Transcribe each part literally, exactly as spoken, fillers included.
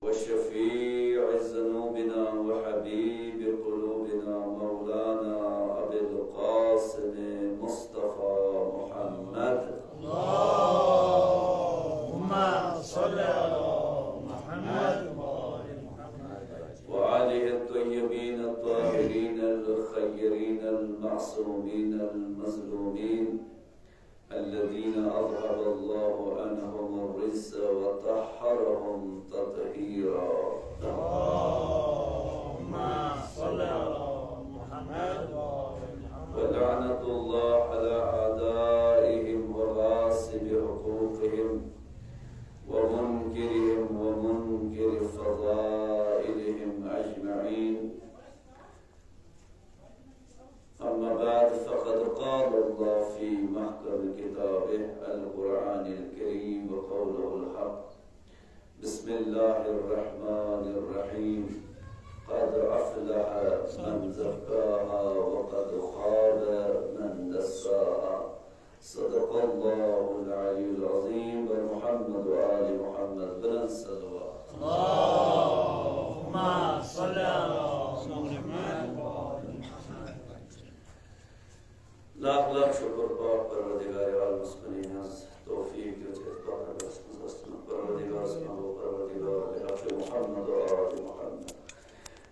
وشفيع ذنوبنا وحبيب قلوبنا مولانا أبي القاسم مصطفى محمد. اللهم صل على محمد وآل محمد. وآله الطيبين الطاهرين الخيرين المعصومين المظلومين الذين أذهب الله عنهم الرجس وطهرهم تطهيرا. اللهم صل على محمد وآل محمد. ولعنة الله على أعدائهم وغاصب حقوقهم ومنكرهم ومنكر فضائلهم أجمعين. أما بعد، فقد قال الله في محكم كتابه القرآن الكريم وقوله الحق: بسم الله الرحمن الرحيم. قد أفلح من زكاها وقد خاب من دساها. صدق الله العلي العظيم. بر محمد و آل محمد بلند صلوات. اللهم صل على محمد وآل محمد. لاکھ لاکھ شکر پاک پروردگار عالمس پننہِ ہٕنٛز توفیق دِژ یتھ پتہٕ رسمس اَسہِ پروردگار سبحانہ و پروردگار بحق محمد و آل محمد.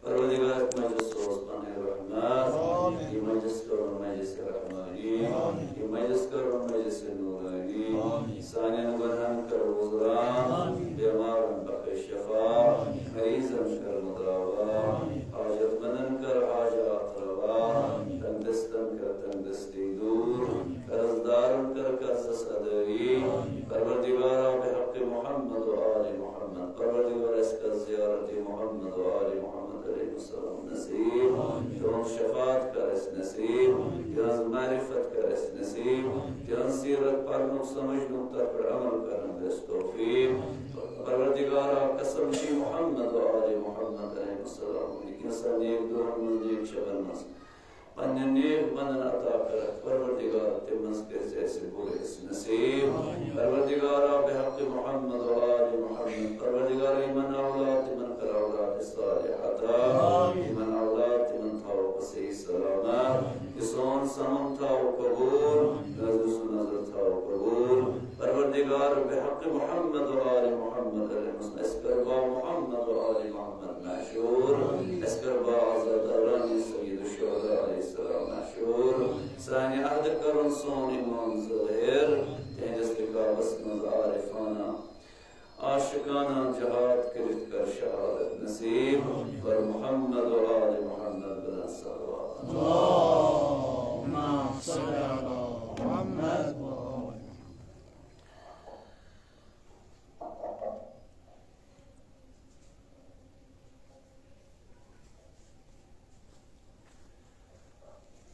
پروردگار مجلس سوز پنٕنۍ رحمت۔ آمین۔ یہِ مجلس کرو مجلس رحمانی۔ آمین۔ یہِ مجلس کرو مجلس نورانی۔ آمین۔ سانٮ۪ن گۄنہن کر وُزران۔ آمین۔ بیمارن بخش شفا۔ آمین۔ مریضن کر مداوا۔ آمین۔ حاجت مندن کر حاجات روا۔ آمین۔ تنگ دستن کر تنگ دستی دور۔ آمین۔ قرض دارن کر قرضس ادائی۔ آمین۔ پروردگارا بحق محمد و آل محمد۔ پروردگار، اَسہِ کر زیارت محمد و آل محمد علیہ السلام نصیب۔ آمین۔ تِہُنٛد شفاعت کر اَسہِ نصیب۔ آمین۔ تِہٕنٛز معرفت کر اَسہِ نصیب۔ آمین۔ تِہٕنٛز سیرت پرنُک، سمجھنُک، تَتھ پٮ۪ٹھ عمل کرنُک دِ اَسہِ توفیق۔ آمین۔ پروردگارا، قسم چھُ محمد و آل محمد علیہ السلام، یہِ کینٛژھن نیک دۄہن منٛز، نیک شبن منٛز پننٮ۪ن نیک بندن عطا کرکھ۔ پروردگار، تِم منٛز کٔرۍ زِ اَسہِ بوٚڑ حصہٕ نصیب۔ آمین۔ پروردگارا، بحق محمد و آل محمد، پروردگار، یِمن اولاد، تِمن کر اولاد صالح عطا۔ آمین۔ یِمن اولاد، تِمن تھاوکھ صحیح سلامت۔ آمین۔ یہِ سون سمن تھاو قبول، نظر سُہ نظر تھاو قبول۔ پروردگار، بحق محمد و آل محمد علیہ السلام، اَسہِ کر با محمد و آل محمد محشور۔ اَسہِ کر با عزت دوران سید الشہداء علیہ السلام محشور۔ سانہِ عہد کرُن سون ایمان ظاہر، تِہنٛدِس رکابس منٛز عارفانہ، عاشقانہ جہاد کٔرِتھ کر شہادت نصیب۔ بر محمد و آل محمد بلند صلوات۔ اللهم صل على محمد وآل محمد۔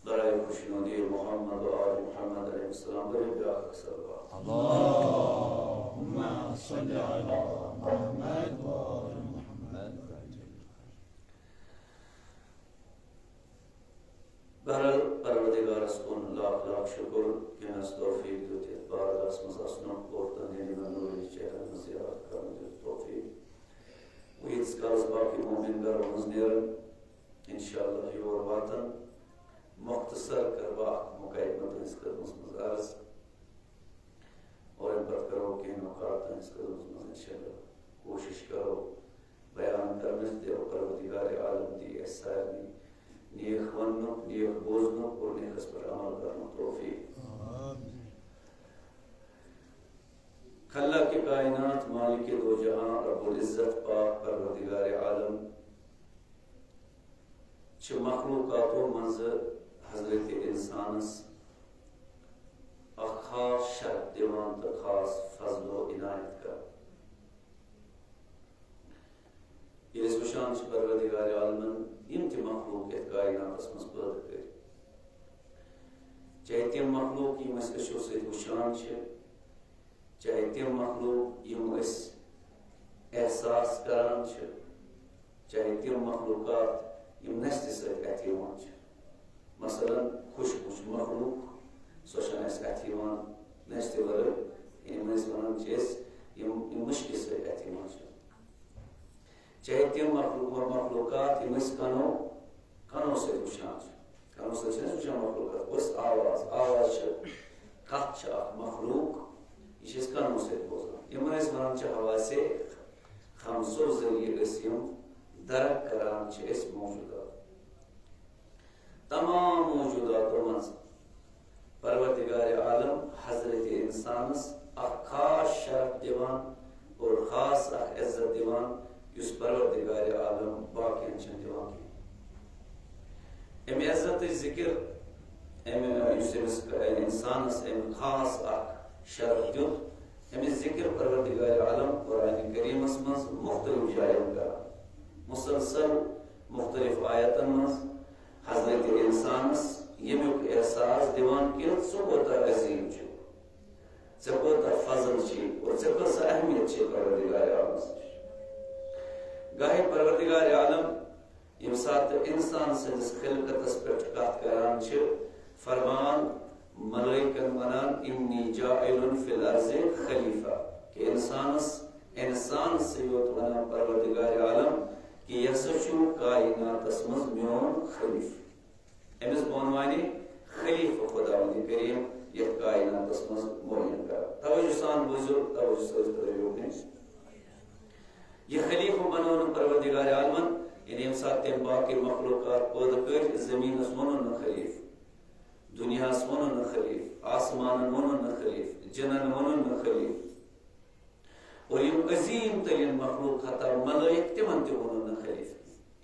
برای خوشنودی محمد و آل محمد علیہ السلام، برای بیاکھ صلوات۔ اللهم صل على محمد وآل محمد۔ بہرحال، پروردگارس کُن لاکھ لاکھ شکر، ییٚمۍ اَسہِ توفیق دیُت یتھ بارگاہس منٛز اژنُک اور تُہنٛدٮ۪ن یِمن نوٗرٲنی چہرن ہٕنٛز زیارت کرنُک دیُت توفیق۔ وۄنۍ ییٖتِس کالس باقٕے مومن گرو منٛز نیرن، انشاءاللہ یور واتن، مختصر کرٕ بہٕ اکھ مقدمہ تُہنٛزِ خدمتس منٛز عرض۔ اور اَمہِ پتہٕ کرو کینٛہہ نکات تُہنٛزِ خدمتس منٛز انشاءاللہ۔ کوٗشِش کرو بیان کرنٕچ تہٕ پروردگار عالم دی اَسہِ سارنٕے نیک وننُک، نیک بوزنُک اور نیکس پٮ۪ٹھ عمل کرنُک توفیق۔ آمین۔ خلاق کائنات، مالک دو جہاں، رب العزت پاک پروردگار عالم چھِ مخلوقاتو منٛزٕ حضرت انسانس اکھ خاص شرف دِوان تہٕ خاص فضل و عنایت کران۔ ییٚلہِ أسۍ وٕچھان چھِ پروردگار عالمن یِم تہِ مخلوق یتھ کائناتس منٛز پٲدٕ کٔرۍ، چاہے تِم مخلوق یِم أسۍ أچھو سۭتۍ وٕچھان چھِ، چاہے تِم مخلوق یِم أسۍ احساس کران چھِ، چاہے تِم مخلوقات یِم نستہِ سۭتۍ اَتھِ یِوان چھِ۔ مثلاً، خوشبو چھِ مخلوق، سۄ چھَنہٕ اَسہِ اَتھِ یِوان نستہِ ورٲے، یعنی أسۍ وَنان چھِ أسۍ یِم، یِم مُشکہِ سۭتۍ اَتھِ یِوان چھِ۔ چاہے تِم مخلوق و مخلوقات یِم أسۍ کنو کنو سۭتۍ وٕچھان چھِ، کنو سۭتۍ چھِ أسۍ وٕچھان مخلوقات، کۄس آواز، آواز چھِ، کتھ چھِ اکھ مخلوق، یہِ چھِ أسۍ کنو سۭتۍ بوزان۔ یِمن أسۍ ونان چھِ حواسے خمسو ذٔریعہٕ أسۍ یِم درک کران چھِ أسۍ موجودات۔ تمام موجوداتو منٛز پروردگار عالم حضرت انسانس اکھ خاص شرف دِوان اور خاص اکھ عزت دِوان، یُس پروردگار عالم باقین چھنہٕ دِوان کینٛہہ۔ امہِ عزتٕچ ذکر، امہِ، یُس أمِس انسانس أمۍ خاص اکھ شرف دیُت، امِچ ذکر پروردگار عالم قرآن کریمس منٛز مختلف جاین کران، مسلسل مختلف آیتن منٛز حضرت انسانس ییٚمیُک احساس دِوان کہِ ژٕ کوتاہ عظیم چھُکھ، ژےٚ کوتاہ فضل چھُے اور ژےٚ کۭژاہ اہمیت چھے پروردگار عالمس نِش۔ گاہے پروردگار عالم ییٚمہِ ساتہٕ انسان سٕنٛدِس خلقتس پٮ۪ٹھ کتھ کران چھِ، فرمان ملائکن ونان، "انی جاعل فی الارض خلیفہ"، کہ انسانس، انسانسٕے یوت ونان پروردگار عالم کہ یہِ ہسا چھُ کائناتس منٛز میون خلیفہ۔ أمِس بہٕ عنوانِ خلیفہ خداوند کریم یتھ کائناتس منٛز معین کران۔ توجہ سان بوٗزِو، توجہ سۭتۍ ترٲیِو مےٚ۔ یہِ خلیفہ بنوو نہٕ پروردگار عالمن، یعنی ییٚمہِ ساتہٕ تٔمۍ باقٕے مخلوقات پٲدٕ کٔرۍ، زٔمیٖنس ووٚنُن نہٕ خلیفہ، دُنیاہس ووٚنُن نہٕ خلیفہ، آسمانن ووٚنُن نہٕ خلیفہ، جِنن ووٚنُن نہٕ خلیفہ۔ اور یِم عظیٖم تریٖن مخلوق، حتیٰ ملٲیِک، تِمن تہِ ووٚنُن نہٕ خلیفہ۔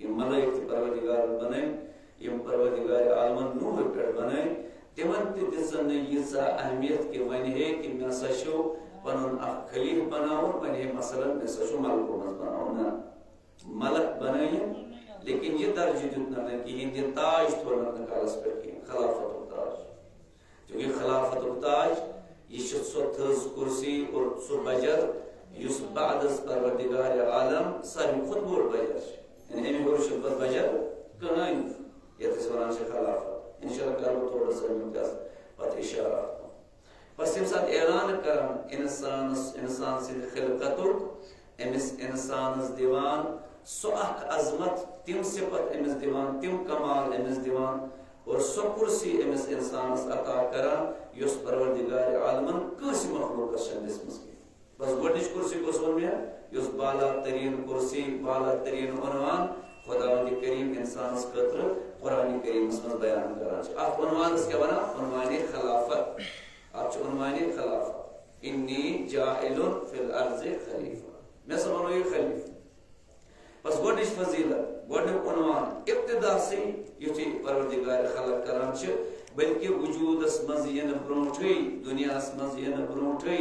یِم ملٲیِک تہِ پروردگارن بنٲوۍ، یِم پروردگار عالمن نوٗر پٮ۪ٹھ بنٲوۍ، تِمن تہِ دِژن نہٕ ییٖژاہ اہمیت کہِ وۄنۍ ہے کہِ مےٚ ہسا چھُ پنُن اکھ خلیفہ بناوُن، وۄنۍ ہے مثلاً مےٚ ہسا چھُ ملکو منٛز بناوُن۔ نہ، ملک بنٲیِن، لیکن یہِ درجہٕ دیُت نہٕ مےٚ کِہیٖنۍ، یہِ تاج تھوٚو نہٕ مےٚ کلس پٮ۪ٹھ کِہیٖنۍ، خلافتُک تاج۔ چونکہ خلافتُک تاج، یہِ چھِ سۄ تھٔز کرسی اور سُہ بجر یُس بعد از پروردگار عالم ساروی کھۄتہٕ بوٚڑ بجر چھُ۔ یعنی اَمہِ ہیوٚر چھُنہٕ پتہٕ بجر کٕہٕنۍ، یَتھ أسۍ وَنان چھِ خلافت۔ انشاءاللہ کرٕ بہٕ تھوڑا سا اَمیُک تہِ پتہٕ اِشارٕ اَتھ کُن۔ بس ییٚمہِ ساتہٕ اعلان کران اِنسانس، اِنسان سٕنٛدِ خلقتُک، أمِس اِنسانس دِوان سُہ اکھ عظمت، تِم صفت أمِس دِوان، تِم کمال أمِس دِوان اور سۄ کرسی أمِس اِنسانس عطا کران، یۄس پروردگار عالمن کٲنٛسہِ مخلوقس چھنہٕ دِژمٕژ کینٛہہ۔ بس گۄڈٕنِچ کرسی کۄس ووٚن مےٚ؟ یۄس بالا تریٖن کرسی، بالا تریٖن عنوان خداوند کریم اِنسانس خٲطرٕ قرآن کریمس منٛز بیان کران چھِ۔ اتھ عنوانس کیٛاہ ونان؟ عنوانِ خلافت۔ اتھ چھُ عنوانِ خلافت۔ انی جاعل فی الارض خلیفہ۔ مےٚ ہسا بنوو یہِ خلیفہ۔ بس گۄڈٕنِچ فضیلت، گۄڈٕنیُک عنوان، ابتدا سٕے یُتھُے پروردگار خلق کران چھِ، بلکہ وجودس منٛز یِنہٕ برونٹھٕے، دُنیاہس منٛز یِنہٕ برونٹھٕے،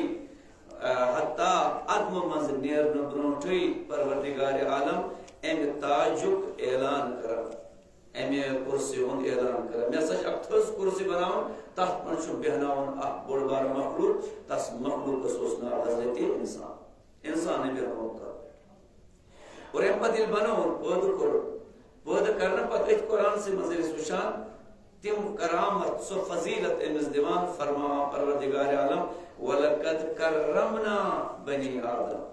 آ، حتیٰ عدمہٕ منٛز نیرنہٕ برونٹھٕے پروردگار عالم امہِ تاجُک اعلان کران، امہِ کرسی ہُنٛد اعلان کران۔ مےٚ ہسا چھِ اکھ تھٔز کرسی بناوُن، تتھ منٛز چھُ بیہناوُن اکھ بوٚڑ بارٕ مخلوق، تس مخلوقس اوس ناو حضرت انسان۔ انسانٕے بیہنووُکھ تتھ پٮ۪ٹھ۔ اور امہِ پتہٕ ییٚلہِ بنووُن، پٲدٕ کوٚر، پٲدٕ کرنہٕ پتہٕ أتھۍ قرآنسٕے منٛز ییٚلہِ أسۍ وٕچھان، تِم کرامت، سۄ فضیلت أمِس دِوان، فرماوان پروردگار عالم، "ولقد کرمنا بنی آدم"۔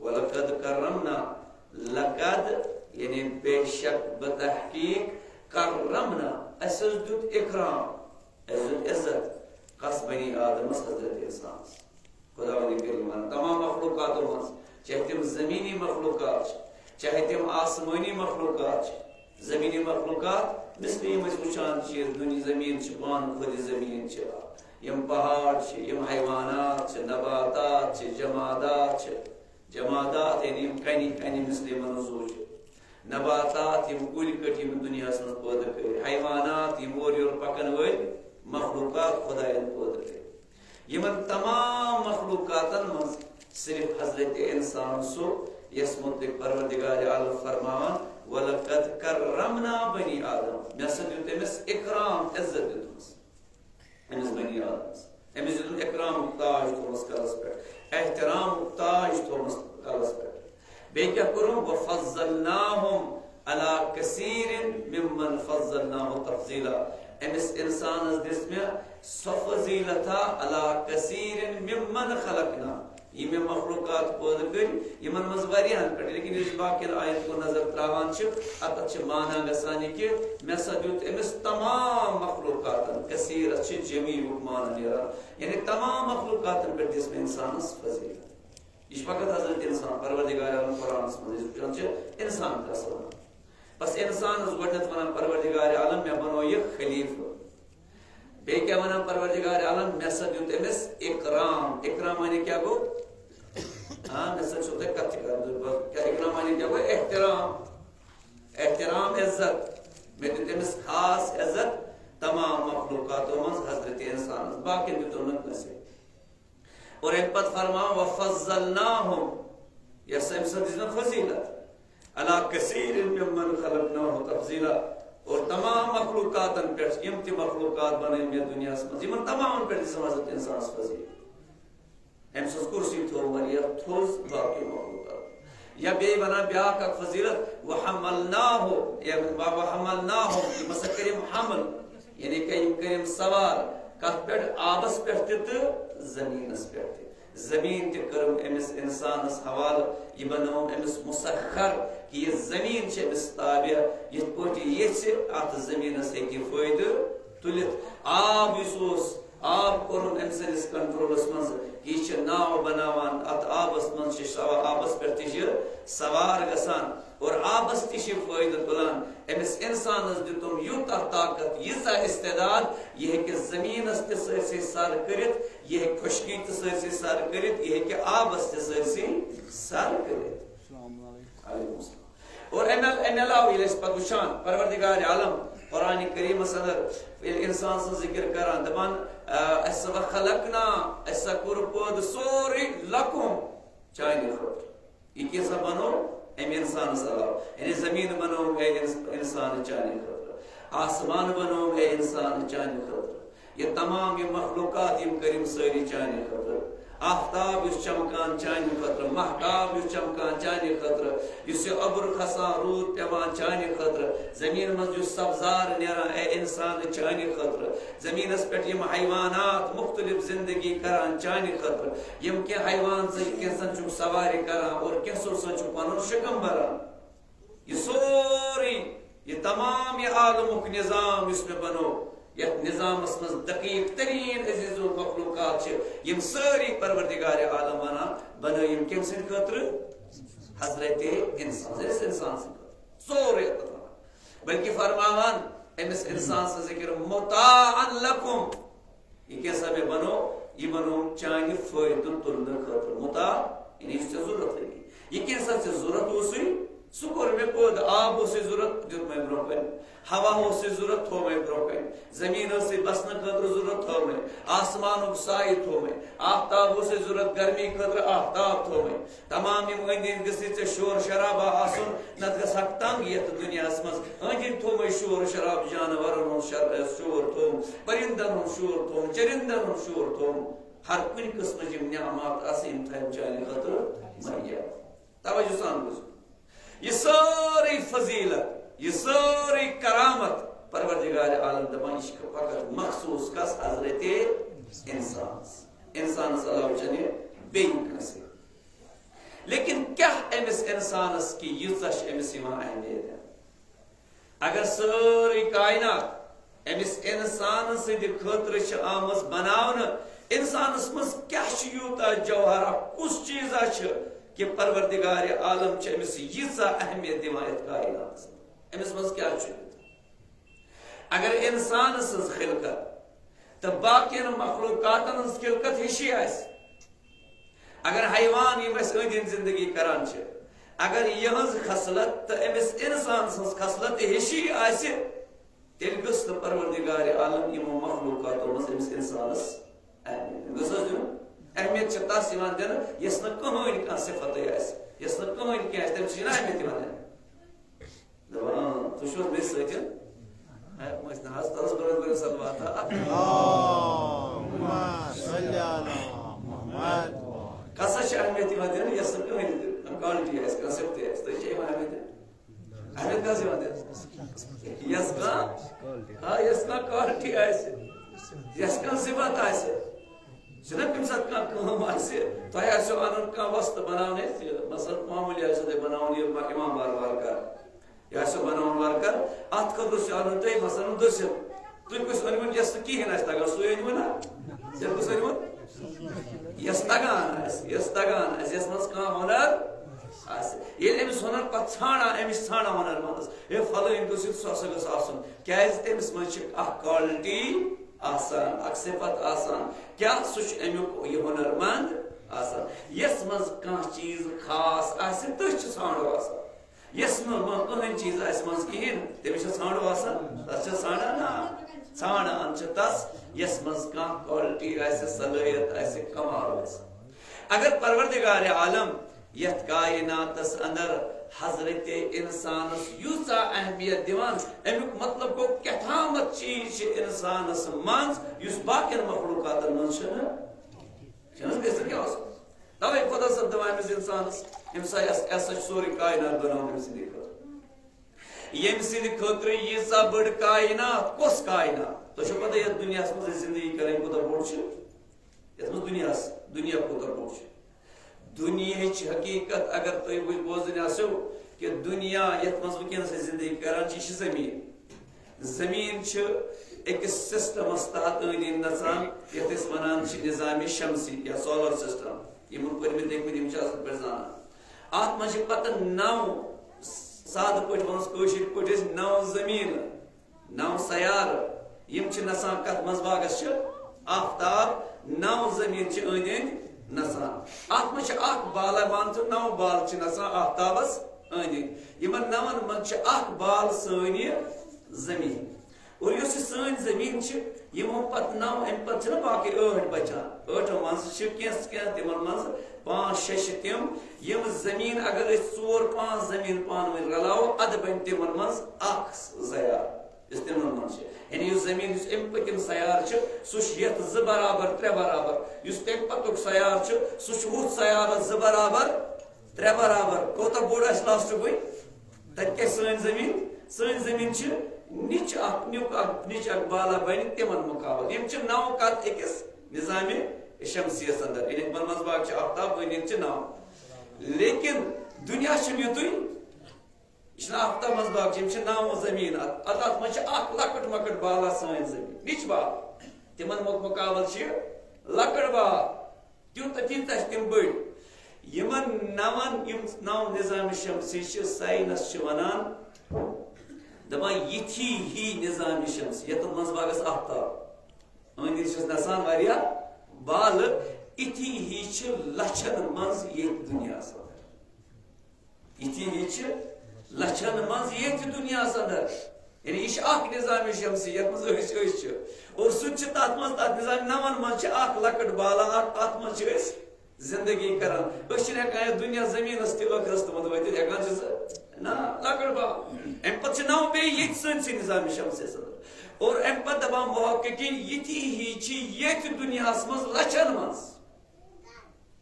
ولقد کرمنا، لقد یعنی بے شک، بتحقیق، کرمنا، اسہِ حظ دیُت اکرام، اسہِ دیُت عزت، کس؟ بنی آدمس، حضرت انسانس۔ خداوند کریم ونان، تمام مخلوقاتو منٛز، چاہے تِم زمینی مخلوقات چھِ، چاہے تِم آسمٲنی مخلوقات چھِ۔ زمینی مخلوقات، مثل یِم أسۍ وٕچھان چھِ، دُنیا زمین چھِ، پانہٕ خود زمین چھِ، یِم پہاڑ چھِ، یِم حیوانات چھِ، نباتات چھِ، جمادات چھِ، جمادات یعنی یِم کنہِ، کنہِ مثل یِمن عضو چھِ، نباتات یِم کُلۍ کٔٹۍ یِم دُنیاہس منٛز پٲدٕ کٔرۍ، حیوانات یِم اورٕ یورٕ پکن وٲلۍ مخلوقات خداین پٲدٕ کٔرۍ۔ یِمن تمام مخلوقاتن منٛز صرف حضرت انسان سُہ، یس متعلق پروردگار عالم فرماوان، "ولقد کرمنا بنی آدم"، مےٚ ہسا دیُت أمِس اکرام، عزت دیُتمس أمِس بنی آدمس۔ أمِس دیُتُن اکرامُک تاج تھومس کلس پٮ۪ٹھ، احترامُک تاج تھومس کلس پٮ۪ٹھ۔ بیٚیہِ کیٛاہ کوٚرُن؟ "وفضلناہم علی کثیر ممن فضلناہ تفضیلا"۔ أمِس اِنسانَس دِژ مےٚ سۄ فضیلتھا علی کثیر ممن خلقنا، یِم مےٚ مخلوقات پٲدٕ کٔرۍ، یِمن منٛز واریاہن پٮ۪ٹھ، لیکن یُس باقین آیت کُن نظر تراوان چھِ، اتھ چھِ معنی گژھان یہِ کہِ مےٚ سا دیُت أمِس تمام مخلوقاتن، کثیرس چھِ جمیعُک معنی نیران، یعنی تمام مخلوقاتن پٮ۪ٹھ دِژ مےٚ انسانس فضیلت۔ یہِ چھِ فقط حضرت انسان، پروردگار عالم قرآنس منٛز أسۍ وٕچھان چھِ انسان کس ونان۔ بس انسانس گۄڈٕنٮ۪تھ ونان پروردگار عالم، مےٚ بنوو یہِ خلیفہٕ۔ بیٚیہِ کیٛاہ ونان پروردگار عالم؟ مےٚ سا دیُت أمِس اکرام۔ اکرام معنی کیٛاہ گوٚو؟ ہاں، مےٚ سۭتۍ چھُو تۄہہِ کتھ تہِ کران۔ بس کیٛاہ اکرام معنی کیٛاہ گوٚو؟ احترام۔ احترام، عزت۔ مےٚ دیُت أمِس خاص عزت تمام مخلوقاتو منٛز حضرت انسانس، باقین دیُتُن نہٕ کٲنٛسے۔ اور اَمہِ پتہٕ فرماوان، وَفَضَّلْنَاهُمْ، یۄس أمۍ سٕنٛز دِژ مےٚ فضیلت، عَلَىٰ كَثِيرٍ مِّمَّنْ خَلَقْنَا تَفْضِيلًا۔ اور تمام مخلوقاتن پٮ۪ٹھ، یِم تہِ مخلوقات بنٲے مےٚ دُنیاہس منٛز، یِمن تمامن پٮ۪ٹھ دِژ حضرت انسانس فضیلت۔ أمۍ سٕنٛز کرسی تھٲو واریاہ تھوٚز باقیو مخلوقات۔ یا بیٚیہِ ونان بیٛاکھ اکھ فضیلت، وَحَمَلْنَاهُ، یا وَحَمَلْنَاهُمْ، یِم ہسا کٔرِم حمل، یعنی کہ یِم کٔرِم سوار، کتھ پٮ۪ٹھ؟ آبس پٮ۪ٹھ تہِ تہٕ زٔمیٖنس پٮ۪ٹھ تہِ۔ زٔمیٖن تہِ کٔرٕم أمِس انسانس حوالہٕ، یہِ بنٲوٕم أمِس مسخر، کہِ یہِ زٔمیٖن چھِ أمِس تابع، یِتھ پٲٹھۍ یہِ یژھِ اتھ زٔمیٖنس ہیٚکہِ یہِ فٲیدٕ تُلِتھ۔ آب یُس اوس، آب کوٚرُن أمۍ سٕنٛدِس کنٹرولس منٛز، یہِ چھِ ناو بناوان، اتھ آبس منٛز چھِ سوا-، آبس پٮ۪ٹھ تہِ چھِ سوار گژھان اور آبس تہِ چھِ فٲیدٕ تُلان۔ أمِس انسانس دیُتُم یوٗتاہ طاقت، ییٖژاہ استعداد، یہِ ہیٚکہِ زٔمیٖنس تہِ سٲرسٕے سر کٔرِتھ، یہِ ہیٚکہِ خۄشکی تہِ سٲرسٕے سر کٔرِتھ، یہِ ہیٚکہِ آبس تہِ سٲرسٕے سر کٔرِتھ۔ السلام علیکم۔ وعلیکم السلام۔ اور امہِ عل-، امہِ علاوٕ ییٚلہِ أسۍ پتہٕ وٕچھان پروردگار عالم قرآن کریٖمس اندر ییٚلہِ انسان سٕنٛز ذکر کران، دپان، آ، اسہِ سا خلقنا، اسہِ سا کوٚر پٲدٕ سورُے لکم، چانہِ خٲطرٕ۔ یہِ کینٛژھا بنوو امہِ انسانس علاوٕ؟ یعنی زمین بنوو اے انس-، انسان چانہِ خٲطرٕ، آسمان بنوو اے انسان چانہِ خٲطرٕ، یہِ تمام یہِ مخلوقات یِم کٔرِم سٲری چانہِ خٲطرٕ۔ آفتاب یُس چمکان چانہِ خٲطرٕ، مہتاب یُس چمکان چانہِ خٲطرٕ، یُس یہِ اوٚبُر کھسان، روٗد پٮ۪وان چانہِ خٲطرٕ، زٔمیٖن منٛز یُس سبزار نیران، اے اِنسان، چانہِ خٲطرٕ، زٔمیٖنَس پٮ۪ٹھ یِم حیوانات مُختٔلِف زِندگی کران چانہِ خٲطرٕ، یِم کینٛہہ حیوان ژٕ کینٛژھن چھُکھ سوارِ کران اور کینٛژھو سۭتۍ چھُکھ پَنُن شِکم بَران۔ یہِ سورُے، یہِ تمام یہِ عالمُک نظام یُس مےٚ بنوو، یتھ نظامس منٛز دقیق ترین عزیز و مخلوقات چھِ، یِم سٲری پروردگار عالم ونان بنٲوۍ یِم کٔمۍ سٕنٛدِ خٲطرٕ؟ حضرت انسان، أمِس انسان سٕنٛدِ خٲطرٕ۔ سورُے یتھ منٛز ونان۔ بلکہ فرماوان أمِس انسان سٕنٛز ذکر، متاعا لکم۔ یہِ کیٛاہ سا مےٚ بنوو؟ یہِ بنوو چانہِ فٲیدٕ تُلنہٕ خٲطرٕ۔ متاع، یعنی یُس ژےٚ ضروٗرت لگی۔ یہِ کیٛاہ سا ژےٚ ضروٗرت اوسُے، سُہ کوٚر مےٚ پٲدٕ۔ آب اوسُے ضروٗرت، دیُت مےٚ برٛونٛہہ کنہِ۔ ہوا اوسُے ضروٗرت، تھوٚو مےٚ برٛونٛہہ کنہِ۔ زٔمیٖن ٲسٕے بسنہٕ خٲطرٕ ضروٗرت، تھٲو مےٚ۔ آسمانُک سایہِ تھوٚو مےٚ۔ آفتاب اوسُے ضروٗرت گرمی خٲطرٕ، آفتاب تھوٚو مےٚ۔ تمام یِم أنٛدۍ أنٛدۍ گٔژھٕے ژےٚ شور شرابہ آسُن، نتہٕ گژھکھ تنگ یتھ دُنیاہس منٛز۔ أنٛدۍ أنٛدۍ تھوٚو مےٚ شور شراب، جانورن ہُنٛد شر-، شور تھوٚوُم، پرندن ہُنٛد شور تھوٚوُم، چرندن ہُنٛد شور تھوٚوُم۔ ہر کُنہِ قٕسمٕچ یِم نعمات آسہٕ، یِم تھٲوِم چانہِ خٲطرٕ مہیا۔ توجہ سان بوٗزِو۔ یہِ سٲرٕے فضیلت، یہِ سٲرٕے کرامت پروردگار عالم دپان، یہِ چھِ فقط مخصوص کس؟ حضرت انسانس۔ انسانس علاوٕ چھنہٕ یہِ بیٚیہِ کٲنٛسہِ۔ لیکن کیٛاہ أمِس انسانس کہِ ییٖژاہ چھِ أمِس یِوان اہمیت دِنہٕ؟ اگر سٲرٕے کائنات أمِس انسان سٕنٛدِ خٲطرٕ چھِ آمٕژ بناونہٕ، انسانس منٛز کیٛاہ چھُ یوٗتاہ جوہرا، کُس چیٖزا چھُ کہِ پروردگار عالم چھُ أمِس ییٖژاہ اہمیت دِوان یتھ کائناتس منٛز؟ أمِس منٛز کیٛاہ چھُ یوٗتاہ؟ اگر انسان سٕنٛز خلقت تہٕ باقین مخلوقاتن ہٕنٛز خلقت ہِشی آسہِ، اگر حیوان یِم اَسہِ أنٛدۍ أنٛدۍ زندگی کران چھِ، اگر یِہٕنٛز خصلت تہٕ أمِس اِنسان سٕنٛز خصلت تہِ ہِشی آسہِ، تیٚلہِ گٔژھ نہٕ پروردگار عالم یِمو مخلوقاتو منٛز أمِس اِنسانس اہمیت دِنۍ۔ گٔژھ حظ دِنۍ؟ اہمیت چھِ تس یِوان دِنہٕ، یَس نہٕ کٕہٕنۍ کانٛہہ صفتٕے آسہِ، یَس نہٕ کٕہٕنۍ کینٛہہ آسہِ، تٔمِس چھِ یِنہٕ اہمیت یِوان دِنہٕ۔ دَپان، آ، تُہۍ چھِو حظ مےٚ سۭتۍ؟ ہے، وۄنۍ نہ حظ، تَلَس برس برس صلوات۔ اللہم صل علی محمد۔ کَسَس چھِ اہمیت یِوان دِنہٕ؟ یَس نہٕ کٕہٕنۍ تہِ کانٛہہ quality آسہِ، کانٛہہ صفتٕے آسہِ، تٔمِس چھِ یِوان اہمیت دِنہٕ۔ اہمیت کَس یِوان دِنہٕ؟ یَس کانٛہہ، آ، یَس کانٛہہ quality آسہِ، یَس کانٛہہ صفت آسہِ۔ چھُنہ کُنہِ ساتہٕ کانٛہہ کٲم آسہِ، تۄہہِ آسیو اَنُن کانٛہہ وۄستہٕ بَناونٕچ، مثلاً معموٗلی آسیو تۄہہِ بَناوُن یہِ اِمام بار ورکر، یہِ آسیو بَناوُن ورکر، اَتھ خٲطرٕ چھُ اَنُن تۄہہِ مثلاً دٔسِل۔ تُہۍ کُس أنۍوُن؟ یَس نہٕ کِہیٖنۍ آسہِ تَگان، سُے أنۍوُن نا؟ تیٚلہِ کُس أنۍوُن؟ یَس تَگان آسہِ، یَس تَگان آسہِ، یَس منٛز کانٛہہ ہُنر آسہِ۔ ییٚلہِ أمِس ہُنر پَتہٕ ژھانٛڈان، أمِس ژھانٛڈان ہُنر مندَس، ہے، فلٲنۍ گوٚژھ یُتھ، سُہ ہسا گوٚژھ آسُن۔ کیٛازِ؟ تٔمِس منٛز چھِ اَکھ quality آسان، اَکھ صفت آسان۔ کیٛاہ؟ سُہ چھُ اَمیُک یہِ ہُنر مند آسان۔ یَس منٛز کانٛہہ چیٖز خاص آسہِ، تٔتھۍ چھُ ژھانٛڈو آسان۔ یَس منٛز ما کٕہٕنۍ چیٖز آسہِ منٛز کِہیٖنۍ، تٔمِس چھا ژھانٛڈو آسان؟ تَس چھا ژھانٛڈان؟ نہ۔ ژھانٛڈان چھِ تَس، یَس منٛز کانٛہہ quality آسہِ، صلٲحیت آسہِ، کمال آسہِ۔ اگر پروردگار عالم یَتھ کائناتَس اندر حضرت انسانَس ییٖژاہ اہمیت دِوان، اَمیُک مطلب گوٚو، کیٛاہ تامَتھ چیٖز چھِ انسانَس منٛز، یُس باقین مخلوقاتَن منٛز چھُنہٕ۔ چھُنہٕ حظ؟ گژھِ کیٛاہ آسُن؟ تَوَے خۄدا صٲب دَپان أمِس اِنسانَس، أمِس ہا یَس، یَس ہا چھُ سورُے کائنات بَناوُن أمۍ سٕنٛدِ خٲطرٕ۔ ییٚمہِ سٕنٛدِ خٲطرٕ ییٖژاہ بٔڑ کائنات، کۄس کائنات؟ تۄہہِ چھو پَتہ یَتھ دُنیاہَس منٛز أسۍ زِندگی کَرٕنۍ کوٗتاہ بوٚڑ چھُ؟ یَتھ منٛز دُنیاہَس، دُنیا کوٗتاہ بوٚڑ چھُ؟ دُنیاہٕچ حقیٖقت اگر تُہۍ وۄنۍ بوزٕنۍ آسیو کہِ دُنیا یَتھ منٛز وٕنکیٚنَس أسۍ زِندگی کَران چھِ، یہِ چھِ زٔمیٖن۔ زٔمیٖن چھِ أکِس سسٹمس تحت أنٛدۍ أنٛدۍ نژان، یتھ أسۍ ونان چھِ نظام شمسی یا سولر سسٹم۔ یِمن پٔرمٕتۍ لیکھمٕتۍ، یِم چھِ اصل پٲٹھۍ زانان۔ اتھ منٛز چھِ پتہٕ نو، سادٕ پٲٹھۍ ونس کٲشِر پٲٹھۍ أسۍ، نو زٔمیٖنہٕ، نو سیارٕ۔ یِم چھِ نژان کتھ منٛز؟ باغس چھِ آفتاب، نو زٔمیٖن چھِ أنٛدۍ أنٛدۍ نژان۔ اتھ منٛز چھِ اکھ بالہ، مان ژٕ، نو بالہٕ چھِ نژان آفتابس أنٛدۍ أنٛدۍ۔ یِمن نون منٛز چھِ اکھ بال سٲنۍ یہِ زٔمیٖن۔ اور یۄس یہِ سٲنۍ زٔمیٖن چھِ، یِمو پتہٕ نو، اَمہِ پتہٕ چھِنہ باقٕے ٲٹھ بچان۔ ٲٹھو منٛز چھِ کینٛہہ، کینٛہہ تِمن منٛز پانٛژھ شےٚ چھِ تِم، یِم زٔمیٖن اگر أسۍ ژور پانٛژھ زٔمیٖن پانہٕ ؤنۍ رلاوو، ادٕ بنہِ تِمن منٛز اکھ زیار، یُس تِمن منٛز چھِ۔ یعنی یُس زٔمیٖن، یُس اَمہِ پٔتِم سیار چھِ، سُہ چھُ یتھ زٕ برابر، ترٛےٚ برابر۔ یُس تَمہِ پتُک سیار چھُ، سُہ چھُ ہُتھ سیارس زٕ برابر، ترٛےٚ برابر۔ کوٗتاہ بوٚڑ آسہِ لاسٹُک وۄنۍ؟ تَتہِ کیٛاہ سٲنۍ زٔمیٖن؟ سٲنۍ زٔمیٖن چھِ نِچ اکھ، نیُک اکھ، نِچ اکھ بالا بَنہِ تِمن مُقابل۔ یِم چھِ نو کتھ أکِس نظامِ شمسیَس اندر۔ یعنی تِمن منٛز باغ چھِ آفتاب، أنٛدۍ أنٛدۍ چھِ نو۔ لیکن دُنیا چھُنہٕ یُتُے۔ یہِ چھُنہٕ آفتاب منٛز باغ چھِ، یِم چھِ نو زٔمیٖن۔ اتھ، اتھ، اتھ منٛز چھِ اکھ لۄکٕٹ مۄکٕٹ بالا سٲنۍ زٔمیٖن، نِچ بالا۔ تِمن مُ-، مُقابل چھِ لۄکٕٹ بالا۔ تیوٗتاہ، تیٖتاہ چھِ تِم بٔڑۍ۔ یِمن نَوَن، یِم نَو نظام شمسی چھِ، ساینس چھِ وَنان، دَپان، یِتھی ہی نظام شمسی، یَتھ منٛز باغس آفتاب، أنٛدۍ أنٛدۍ چھِس نَژان واریاہ بالہٕ، یِتھی ہی چھِ لَچھَن منٛز ییٚتہِ دُنیاہَس اَندَر۔ یِتھی ہی چھِ لَچھَن منٛز ییٚتہِ دُنیاہَس اَندَر۔ یعنی یہِ چھِ اَکھ نظام شمسی، یَتھ منٛز أسۍ، أسۍ چھِ۔ اور سُہ تہِ چھِ تَتھ منٛز، تَتھ نظام نَوَن منٛز چھِ اَکھ لۄکٕٹ بالا اَکھ، اَتھ منٛز چھِ أسۍ زِندگی کَران۔ أسۍ چھِنہٕ ہٮ۪کان یَتھ دُنیا زٔمیٖنَس تہِ ٲخرَس تہِ منٛز وٲتِتھ، ہٮ۪کان چھِ سُہ؟ نہ، لۄکٕٹ بالا۔ اَمہِ پَتہٕ چھِ نَو بیٚیہِ ییٚتہِ سٲنسٕے نظام شمسیَس اَندَر۔ اور اَمہِ پَتہٕ دَپان محققیٖن، یِتھی ہی چھِ ییٚتہِ دُنیاہَس منٛز لَچھَن منٛز۔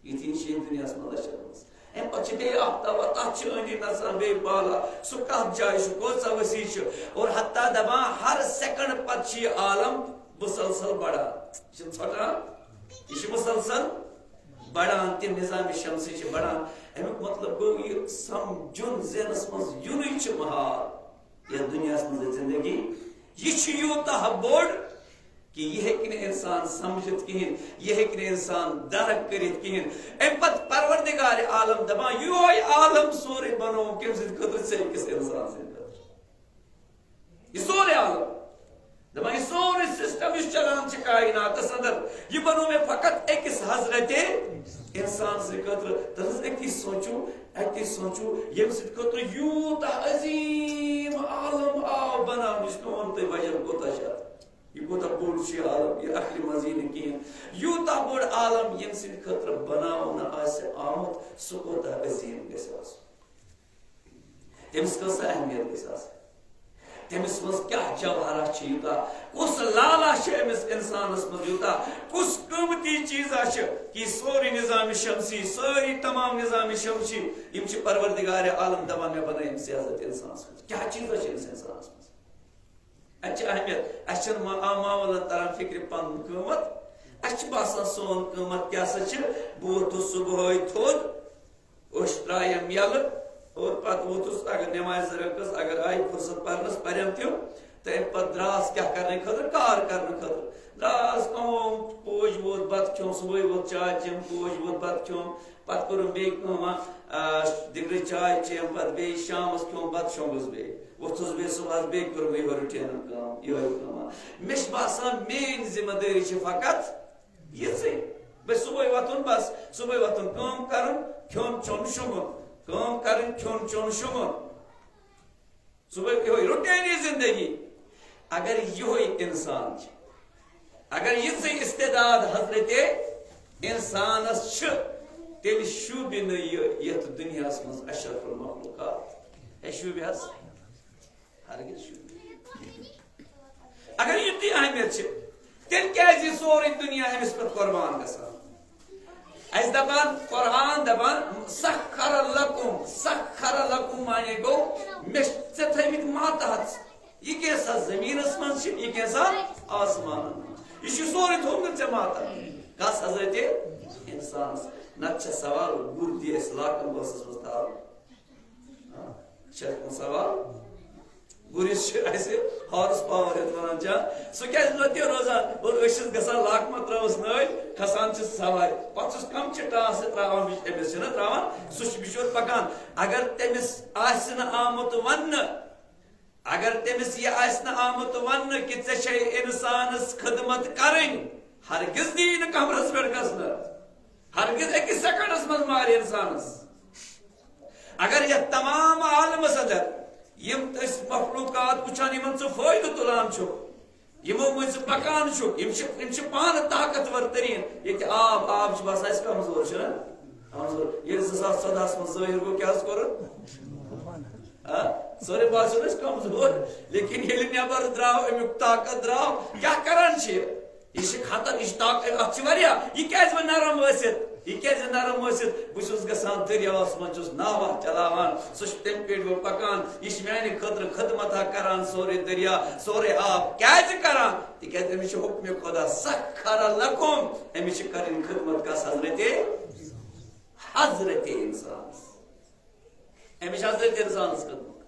یِتھی چھِ ییٚتہِ دُنیاہَس منٛز لَچھَن منٛز۔ اَمہِ پَتہٕ چھِ بیٚیہِ آفتاب، تَتھ چھِ أنٛدۍ أنٛدۍ نَژان بیٚیہِ بالا۔ سُہ کَتھ جایہِ چھُ، کۭژاہ وسیع چھُ۔ اور حتیٰ دَپان، ہر سیکنڈ پَتہٕ چھِ یہِ عالم مُسلسل بَڑان۔ یہِ چھُنہٕ ژھۄٹان، یہِ چھُ مُسلسل بَڑان۔ تِم نظام شمسی چھِ بَڑان۔ اَمیُک مطلب گوٚو، یہِ سَمجھُن ذہنَس منٛز یُنٕے چھُ محال۔ یَتھ دُنیاہَس منٛز زِندگی، یہِ چھُ یوٗتاہ بوٚڑ کہِ یہِ ہیٚکہِ نہٕ اِنسان سَمجھِتھ کِہیٖنۍ، یہِ ہیٚکہِ نہٕ اِنسان درک کٔرِتھ کِہیٖنۍ۔ اَمہِ پَتہٕ پَروَردِگارِ عالم دَپان، یِہوٚے عالم سورُے بَنووُکھ کٔمۍ سٕنٛدِ خٲطرٕ؟ ژےٚ أکِس اِنسان سٕنٛدِ خٲطرٕ۔ یہِ سورُے عالم، دَپان، یہِ سورُے سِسٹَم یُس چَلان چھِ کائناتَس اَندَر، یہِ بَنوو مےٚ فقط أکِس حضرتِ اِنسان سٕنٛدِ خٲطرٕ۔ تَتھ منٛز أکِس سونٛچِو، اَکِس سونٛچِو، ییٚمہِ سٕنٛدِ خٲطرٕ یوٗتاہ عظیٖم عالم آو بَناونہٕ، یُس مےٚ ووٚن تۄہہِ وَجَن کوٗتاہ چھُ اَتھ۔ یہِ کوٗتاہ بوٚڑ چھُ یہِ عالم، یہِ عقلہِ منٛز یی نہٕ کِہیٖنۍ۔ یوٗتاہ بوٚڑ عالم ییٚمہِ سٕنٛدِ خٲطرٕ بَناونہٕ آسہِ آمُت، سُہ کوٗتاہ عظیٖم گژھِ آسُن؟ تٔمِس کۭژاہ اہمیت گژھِ آسٕنۍ؟ تٔمِس منٛز کیٛاہ جوہرہ چھِ یوٗتاہ؟ کُس لالہ چھِ أمِس اِنسانَس منٛز یوٗتاہ؟ کُس قۭمتی چیٖزہ چھِ کہِ یہِ سورُے نظام شمسی، سٲری تمام نظام شمسی، یِم چھِ پروردگار عالم دَپان، مےٚ بَنٲے أمِس عزت اِنسانَس منٛز؟ کیٛاہ چیٖزہ چھِ أمِس اِنسانَس منٛز؟ اَتہِ چھِ اہمیت۔ اَسہِ چھَنہٕ ما-، عام ماحولَن تَران فِکرِ پَنُن قۭمَتھ۔ اَسہِ چھِ باسان سون قۭمت کیٛاہ سا چھِ۔ بہٕ ووٚتھُس صُبحٲے تھوٚد، أچھ ترٛایم یَلہٕ اور پَتہٕ ووٚتھُس، اگر نٮ۪مازِ زٕ رکٲژ اگر آیہِ فرصت پَرنَس، پَرٮ۪م تِم۔ تہٕ اَمہِ پَتہٕ درٛاس کیٛاہ کَرنہٕ خٲطرٕ؟ کار کَرنہٕ خٲطرٕ۔ درٛاس کٲم، پوج ووت، بَتہٕ کھیوٚم، صُبحٲے ووت، چاے چیٚم، پوج ووت، بَتہٕ کھیوٚم۔ پَتہٕ کوٚرُم بیٚیہِ کٲم، آ، دِگرٕچ چاے چیٚم، پَتہٕ بیٚیہِ شامَس کھیوٚم بَتہٕ، شۄنٛگُس بیٚیہِ۔ ووٚتھُس بیٚیہِ صُبحَس، بیٚیہِ کوٚر مےٚ یِہوٚے routineن کٲم، یِہوٚے کٲم۔ مےٚ چھِ باسان، میٛٲنۍ ذمہٕ دٲری چھِ فقط یِژٕے۔ بس صُبحٲے وۄتھُن، بس صُبحٲے وۄتھُن، کٲم کَرُن، کھیوٚن چیوٚن شۄنٛگُن، کٲم کَرٕنۍ، کھیوٚن چیوٚن شۄنٛگُن۔ صُبحٲے یِہوٚے routineی زندگی۔ اگر یِہوٚے اِنسان چھِ، اگر یِژٕے استعداد حضرت اِنسانَس چھِ، تیٚلہِ شوٗبہِ نہٕ یہِ یَتھ دُنیاہَس منٛز اشرف المخلوقات۔ ہے شوٗبہِ حظ؟ ہرگز شوٗبہِ نہٕ۔ اگر یُتُے اہمیت چھِ، تیٚلہِ کیٛازِ یہِ سورُے دُنیا أمِس پٮ۪ٹھ قۄربان گژھان؟ اَسہِ دَپان، قرآن دَپان، "سخر لکم"، سخر لکم معنی گوٚو، مےٚ چھِ ژےٚ تھٲومٕتۍ ماتحت۔ یہِ کینٛژھا زٔمیٖنَس منٛز چھِ، یہِ کینٛژھا آسمانَن منٛز۔ یہِ چھُ سورُے تھوٚومُت ژےٚ ماتحت۔ کَس حضرت اِنسانَس؟ نَتہٕ چھےٚ سوال، گُر دی اَسہِ لاکَن بٲسَس منٛز تھاوُن۔ ہاں، چھےٚ کُنہِ سوال؟ گُرِس چھِ اَسہِ horse power یَتھ وَنان چھا، سُہ کیٛازِ لۄتہِ روزان؟ اور أسۍ چھِس گژھان لاکمہٕ ترٲوَس نٲلۍ، کھسان چھِس سوارِ۔ پَتہٕ چھُس کَمچہِ ٹاس تہِ ترٛاوان، بِچ-، أمِس چھِنہ ترٛاوان، سُہ چھُ بِچور پَکان۔ اگر تٔمِس آسہِ نہٕ آمُت وَننہٕ، اگر تٔمِس یہِ آسہِ نہٕ آمُت وَننہٕ کہِ ژےٚ چھے اِنسانَس خدمت کَرٕنۍ، ہرگز نِیہِ نہٕ کمرَس پٮ۪ٹھ گژھنہٕ، ہرگز أکِس سیکنڈَس منٛز مارِ اِنسانَس۔ اگر یتھ تمام عالمس اندر یِم أسۍ مخلوقات وٕچھان، یِمن ژٕ فٲیدٕ تُلان چھُکھ، یِمو مٔنٛزۍ ژٕ پکان چھُکھ، یِم چھِ، یِم چھِ پانہٕ طاقتور تریٖن۔ ییٚتہِ آب، آب چھُ باسان اَسہِ کمزور، چھُنہ؟ کمزور۔ ییٚلہِ زٕ ساس ژۄدہَس منٛز ظٲہِر گوٚو، کیٛاہ حظ کوٚرُن؟ آ؟ سورُے باسیو نہٕ اَسہِ کمزور، لیکن ییٚلہِ نٮ۪بر درٛاو، اَمیُک طاقت درٛاو، کیٛاہ کران چھِ؟ یہِ چھِ خطر، یہِ چھِ طاقت، اَتھ چھِ واریاہ۔ یہِ کیٛازِ وۄنۍ نرم ٲسِتھ؟ یہِ کیٛازِ نرم ٲسِتھ؟ بہٕ چھُس گژھان دٔریاوَس منٛز، چھُس ناوہ چلاوان، سُہ چھُ تَمہِ پیٚٹھۍ وۄنۍ پَکان۔ یہِ چھِ میٛانہِ خٲطرٕ خدمتہ کران، سورُے دٔریا، سورُے آب۔ کیٛازِ کران؟ تِکیٛازِ أمِس چھُ حُکمِ خۄدا، سخر لکم، أمِس چھِ کَرٕنۍ خدمت کَس؟ حضرت، حضرت اِنسانَس۔ أمِس چھِ حضرت اِنسانَس خدمت۔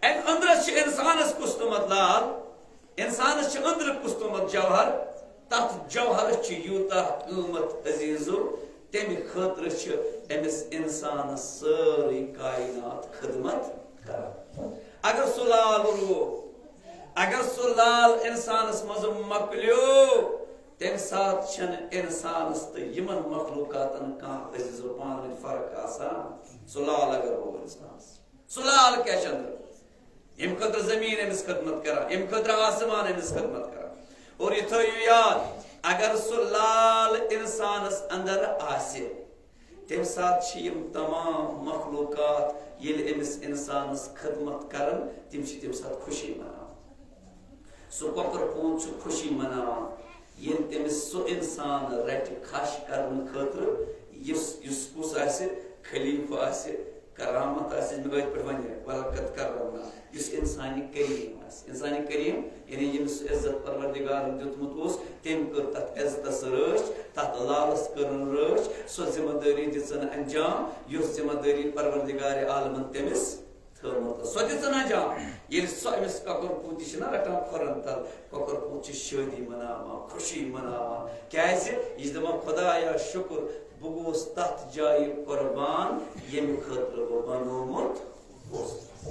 اَمہِ أنٛدرَس چھِ اِنسانَس کُس تامَتھ لال، اِنسانَس چھِ أنٛدرٕ کُس تامَتھ جوہر، تَتھ جوہرَس چھُ یوٗتاہ قۭمَتھ عزیٖزو، تَمہِ خٲطرٕ چھِ أمِس اِنسانَس سٲرٕے کائنات خدمت کران۔ اگر سُہ لال روو، اگر سُہ لال اِنسانَس منٛز مۄکلیو، تَمہِ ساتہٕ چھَنہٕ اِنسانَس تہٕ یِمَن مخلوقاتَن کانٛہہ عزیٖزو پانہٕ ؤنۍ فرق آسان۔ سُہ لال اگر روو اِنسانَس، سُہ لال کیٛاہ چھِ اَنٛدر؟ ییٚمہِ خٲطرٕ زٔمیٖن أمِس خدمت کران، ییٚمہِ خٲطرٕ آسمان أمِس خدمت کران۔ اور یہِ تھٲیِو یاد، اگر سُہ لال اِنسانَس اَنٛدر آسہِ، تَمہِ ساتہٕ چھِ یِم تمام مخلوقات ییٚلہِ أمِس اِنسانَس خدمت کران، تِم چھِ تَمہِ ساتہٕ خوشی مناوان۔ سُہ کۄکُر پوٗت چھُ خوشی مناوان، ییٚلہِ تٔمِس سُہ اِنسان رَٹہِ کھَش کرنہٕ خٲطرٕ، یُس، یُس کُس آسہِ، خلیفہٕ آسہِ، کرامت آسہِ، مےٚ گوٚو یِتھ پٲٹھۍ وَنہِ، وَلَقَدْ کَرَّمْنَا، یُس اِنسانِ کریم آسہِ۔ اِنسانِ کریم یعنی ییٚمِس سُہ عزت پروردگارَن دیُتمُت اوس، تٔمۍ کٔر تَتھ عزتَس رٲچھ، تَتھ لالَس کٔرٕن رٲچھ، سۄ ذمہٕ دٲری دِژٕن انجام، یۄس ذمہٕ دٲری پروردگارِ عالمَن تٔمِس تھٲومٕژ۔ سۄ دِژٕن انجام۔ ییٚلہِ سۄ أمِس کۄکُر پوٗتِس چھِنہ رَٹان کھۄرَن تَل، کۄکُر پوٗت چھِ شٲدی مناوان، خوشی مناوان۔ کیٛازِ؟ یہِ چھِ دَپان، "خۄدایا، شُکُر، بہٕ گوٚوُس تَتھ جایہِ قۄربان، ییٚمہِ خٲطرٕ بہٕ بنوومُت اوسُس۔"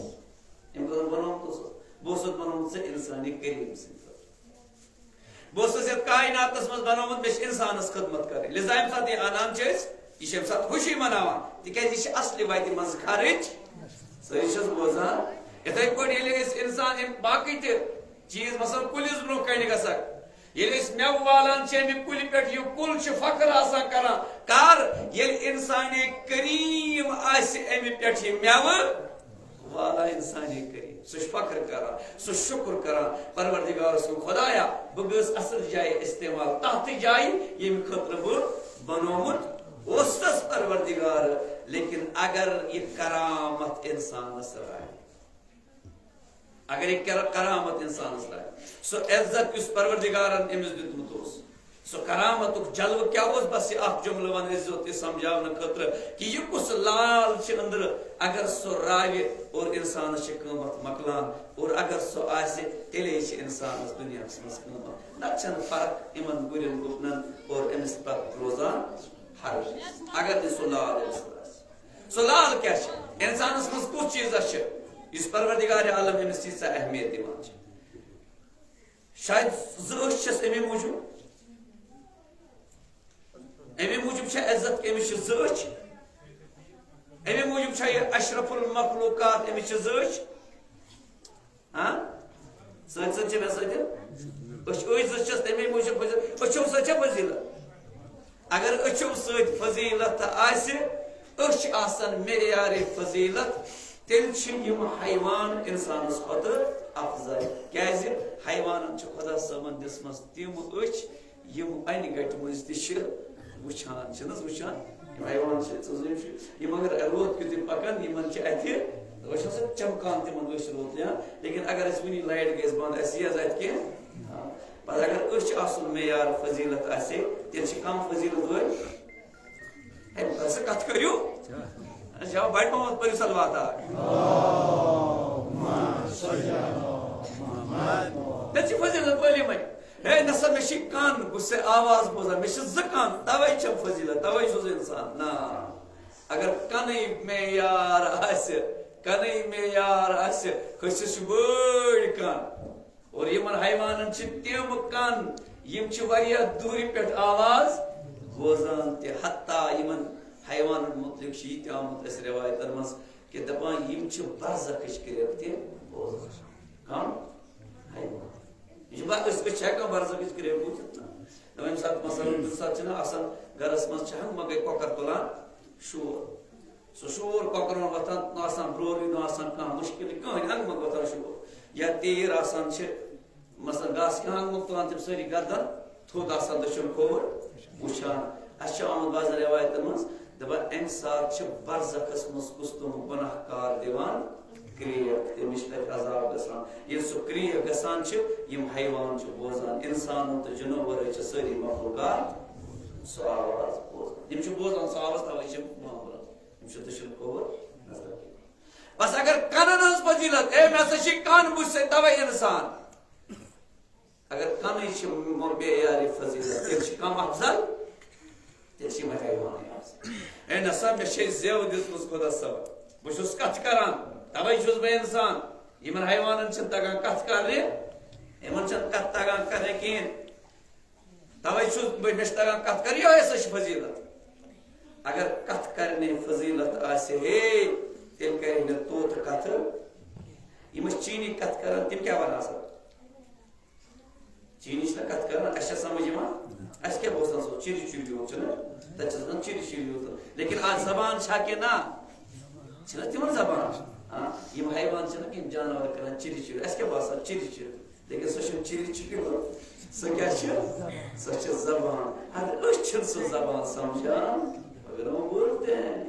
ییٚمہِ خٲطرٕ بنوومُت اوسُس۔ بہٕ اوسُس بنوومُت ژےٚ اِنسانِ کریم سٕنٛدِ خٲطرٕ۔ بہٕ اوسُس یَتھ کائناتَس منٛز بنوومُت، مےٚ چھِ اِنسانَس خدمت کَرٕنۍ۔ لہذا ییٚمہِ ساتہٕ یہِ اَنان چھِ أسۍ، یہِ چھِ اَمہِ ساتہٕ خوشی مناوان، تِکیٛازِ یہِ چھِ اَصلہِ وَتہِ منٛز خرٕچ۔ سٲری چھِ حظ بوزان؟ یِتھَے پٲٹھۍ ییٚلہِ أسۍ اِنسان یِم باقٕے تہِ چیٖز، مثلاً کُلِس برٛونٛہہ کَنہِ گژھکھ، ییٚلہِ أسۍ مٮ۪وٕ والان چھِ اَمہِ کُلہِ پٮ۪ٹھ، یہِ کُل چھُ فخر آسان کران۔ کر؟ ییٚلہِ اِنسانِ کریم آسہِ اَمہِ پٮ۪ٹھ یہِ مٮ۪وٕ والان، اِنسانِ کریم، سُہ چھُ فخر کران، سُہ چھُ شُکُر کران پروردگار سُنٛد، "خۄدایا، بہٕ گٔژھ اَصٕل جایہِ استعمال، تَتھ جایہِ ییٚمہِ خٲطرٕ بہٕ بنوومُت اوسُس پروردگار، لیکن اگر یہِ کرامت اِنسانَس رَٹہِ۔" اگر یہِ کر-، کرامت اِنسانَس لَگہِ، سُہ عزت یُس پروردگارَن أمِس دیُتمُت اوس، سُہ کرامتُک جلوٕ کیٛاہ اوس؟ بس یہِ اکھ جملہٕ ونہٕ أسۍ یوت یہِ سمجھاونہٕ خٲطرٕ کہِ یہِ کُس لال چھِ أنٛدرٕ، اگر سُہ راوِ اور انسانس چھِ قۭمتھ مۄکلان، اور اگر سُہ آسہِ، تیٚلے چھِ انسانس دُنیاہس منٛز قۭمتھ۔ نتہٕ چھنہٕ فرق یِمن گُرٮ۪ن گُپنن اور أمِس پتہٕ روزان حرج، اگر نہٕ سُہ لال أمِس آسہِ۔ سُہ لال کیٛاہ چھِ؟ انسانس منٛز کُس چیٖزا چھِ یُس پروردگار عالم أمِس ییٖژاہ اہمیت دِوان چھِ؟ شاید زٕ أچھ چھس امی موٗجوٗب، امی موٗجوٗب چھےٚ عزت کہِ أمِس چھِ زٕ أچھ، امی موٗجوٗب چھےٚ یہِ اشرف المخلوقات، أمِس چھِ زٕ أچھ۔ ہاں؟ سۭتۍ سۭتۍ چھِ مےٚ سۭتۍ أچھ، أچھ زٕ چھس تمی موٗجوٗب فضیلت، أچھو سۭتۍ چھےٚ فضیلت۔ اگر أچھو سۭتۍ فضیلت آسہِ، أچھ آسن معیار فضیلت، تیٚلہِ چھِ یِم حیوان اِنسانَس کھۄتہٕ افضل۔ کیٛازِ؟ حیوانَن چھِ خۄدا صٲبَن دِژمَژٕ تِم أچھ، یِم اَنہِ گَٹہِ مٔنٛزۍ تہِ چھِ وٕچھان، چھِنہٕ حظ وٕچھان؟ یِم حیوان چھِ، ژٕ وٕچھ، یِم اگر روٗد کیُتھُے پَکَن، یِمَن چھِ اَتھِ، أچھ آسان چمکان تِمَن أچھ روٗد، یا؟ لیکن اگر اَسہِ وٕنی لایٹ گژھِ بنٛد، اَسہِ یی حظ اَتھِ کینٛہہ؟ پتہٕ اگر أچھ آسُن معیار فضیلت آسہِ ہے، تیٚلہِ چھِ کم فضیلت وٲلۍ۔ ہے، پتہٕ سُہ کتھ کٔرِو۔ جواب بڑِ محمد پٔرِو صلوات اکھ۔ تیٚلہِ چھِ فضیلت وٲلۍ یِمے۔ ہے، نسا مےٚ چھِ کن، بہٕ چھُسے آواز بوزان، مےٚ چھِ زٕ کن، توے چھم فضیلت، توے چھُس انسان۔ نہ، اگر کنے معیار آسہِ، کنے معیار آسہِ، کھٔسِس چھِ بٔڑۍ کن۔ اور یِمن حیوانن چھِ تِم کن، یِم چھِ واریاہ دوٗرِ پٮ۪ٹھ آواز بوزان تہِ۔ حتیٰ یِمن حیوانن مُتعلِق چھِ یہِ تہِ آمُت اَسہِ رٮ۪وایتن منٛز کہِ دَپان، یِم چھِ برزخٕچ کرٛیک تہِ بوزان۔ کم؟ حیوان۔ یہِ چھِ با-، أسۍ، أسۍ چھِ ہٮ۪کان برزخٕچ کرٛیک بوٗزِتھ؟ نہ۔ دَپان، ییٚمہِ ساتہٕ، مثلاً، کُنہِ ساتہٕ چھِنہ آسان گرس منٛز چھِ ہنٛگہٕ منٛگَے کۄکر تُلان شور۔ سُہ شور کۄکرَن وۄتھان، نہ آسان برورٕے، نہ آسان کانٛہہ مُشکِلٕے، کٕہٕنۍ، انٛگہٕ منٛگہٕ وۄتھان شور۔ یا تیٖر آسان چھِ، مثلاً گاسہٕ کہِ انٛگہٕ منٛگہٕ تُلان تِم سٲری گردن تھوٚد آسان دٔچھُن کھووُر وٕچھان۔ اَسہِ چھِ آمُت بعضن رٮ۪وایتَن منٛز، دَپان، اَمہِ ساتہٕ چھِ برزخَس منٛز کُس تِم گۄناہ کار دِوان کرٛیک، تٔمِس چھِ تَتہِ عذاب گژھان۔ ییٚلہِ سُہ کرٛیک گژھان چھِ، یِم حیوان چھِ بوزان، اِنسانو تہٕ جِنو ورٲے چھِ سٲری مخلوقات سُہ آواز بوزان۔ یِم چھِ بوزان سُہ آواز، تَوَے چھِ یِم وَنان۔ یِم چھِ دٔچھُن کھووُر نظر۔ بس اگر کنن ہٕنٛز فضیلت، اے، مےٚ ہسا چھِ کن، بہٕ چھُسے توے انسان۔ اگر کنٕے چھِ م-، معیار فضیلت، تیٚلہِ چھِ کم افضل، تیٚلہِ چھِ یِمے حیوانٕے افضل۔ اے نسا، مےٚ چھے زیو دِژمٕژ خۄدا صٲبن، بہٕ چھُس کتھ کران، توے چھُس بہٕ انسان۔ یِمن حیوانن چھِنہٕ تگان کتھ کرنہِ، یِمن چھَنہٕ کتھ تگان کرنہِ کِہیٖنۍ۔ توے چھُس بہٕ، مےٚ چھِ تگان کتھ کرٕنۍ، یِہوٚے ہسا چھِ فضیلت۔ اگر کتھ کرنہِ فضیلت آسہِ ہے، تیٚلہِ کرِ ہے نہٕ طوطہٕ کتھٕ۔ یِم ٲسۍ چیٖنی کتھ کران، تِم کیٛاہ ونان آسان؟ چیٖنی چھِنہ کتھ کران، اَسہِ چھا سمجھ یِوان؟ اَسہِ کیٛاہ بوزان سُہ چِرِ چِرِ یوت چھُنہ؟ تَتہِ چھِ آسان چِرِ چِرِ یوت۔ لیکن آز زبان چھا کِنہٕ نہ؟ چھِنہ تِمن زبان؟ ہاں، یِم حیوان چھِنہ، یِم جانور کران چِرِ چِرِ، اَسہِ کیٛاہ باسان چِرِ چِرِ؟ لیکن سۄ چھَنہٕ چِرِ چِرِ یوت۔ سۄ کیٛاہ چھِ؟ سۄ چھِ زبان۔ اگر أسۍ چھِنہٕ سۄ زبان سمجھان، مگر یِم بولتے ہیں۔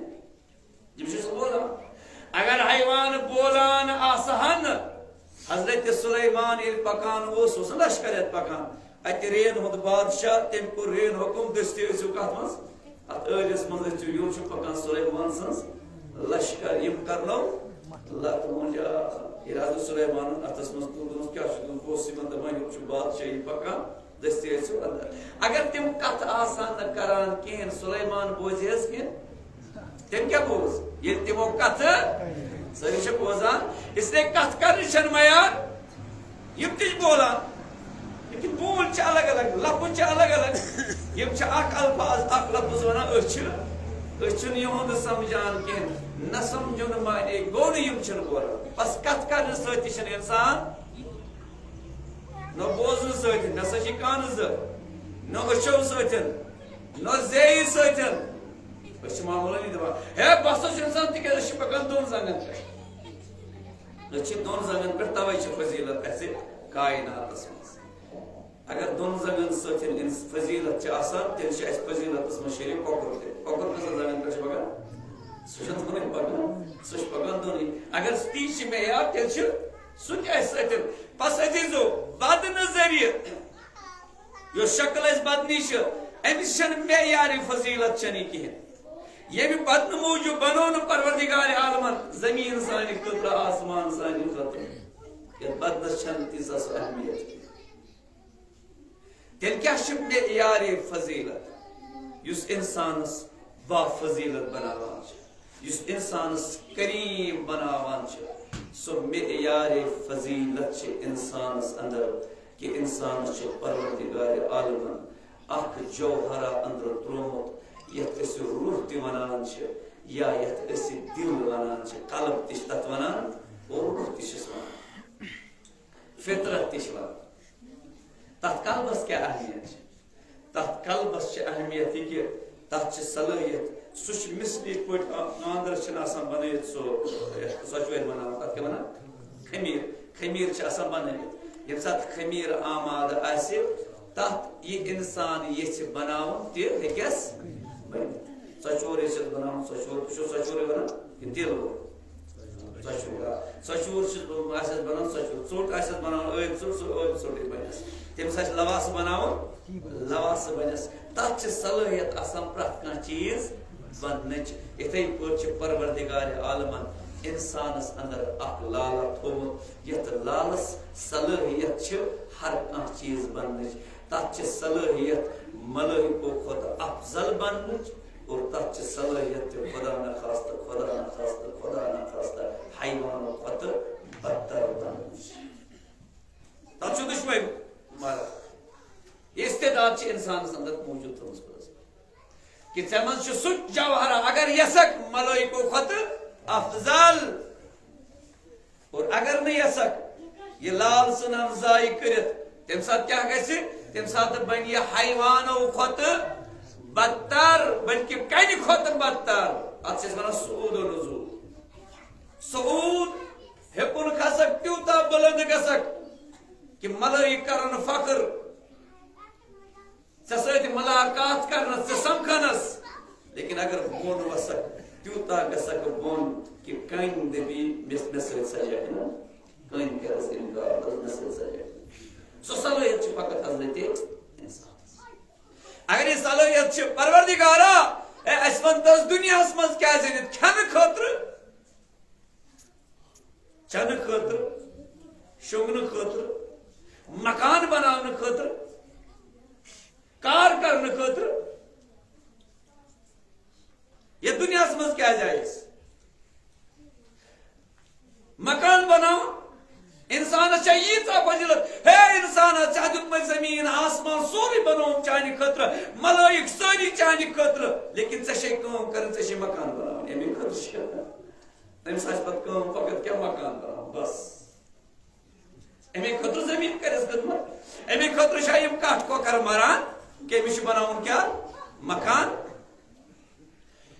یِم چھِ سُہ بولان۔ اگر حیوان بولان آسہٕ ہن، حضرت سلیمان ییٚلہِ پکان اوس، اوس نہٕ لشکر ہٮ۪تھ پکان۔ اَتہِ رین ہُنٛد بادشاہ، تٔمۍ کوٚر رین حُکُم، دٔستِو ٲسِو کَتھ منٛز؟ اَتھ ٲلِس منٛز ٲسِو، یورٕ چھُ پکان سلیمان سٕنٛز لشکر، یِم کرنو لَتہٕ مۄنجہِ آ۔ ییٚلہِ حضرت سلیمانن اَتھس منٛز تُل، دوٚپمَس، "کیٛاہ چھُ؟" دوٚپُن، "بہٕ اوسُس یِمن دَپان، یورٕ چھُ بادشاہی پکان، دٔستِو ٲسِو اَندر۔" اگر تِم کَتھ آسہٕ ہن نہٕ کران کِہیٖنۍ، سلیمان بوزِ حظ کینٛہہ؟ تٔمۍ کیٛاہ بوز؟ ییٚلہِ تِمو کتھٕ سٲری چھِ بوزان، اس لیے کتھ کرنٕچ چھنہٕ معیار۔ یِم تہِ چھِ بولان، لیکن بوٗلۍ چھِ الگ الگ، لفظ چھِ الگ الگ۔ یِم چھِ اکھ الفاظ، اکھ لفظ ونان، أسۍ چھِ، أسۍ چھِنہٕ یِہُنٛد سمجھان کینٛہہ، نہ سمجھُن معنی گوٚو نہٕ یِم چھِنہٕ بولان۔ بس کتھ کرنہٕ سۭتۍ تہِ چھِنہٕ انسان، نہ بوزنہٕ سۭتۍ، مےٚ سا چھِ کانہٕ زٕ، نہ أچھو سۭتۍ، نہ زیٚیہِ سۭتۍ۔ أسۍ چھِ معموٗلٲنی دَپان، ہے، بس حظ چھُ اِنسان، تِکیٛازِ أسۍ چھِ پَکان دۄن زنٛگَن پٮ۪ٹھ۔ أسۍ چھِ دۄن زنٛگَن پٮ۪ٹھ، تَوَے چھِ فضیلت اَسہِ کائناتَس منٛز۔ اگر دۄن زنٛگَن سۭتۍ اِنس-، فضیلت چھِ آسان، تیٚلہِ چھِ اَسہِ فضیلتَس منٛز شریٖک کۄکُر تہِ۔ کۄکُر کٔژَن زنٛگَن پٮ۪ٹھ چھُ پَکان؟ سُہ چھُ دۄنٕے پَکان، سُہ چھُ پَکان دۄنٕے۔ اگر تی چھِ معیار، تیٚلہِ چھُ سُہ تہِ اَسہِ سۭتۍ۔ پس عزیزو، بد نظری یۄس شکل اَسہِ بدنی چھِ، أمِس چھَنہٕ معیارِ فضیلت چھَنہٕ یہِ کِہیٖنۍ۔ ییٚمہِ بدنہٕ موٗجوٗب بنوو نہٕ پروردگار عالمن زٔمیٖن سانہِ خٲطرٕ، آسمان سانہِ خٲطرٕ۔ یَتھ بدنس چھَنہٕ تیٖژاہ سۄ اہمیت کِہیٖنۍ۔ تیٚلہِ کیٛاہ چھِ معیارِ فضیلت؟ یُس اِنسانس بافضیلت بناوان چھِ، یُس اِنسانس کریم بناوان چھِ، سۄ معیارِ فضیلت چھِ اِنسانس اندر، کہِ اِنسانس چھُ پروردگار عالمن اکھ جوہرہ اندر تروومُت، یتھ أسۍ روح تہِ ونان چھِ، یا یتھ أسۍ دل ونان چھِ، قلب تہِ چھِ تتھ ونان، اور روح تہِ چھِس ونان، فطرت تہِ چھِ ونان۔ تتھ قلبس کیٛاہ اہمیت چھِ؟ تتھ قلبس چھِ اہمیت یہِ کہِ تتھ چھِ صلٲحیت، سُہ چھُ مثلی پٲٹھۍ، آ-، کانٛدرس چھِنہٕ آسان بنٲیِتھ سُہ، یتھ ژۄچوَرِ ونان، تتھ کیٛاہ ونان؟ خمیٖر۔ خمیٖر چھِ آسان بنٲوِتھ۔ ییٚمہِ ساتہٕ خمیٖر آمادٕ آسہِ، تتھ یہِ انسان یژھِ بناوُن، تہِ ہیٚکٮ۪س بٔنِتھ۔ ژۄچوَرے چھِس بناوُن، ژۄچوَر، تُہۍ چھِو ژۄچوَرے ونان، یہِ تیٖلہٕ وول۔ ژۄچوَر، آ۔ ژۄچوَر چھُ، آسٮ۪س بَنان ژۄچوَر۔ ژوٚٹ آسٮ۪س بَناوُن ٲبۍ ژوٚٹ، سُہ ٲبۍ ژوٚٹٕے بَنٮ۪س۔ تٔمِس آسہِ لَواسہٕ بَناوُن، لَواسہٕ بَنٮ۪س۔ تَتھ چھِ صلٲحیت آسان پرٛٮ۪تھ کانٛہہ چیٖز بَننٕچ۔ یِتھَے پٲٹھۍ چھِ پروردگار عالمَن اِنسانَس اَندَر اَکھ لالہ تھوٚومُت، یَتھ لالَس صلٲحیت چھِ ہر کانٛہہ چیٖز بَننٕچ۔ تَتھ چھِ صلٲحیت ملٲیکو کھۄتہٕ افضل بَننٕچ۔ اور تَتھ چھِ صلٲحیت تہِ خدا نخواستہ، خدا نخواستہ، خدا نخواستہ حیوانو کھۄتہٕ بدتر بننٕچ۔ تَتھ چھُ دُشوَے مرض۔ یہِ استعداد چھِ اِنسانَس اندر موٗجوٗد تھٲومٕژ خۄداہَس، کہِ ژےٚ منٛز چھُ سُہ جوہرہ، اگر یَژھکھ ملٲیکو کھۄتہٕ افضل۔ اور اگر نہٕ یَژھکھ یہِ لال ژٕنن ضایع کٔرِتھ، تَمہِ ساتہٕ کیٛاہ گژھِ؟ تَمہِ ساتہٕ بَنہِ یہِ حیوانو کھۄتہٕ بدتر، بلکہِ کَنہِ کھۄتہٕ بدتر۔ اَتھ چھِ أسۍ وَنان صعود و نزول۔ صعود، ہیوٚکُن کھسکھ، تیوٗتاہ بُلند گژھکھ کہِ ملٲیِک کَرَن فخر۔ ژےٚ سۭتۍ ملاقات کرنس، ژےٚ سمکھنس۔ لیکن اگر بۄن وسکھ، تیوٗتاہ گژھکھ بۄن کہِ کٔنۍ دٔپی، مےٚ، مےٚ سۭتۍ سجکھ نہٕ۔ کٔنۍ کرس انکار، دوٚپُس، مےٚ سۭتۍ سجکھ نہٕ۔ سۄ صلٲحیت چھِ فقط حضرت انسانس۔ اگر یہِ صلٲحیت چھِ پروردگارا، اے، اَسہِ وَن تہٕ دُنیاہس منٛز کیٛازِ أنِتھ؟ کھٮ۪نہٕ خٲطرٕ، چنہٕ خٲطرٕ، شۄنٛگنہٕ خٲطرٕ، مکان بناونہٕ خٲطرٕ، کار کرنہٕ خٲطرٕ۔ یتھ دُنیاہس منٛز کیٛازِ آیہِ أسۍ؟ مکان بناوُن۔ انسانس چھےٚ ییٖژاہ فضیلت، ہے انسانا، ژےٚ دیُتمَے زٔمیٖن آسمان سورُے بنووُم چانہِ خٲطرٕ، ملٲیِک سٲری چانہِ خٲطرٕ، لیکن ژےٚ چھے کٲم کرٕنۍ، ژےٚ چھے مکان بناوُن۔ اَمے خٲطرٕ چھِ کران۔ تٔمِس آسہِ پتہٕ کٲم فقط کیٛاہ؟ مکان بناوُن، بس۔ اَمے خٲطرٕ زٔمیٖن کٔرِس خدمت۔ اَمے خٲطرٕ چھا یِم کَٹھ کۄکَر مَران کہِ أمِس چھُ بناوُن کیٛاہ؟ مکان۔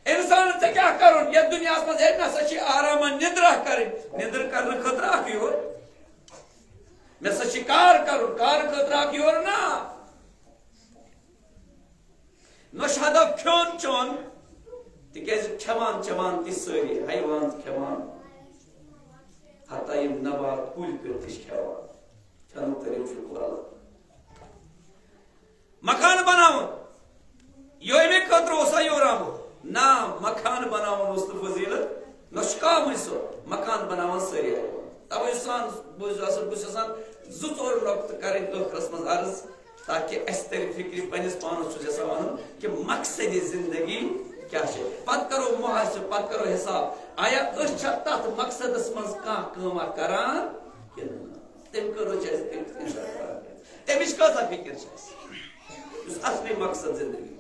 اِنسانَن ژےٚ کیٛاہ کَرُن یَتھ دُنیاہَس منٛز؟ ہے، مےٚ ہسا چھِ آرامَن نِندرا کَرٕنۍ۔ نِندٕر کَرنہٕ خٲطرٕ اَکھ یور۔ مےٚ ہسا چھِ کار کَرُن، کارٕ خٲطرٕ اَکھ یور نا۔ نہ چھُ ہدف کھیوٚن چیوٚن، تِکیٛازِ کھٮ۪وان چٮ۪وان تہِ سٲری، حیوان تہِ کھٮ۪وان، حتیٰ یِم نبات کُلۍ کٔٹۍ تہِ چھِ کھٮ۪وان۔ کھٮ۪نُک طریٖقہٕ چھُ الگ۔ مکان بناوُن، یہِ اَمے خٲطرٕ اوسا یور آمُت؟ نہ، مکان بناوُن اوس نہٕ فضیلت، نہ چھُ کامٕے سُہ۔ مکان بناوان سٲری حیوان۔ توے چھُ آسان، بہٕ چھُس آسان، بہٕ چھُس آسان زٕ ژور نۄقطہٕ کرٕنۍ ٲخرس منٛز عرض۔ تاکہ اَسہِ تَرِ فِکرِ، پنٛنِس پانَس چھُس یَژھان وَنُن کہِ مقصدِ زِندگی کیٛاہ چھِ۔ پَتہٕ کَرو محاسبہٕ، پَتہٕ کَرو حِساب، آیا أسۍ چھا تَتھ مقصدَس منٛز کانٛہہ کٲمہ کَران کِنہٕ نہ؟ تَمہِ خٲطرٕ چھِ اَسہِ فِکر کۭژاہ کَران۔ تَمِچ کۭژاہ فِکر چھِ اَسہِ، یُس اَصلی مقصد زِندگی۔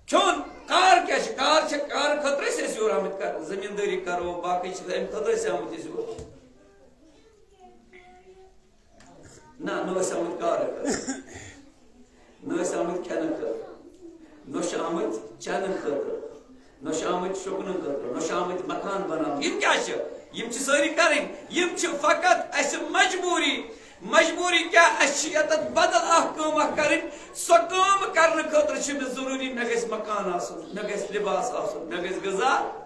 کھیوٚن، کار کیٛاہ چھِ؟ کار چھِ، کار خٲطرٕ ٲسۍ أسۍ یور آمٕتۍ کَرنہٕ، زٔمیٖندٲری کَرو، باقٕے چھِ، اَمہِ خٲطرٕ ٲسۍ آمٕتۍ أسۍ یور۔ نہ، نہ ٲسۍ آمٕتۍ کارٕ خٲطرٕ۔ نہ ٲسۍ آمٕتۍ کھٮ۪نہٕ خٲطرٕ۔ نہ چھِ آمٕتۍ چٮ۪نہٕ خٲطرٕ۔ نہ چھِ آمٕتۍ شۄنٛگنہٕ خٲطرٕ۔ نہ چھِ آمٕتۍ مکان بناونہٕ۔ یِم کیٛاہ چھِ؟ یِم چھِ سٲری کَرٕنۍ۔ یِم چھِ فقط اَسہِ مجبوٗری۔ مجبوٗری کیٛاہ؟ اَسہِ چھِ ییٚتٮ۪تھ بدل اَکھ کٲم اَکھ کَرٕنۍ۔ سۄ کٲم کَرنہٕ خٲطرٕ چھِ مےٚ ضروٗری، مےٚ گژھِ مکان آسُن، مےٚ گژھِ لباس آسُن، مےٚ گژھِ غذا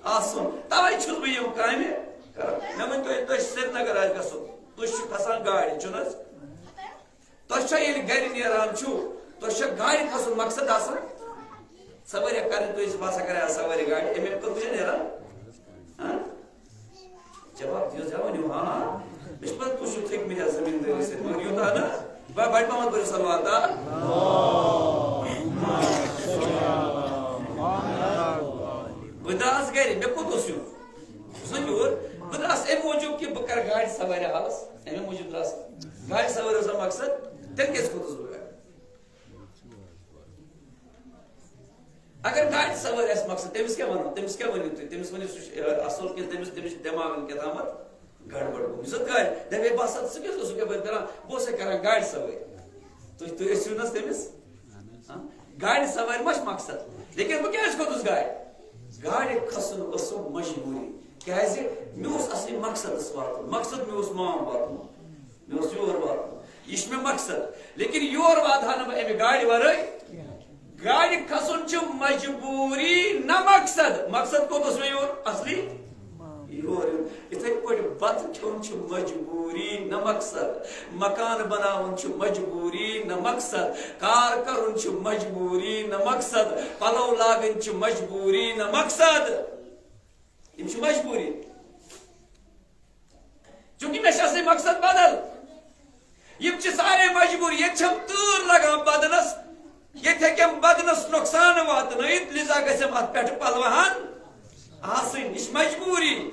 آسُن۔ تَوَے چھُس بہٕ یِم کامہِ کران۔ مےٚ ؤنۍ تو، تۄہہِ سرینگر آسہِ گژھُن، تُہۍ چھِو کھسان گاڑِ، چھُنہٕ حظ؟ تۄہہِ چھا ییٚلہِ گرِ نیران چھُو، تۄہہِ چھا گاڑِ کھسُن مقصد آسان؟ سوٲرۍ کَرٕنۍ، تُہۍ ٲسِو باسان کَران سوٲرۍ گاڑِ، اَمہِ خٲطرٕ چھا نیران؟ ہاں؟ جواب دِیِو، جواب ؤنِو، ہاں۔ مےٚ چھُ پَتہ تُہۍ چھِو تھٔکۍ مٕتۍ آز زٔمیٖندٲری سۭتۍ، مگر یوٗتاہ نہٕ۔ بَ-، بَٹہِ محمد بٔرِو صلوات، آ؟ بہٕ درٛاس گرِ، مےٚ کوٚت اوس یُن؟ بہٕ چھُس نہ یور، بہٕ درٛاس اَمہِ موٗجوٗب کہِ بہٕ کَرٕ گاڑِ سوارِ حالَس، اَمہِ موٗجوٗب درٛاس گاڑِ سوارِ اوس مقصد، تیٚلہِ کیٛازِ کھوٚتُس بہٕ گاڑِ؟ اگر گاڑِ سوٲرۍ آسہِ مقصد، تٔمِس کیٛاہ وَنو؟ تٔمِس کیٛاہ ؤنِو تُہۍ؟ تٔمِس ؤنِو سُہ چھُ، اَ، اَصٕل کِنہٕ تٔمِس، تٔمِس چھُ دٮ۪ماغَن کیٛاہ تامَتھ گڑبڑ گوٚمُت۔ یُس زَن گاڑِ، دَپہِ ہے، بہٕ ہسا، ژٕ کیٛاہ اوسُکھ یَپٲرۍ کَران؟ بہٕ اوسَے کَران گاڑِ سوٲرۍ۔ تُہۍ، تُہۍ ٲسِو نہٕ حظ تٔمِس؟ ہاں؟ گاڑِ سوارِ ما چھِ مقصد؟ لیکن بہٕ کیٛازِ کھوٚتُس گاڑِ؟ گاڑِ کھسُن ٲسٕم مجبوٗری۔ کیٛازِ؟ مےٚ اوس اَصلی مقصدَس واتُن۔ مقصد مےٚ اوس مام واتُن۔ مےٚ اوس یور واتُن۔ یہِ چھُ مےٚ مقصد۔ لیکن یور واتہٕ ہا نہٕ بہٕ اَمہِ گاڑِ وَرٲے۔ گاڑِ کھسُن چھُ مجبوٗری، نہ مقصد۔ مقصد کوٚت اوس مےٚ یور؟ اَصلی یور یُن۔ یِتھَے پٲٹھۍ بَتہٕ کھیوٚن چھُ مجبوٗری، نہ مقصد۔ مکان بناوُن چھُ مجبوٗری، نہ مقصد۔ کار کَرُن چھُ مجبوٗری، نہ مقصد۔ پَلو لاگٕنۍ چھِ مجبوٗری، نہ مقصد۔ یِم چھِ مجبوٗری۔ چونکہ مےٚ چھِ اصلی مقصد بدل۔ یِم چھِ سارے مجبوٗر۔ ییٚتہِ چھَم تۭر لگان بدنس، ییٚتہِ ہیٚکٮ۪م بدنس نۄقصان واتنٲیِتھ، لہذا گژھٮ۪م اتھ پٮ۪ٹھٕ پلوہن آسٕنۍ۔ یہِ چھِ مجبوٗری۔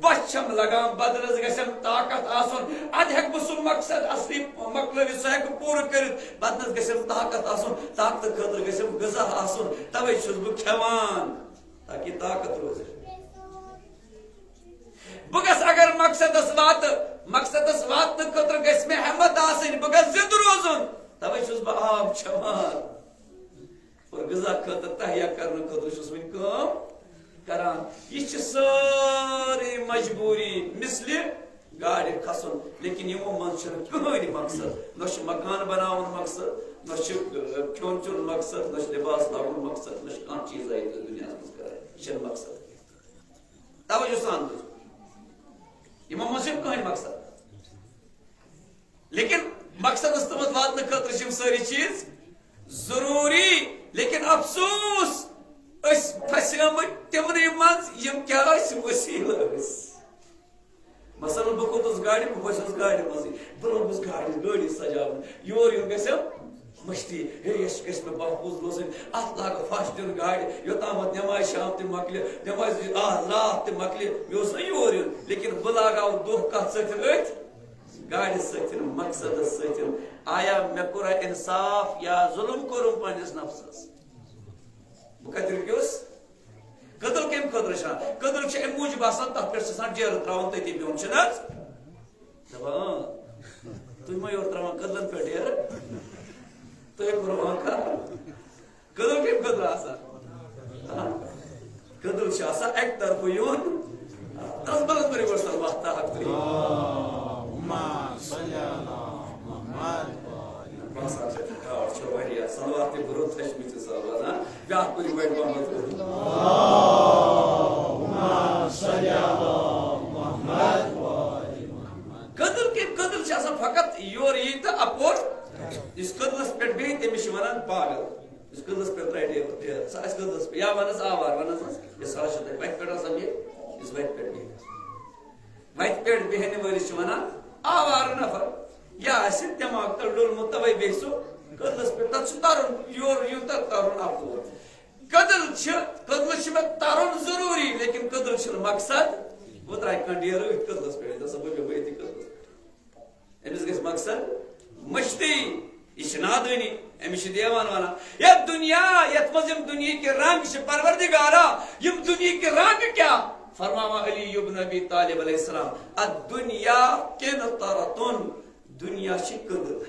بۄچھِ چھَم لگان بدنس، گژھٮ۪م طاقت آسُن، ادٕ ہیٚکہٕ بہٕ سُہ مقصد اصلی مۄکلٲوِتھ، سُہ ہیٚکہٕ بہٕ پوٗرٕ کٔرِتھ۔ بدنس گژھٮ۪م طاقت آسُن، طاقتہٕ خٲطرٕ گژھٮ۪م غذا آسُن، توے چھُس بہٕ کھٮ۪وان۔ تاکہ طاقت روزِ۔ بہٕ گژھٕ اگر مقصدس واتہٕ، مقصدس واتنہٕ خٲطرٕ گژھِ مےٚ ہمت آسٕنۍ، بہٕ گژھٕ زندٕ روزُن، توے چھُس بہٕ آب چٮ۪وان۔ اور غذا خٲطرٕ تہیا کرنہٕ خٲطرٕ چھُس وۄنۍ کٲم کران۔ یہِ چھِ سٲرٕے مجبوٗری مثلِ گاڑِ کھسُن، لیکن یِمو منٛز چھُنہٕ کٕہٕنۍ مقصد۔ نہ چھُ مکان بناوُن مقصد، نہ چھُ، ٲہ، کھیوٚن چیوٚن مقصد، نہ چھُ لباس لاگُن مقصد، نہ چھُ کانٛہہ چیٖزا ییٚتہِ دُنیاہس منٛز کران۔ یہِ چھُنہٕ مقصد۔ توجہ سان بوٗزِو۔ یِمو منٛز چھُنہٕ کٕہٕنۍ مقصد۔ لیکن مقصدس تامتھ واتنہٕ خٲطرٕ چھِ یِم سٲری چیٖز ضروٗری۔ لیکن افسوس، أسۍ پھسیمٕتۍ تِمنٕے منٛز، یِم کیٛاہ ٲسۍ؟ وسیٖلہٕ ٲسۍ۔ مثلاً، بہٕ کھوٚتُس گاڑِ، بہٕ پھسیوس گاڑِ منٛزٕے۔ بہٕ لوٚگُس گاڑِ، گٲڑی سجاونہِ۔ یور یُن گژھِ مٔشتٕے۔ ہے، یہِ گژھِ مےٚ محفوٗظ روزٕنۍ۔ اَتھ لاگہٕ پھش دیُن گاڑِ، یوٚتامَتھ نٮ۪مازِ شام تہِ مۄکلہِ، نٮ۪مازِ آ، راتھ تہِ مۄکلہِ۔ مےٚ اوس نہ یور یُن، لیکن بہٕ لاگاوٕ دۄہ کَتھ سۭتۍ أتھۍ؟ گاڑِ سۭتۍ، مقصدس سۭتۍ۔ آیا مےٚ کوٚرا انصاف یا ظلم کوٚرُم پننِس نفسس؟ بہٕ کتہِ رُکیوس؟ کٔدٕل کمہِ خٲطرٕ چھِ آسان؟ کٔدٕل چھِ امہِ موٗجوٗب آسان، تتھ پٮ۪ٹھ چھِ آسان ڈیرٕ ترٛاوان تٔتی بِہُن، چھِنہٕ حظ؟ دپان، اۭں۔ تُہۍ ما یورٕ ترٛاوان کٔدلن پٮ۪ٹھ ڈیرٕ؟ تُہۍ کوٚروٕ کتھ؟ کٔدٕل کمہِ خٲطرٕ آسان؟ ہاں؟ کٔدٕل چھِ آسان اَکہِ طرفہٕ یُن۔ تَس بلند کٔرِو گۄڈٕ سلوات تہٕ حق کٔرِو۔ اللهم صل على محمد۔ باسان چھِ تھکاوٹ چھِ واریاہ۔ سلوات تہِ برو تھٔچمٕتۍ چھِ سلوات، ہاں؟ بیٛاکھ کٔرِو وۄنۍ پہمتھ۔ اللهم صل على محمد۔ کٔدٕل کمہِ، کٔدٕل چھِ آسان فقط یورٕ یی تہٕ اَپور۔ یُس کٔدلس پٮ۪ٹھ بیٚہہِ، تٔمِس چھِ وَنان پاگل۔ یُس کٔدلس پٮ۪ٹھ ترٛایہِ ڈیرٕ، ڈیرٕ، سُہ آسہِ کٔدلس پٮ۪ٹھ۔ یا وَنس آوارٕ، وَنس، یُس ہسا چھُ تَتہِ وَتہِ پٮ۪ٹھ آسان بیٚہِتھ، یُس وَتہِ پٮ۪ٹھ بیٚہہِ۔ وَتہِ پٮ۪ٹھ بیٚہنہٕ وٲلِس چھِ وَنان آوارٕ نفر۔ یا آسہِ دٮ۪ماغ تَل ڈوٚلمُت، تَوَے بیٚہہِ سُہ کٔدلس پٮ۪ٹھ۔ تَتھ چھُ تَرُن یورٕ یُن تہٕ تَرُن اَپور۔ کٔدٕل چھِ، کٔدلس چھِ مےٚ تَرُن ضروٗری، لیکن کٔدٕل چھُنہٕ مقصد۔ وۄنۍ ترٛایہِ کانٛہہ ڈیرٕ أتھۍ کٔدلس پٮ۪ٹھ، دَپس سا بہٕ بیٚہمہٕ أتھی کٔدلس پٮ۪ٹھ۔ أمِس گژھِ مقصد مٔشتٕے۔ یہِ چھِ نادٲنی۔ أمِس چھِ دیوان وَنان، یَتھ دُنیا، یَتھ منٛز یِم دُنیہٕکۍ رنٛگ چھِ، پروردگارا، یِم دُنیہٕکۍ رنٛگ کیٛاہ؟ فرماوان علی ابن ابی طالب علیہ السلام، الدنیا قنطرة، دُنیا چھِ کٔدٕل۔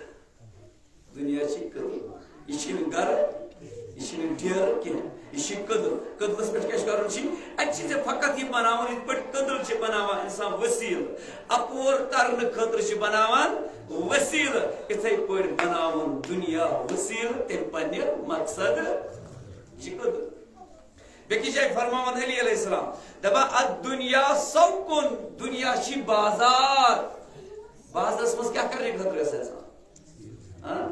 دُنیا چھِ کٔدٕل۔ یہِ چھِنہٕ گرٕ، یہِ چھِنہٕ ڈیرٕ کینٛہہ۔ یہِ چھِ کٔدٕل۔ کٔدلس پٮ۪ٹھ کیٛاہ چھُ کرُن؟ چھِ اَتہِ چھِ ژےٚ فقط یہِ بناوُن، یِتھ پٲٹھۍ کٔدٕل چھِ بناوان اِنسان وسیٖلہٕ۔ اَپور ترنہٕ خٲطرٕ چھِ بناوان وسیٖلہٕ۔ یِتھَے پٲٹھۍ بناوُن دُنیا وسیٖلہٕ تَمہِ پننہِ مقصدٕ۔ یہِ چھِ کٔدٕل۔ بیٚکِس جایہِ فرماوان علی علیہ السلام، دَپان، "الدنیا سوق، دُنیا چھِ بازار۔" بازرَس منٛز کیٛاہ کَرنہٕ خٲطرٕ ٲس اِنسان؟ ہاں؟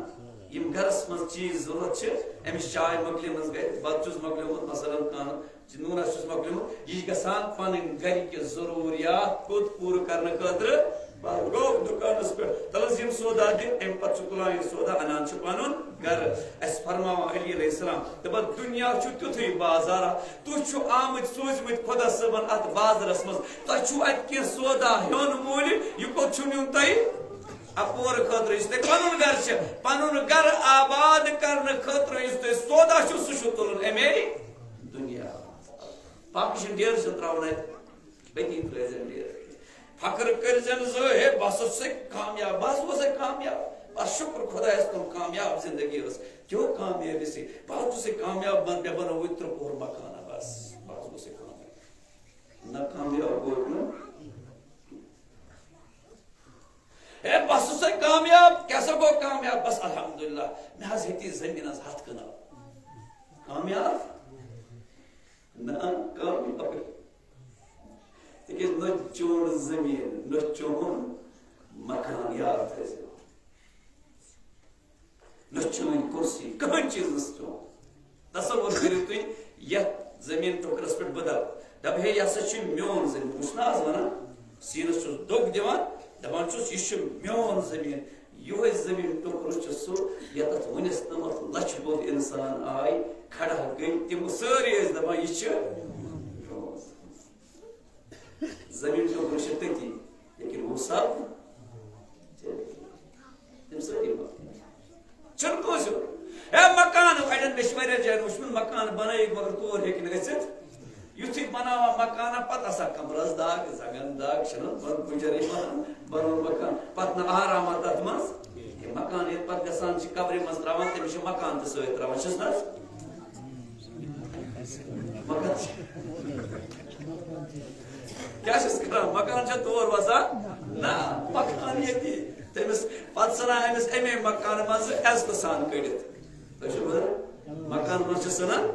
یِم گَرَس منٛز چیٖز ضوٚرَتھ چھِ، أمِس چاے مۄکلیمٕژ گَرِ، بَتہٕ چھُس مۄکلیومُت، مثلاً کانٛہہ نوٗنَس چھُس مۄکلیومُت، یہِ چھِ گژھان پَنٕنۍ گَرِکہِ ضروٗریات کوٚت پوٗرٕ کَرنہٕ خٲطرٕ؟ بَس گوٚو دُکانَس پٮ۪ٹھ، تَلہٕ حظ یِم سودا دِن، اَمہِ پَتہٕ چھُ تُلان یہِ سودا، اَنان چھُ پَنُن گَرٕ۔ اَسہِ فرماوان علی علیہ السلام، دَپان، "دُنیا چھُ تیُتھُے بازارا، تُہۍ چھِو آمٕتۍ، سوٗزمٕتۍ خۄدا صٲبَن اَتھ بازرَس منٛز، تۄہہِ چھُو اَتہِ کینٛہہ سودا ہیوٚن مٔلۍ، یہِ کوٚت چھُو نیُن تۄہہِ؟ اَپورٕ خٲطرٕ، یُس تۄہہِ پَنُن گَرٕ چھِ، پَنُن گَرٕ آباد کَرنہٕ خٲطرٕ یُس تۄہہِ سودا چھُو، سُہ چھُو تُلُن اَمے دُنیا۔ باقٕے چھُنہٕ ڈیرٕ چھُنہٕ ترٛاوُن اَتہِ، أتی ترٛٲوزٮ۪ن ڈیرٕ۔ فخر کٔرۍزٮ۪ن زٕ، ہے، بہٕ ہسا چھُسَے کامیاب، بہٕ ہسا گوٚسَے کامیاب، بَس شُکُر خۄدایَس کُن، کامیاب زِندگی ٲس، کیٛو کامیٲبی سۭتۍ، بہٕ ہسا چھُسَے کامیاب، بَن-، مےٚ بَنووُے ترٛےٚ پوٚہَر مکانہ، بَس، بہٕ ہسا گوٚسَے کامیاب۔ نہ کامیاب گوٚو نہٕ۔ ہے، بہٕ ہسا چھُسَے کامیاب، کیٛاہ سا گوٚو کامیاب؟ بَس الحمدللہ، مےٚ حظ ہیٚتہِ زٔمیٖن حظ ہَتھ کنال۔ کامیاب؟ نہ، کامیاب۔ تِکیٛازِ نہ چون زٔمیٖن، نہ چون مکان، یاد تھٲیزیو۔ نہ چٲنۍ کُرسی، کٕہٕنۍ چیٖز نہٕ چون۔ تصور کٔرِو تُہۍ، یَتھ زٔمیٖن ٹُکرَس پٮ۪ٹھ بہٕ دَپہٕ، دَپہٕ، "ہے، یہِ ہسا چھُ میون زٔمیٖن۔" بہٕ چھُس نہ آز وَنان، سیٖنَس چھُس دۄگ دِوان، دَپان چھُس، "یہِ چھُ میون زٔمیٖن۔" یِہوٚے زٔمیٖن ٹُکرٕ چھُ سُہ، یَتَتھ وٕنِس تامَتھ لَچھِ بوٚد اِنسان آے، کھڑا گٔے، تِم سٲری ٲسۍ دَپان، "یہِ چھُ میون زٔمیٖن۔" زٔمیٖن ٹُکرٕ چھِ تٔتی، لیکن حساب چھُنہٕ کٲنٛسہِ ہُنٛد۔ ہے، مکان، اَڑٮ۪ن مےٚ چھِ واریاہ جایَن وٕچھمُت، مکان بَنٲیِکھ، مگر تور ہیٚکہِ نہٕ گٔژھِتھ۔ یُتھُے بَناوان مکانہ، پَتہٕ آسان کَمرَس داغ، زَنٛگَن داغ، چھِنہٕ حظ؟ بَن-، بُجَر یِوان، بَنوو مکان، پَتہٕ نہٕ آرامہ تَتھ منٛز۔ یہِ مکان ییٚلہِ پَتہٕ گژھان چھِ قبرِ منٛز ترٛاوان، تٔمِس چھِ مکان تہِ سۭتۍ ترٛاوان، چھِس نہٕ حظ؟ مگر کیٛاہ چھِس کران؟ مکان چھا تور وسان؟ نہ، مکان ییٚتی۔ تٔمِس پتہٕ ژھٕنان أمِس اَمے مکانہٕ منٛزٕ عزتہٕ سان کٔڑِتھ۔ تُہۍ چھِو بوزان؟ مکانہٕ منٛز چھِ ژھٕنان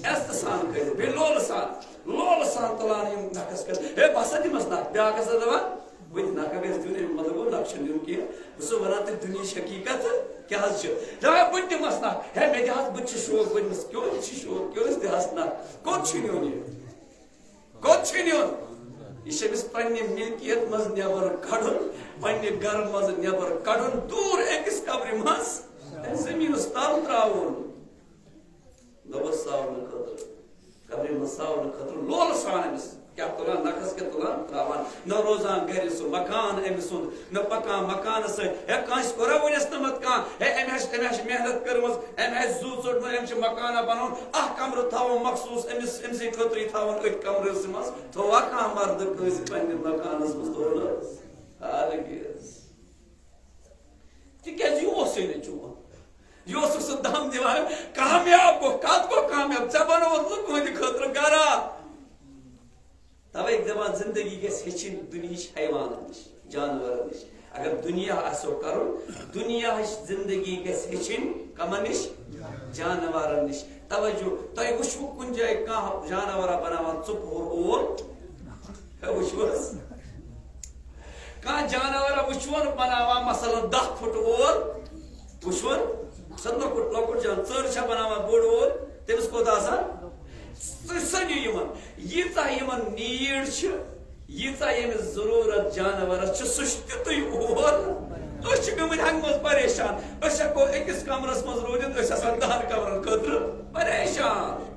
عزتہٕ سان کٔڑِتھ، بیٚیہِ لولہٕ سان، لولہٕ سان تُلان یِم نَکھَس پٮ۪ٹھ۔ ہے، بہٕ ہسا دِمَس نَکھ، بیٛاکھ ہسا دَپان، وۄنۍ نَکھٕ گژھِ دیُن، اَمیُک مطلب گوٚو نَکھٕ چھُنہٕ دیُن کینٛہہ۔ بہٕ چھُسو وَنان تۄہہِ دُنیہٕچ حقیٖقت کیٛاہ حظ چھِ۔ دَپان، بہٕ تہِ دِمَس نَکھٕ۔ ہے، مےٚ تہِ حظ، بہٕ تہِ چھُس شوق، بہٕ دِمَس۔ کیوں تہِ چھُ شوق، کیوں أسۍ دِہَس نَکھٕ؟ کوٚت چھُ نیُن یہِ؟ کوٚت چھُ نیُن؟ یہِ چھُ أمِس پنٛنہِ مِلکیت منٛز نٮ۪بر کَڑُن، پنٛنہِ گَرٕ منٛز نٮ۪بر کَڑُن، دوٗر أکِس قبرِ منٛز، أمِس زٔمیٖنَس تَل ترٛاوُن۔ دوٚپُس ساونہٕ خٲطرٕ، قبرِ منٛز ساونہٕ خٲطرٕ لولہٕ سان أمِس کیٛاہ تُلان، نَکھَس کیٛاہ تُلان، ترٛاوان۔ نہ روزان گَرِ سُہ مکان أمۍ سُنٛد، نہ پَکان مکانَس سۭتۍ۔ ہے، کٲنٛسہِ کوٚرا وٕنِس تامَتھ کانٛہہ؟ ہے، أمۍ ہا چھِ، أمۍ ہا چھِ محنت کٔرمٕژ، أمۍ ہا چھِ زُو ژوٚٹمُت، أمۍ چھِ مکانہ بَنومُت، اَکھ کَمرٕ تھاوو مخصوٗص أمِس، أمۍ سٕے خٲطرٕ یہِ تھاوُن أتھۍ کَمرَس منٛز۔ تھوٚوا کانٛہہ مَردٕ کٲنٛسہِ پنٛنِس مکانَس منٛز، تھوٚو نہٕ؟ ہرگز۔ تِکیٛازِ یہِ اوسُے نہٕ چون۔ یہِ اوسُکھ سُہ دم دِوان، کامیاب گوٚو، کتھ گوٚو کامیاب؟ ژےٚ بنووُتھ نہٕ کٕہٕنٛدِ خٲطرٕ گرا۔ توے دپان، زندگی گژھِ ہیٚچھِنۍ دُنیہٕچ حیوانن نِش، جانورن نِش۔ اگر دُنیا آسیو کرُن، دُنیاہٕچ زندگی گژھِ ہیٚچھِنۍ کمن نِش؟ جانورن نِش۔ توجہ، تۄہہِ وٕچھوٕ کُنہِ جایہِ کانٛہہ جانورا بناوان ژُپہُر اول؟ ہے، وٕچھوٕ حظ۔ کانٛہہ جانورا وٕچھوٕ نہٕ بناوان، مثلاً، دَہ فُٹ اول؟ وٕچھوٕ؟ سُہ لۄکُٹ، لۄکُٹ جان-، ژٔر چھا بناوان بوٚڑ اول؟ تٔمِس کوٗتاہ آسان؟ تُہۍ سٔنِو یِمن۔ ییٖژاہ یِمن need چھِ، ییٖژاہ ییٚمِس ضروٗرت جانورس چھِ، سُہ چھُ تیُتُے اول۔ أسۍ چھِ گٔمٕتۍ ہنٛگہٕ منٛز پریشان۔ أسۍ ہٮ۪کو أکِس کمرس منٛز روٗزِتھ، أسۍ آسان دَہن کمرن خٲطرٕ پریشان۔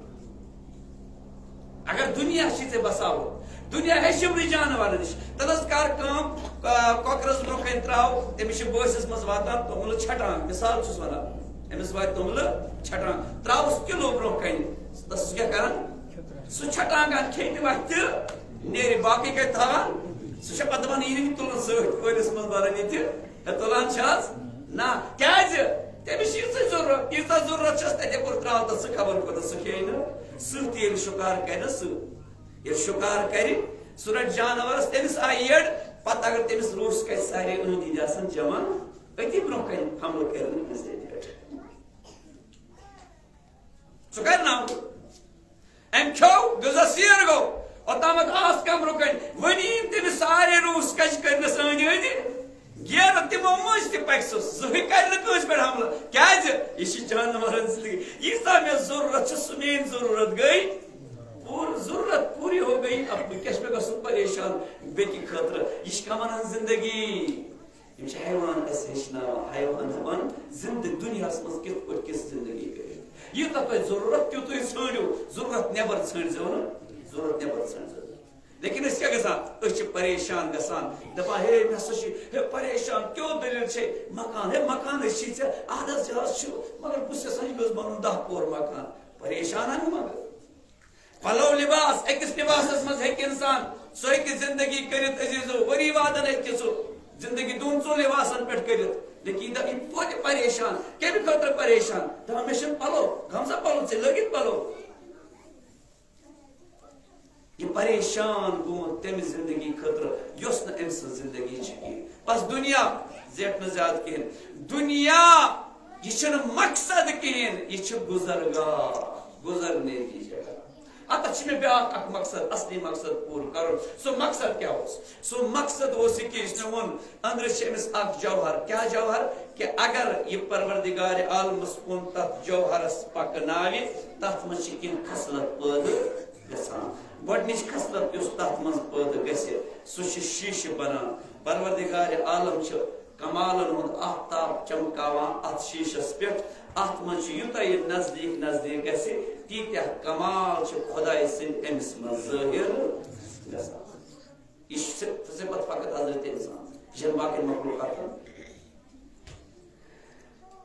اگر دُنیا چھِ ژےٚ بساوُن، دُنیا ہیٚچھِو نہٕ جانورن نِش۔ تَلہٕ حظ کر کٲم، آ، کۄکرَس برٛونٛہہ کَنہِ ترٛاو، تٔمِس چھِ بٲسِس منٛز واتان توٚملہٕ چھٹان، مثال چھُس وَنان، أمِس واتہِ توٚملہٕ چھٹان، ترٛاوُس کِلوٗ برٛونٛہہ کَنہِ، تَس چھُ کیٛاہ کَران؟ سُہ چھٹان کَران، کھیٚیہِ تہِ وَتھِ تہِ نیرِ، باقٕے کَتہِ تھاوان؟ سُہ چھُ پَتہٕ دَپان، یہِ نہٕ تُلُن سۭتۍ، ٲلِس منٛز بَران یہِ تہِ۔ ہے، تُلان چھِ حظ؟ نہ۔ کیٛازِ؟ تٔمِس چھِ یِژٕے ضروٗرت، ییٖژاہ ضروٗرت چھَس، تَتے کوٚر ترٛاو تہٕ سُہ خبر کوٗتاہ سُہ کھیٚیہِ نہٕ۔ سٕہہ تہِ ییٚلہِ شُکار کَرِ نہ سُہ، ییٚلہِ شُکار کَرِ، سُہ رَٹہِ جانوَرَس، تٔمِس آیہِ یٔڈ، پَتہٕ اگر تٔمِس روٚس کَرِ، سارے أنٛدۍ أنٛدۍ آسَن جمع، أتی برٛونٛہہ کَنہِ حملہٕ کَرِ نہٕ کٲنٛسہِ تہِ۔ سُہ کَرِ نہٕ حملہٕ۔ أمۍ کھیوٚو، غذا سیر گوٚو۔ اوٚتامَتھ آس کَمرُک أنۍ۔ وۄنۍ یِن تٔمِس سارے روٗس کَچہِ کٔرنَس أنٛدۍ أنٛدۍ۔ گیرٕ تِمو مٔنٛزۍ تہِ پَکہِ سُہ، زٕہٕے کَرِ نہٕ کٲنٛسہِ پٮ۪ٹھ حملہٕ۔ کیٛازِ؟ یہِ چھِ جانوَرَن زِندگی۔ ییٖژاہ مےٚ ضروٗرت چھِ، سُہ میٛٲنۍ ضروٗرت گٔے پوٗرٕ۔ ضروٗرت پوٗری ہو گٔے، اب بہٕ کیٛاہ چھُس مےٚ گژھُن پریشان بیٚکہِ خٲطرٕ؟ یہِ چھِ کَمَن ہٕنٛز زِندگی؟ یِم چھِ حیوان اَسہِ ہیٚچھناوان، حیوان دَپان زِندٕ دُنیاہَس منٛز کِتھ پٲٹھۍ کِژھ زِندگی کٔرِو۔ یوٗتاہ تۄہہِ ضروٗرت تیوٗتُے ژھٲنٛڈِو، ضروٗرت نٮ۪بَر ژھٲنٛڈزیو نہٕ، ضروٗرت نٮ۪بَر ژھٲنٛڈزیو نہٕ۔ لیکن أسۍ کیٛاہ گژھان؟ أسۍ چھِ پریشان گژھان، دَپان، ہے، مےٚ ہسا چھِ، ہے، پریشان، کیٛو دٔلیٖل چھے؟ مکان، ہے، مکان أسۍ چھِ ژےٚ، اَہَن حظ، یہِ حظ چھُ، مگر بہٕ چھُس یَژھان، یہِ گوٚژھ بَنُن دَہ پور مکان۔ پریشان ہا نہٕ مگر۔ پلو لباس، أکِس لباسس منٛز ہیٚکہِ اِنسان، سُہ ہیٚکہِ زندگی کٔرِتھ، عزیزو، ؤری وادن ہیٚکہِ سُہ زندگی دۄن ژۄن لباسن پٮ۪ٹھ کٔرِتھ۔ لیکن یہِ دپہِ، یہِ توتہِ پریشان، کمہِ خٲطرٕ پریشان؟ دپان، مےٚ چھِنہٕ پلو، کم سا پلو، ژےٚ لٲگِتھ پلو۔ یہِ پریشان گوٚمُت تمہِ زندگی خٲطرٕ، یۄس نہٕ أمۍ سٕنٛز زندگی چھِ کِہیٖنۍ۔ بس دُنیا زیٹھ نہٕ زیادٕ کِہیٖنۍ۔ دُنیا، یہِ چھُنہٕ مقصد کِہیٖنۍ، یہِ چھُ گُزرگاہ، گُزرنے کی جگہ۔ اتھ چھِ مےٚ بیٛاکھ اکھ مقصد، اصلی مقصد پوٗرٕ کرُن۔ سُہ مقصد کیٛاہ اوس؟ سُہ مقصد اوس یہِ کہِ یُس مےٚ ووٚن، أنٛدرٕ چھِ أمِس اکھ جوہر۔ کیٛاہ جوہر؟ کہِ اگر یہِ پروردگار عالمس کُن تتھ جوہرس پکناوِ، تتھ منٛز چھِ کینٛہہ خصلت پٲدٕ گژھان۔ گۄڈٕنِچ خصلت یُس تتھ منٛز پٲدٕ گژھِ، سُہ چھُ شیٖشہٕ بنان۔ پروردگار عالم چھُ کمالن ہُنٛد آفتاب چمکاوان اتھ شیٖشس پٮ۪ٹھ۔ اتھ منٛز چھُ یوٗتاہ یہِ نزدیٖک نزدیٖک گژھِ، تیٖتیٛاہ کمال چھِ خۄداے سٕنٛدۍ أمِس منٛز ظٲہِر گژھان۔ یہِ چھِ صفت فقط حضرت انسان، یہِ چھَنہٕ باقین مخلوقاتن۔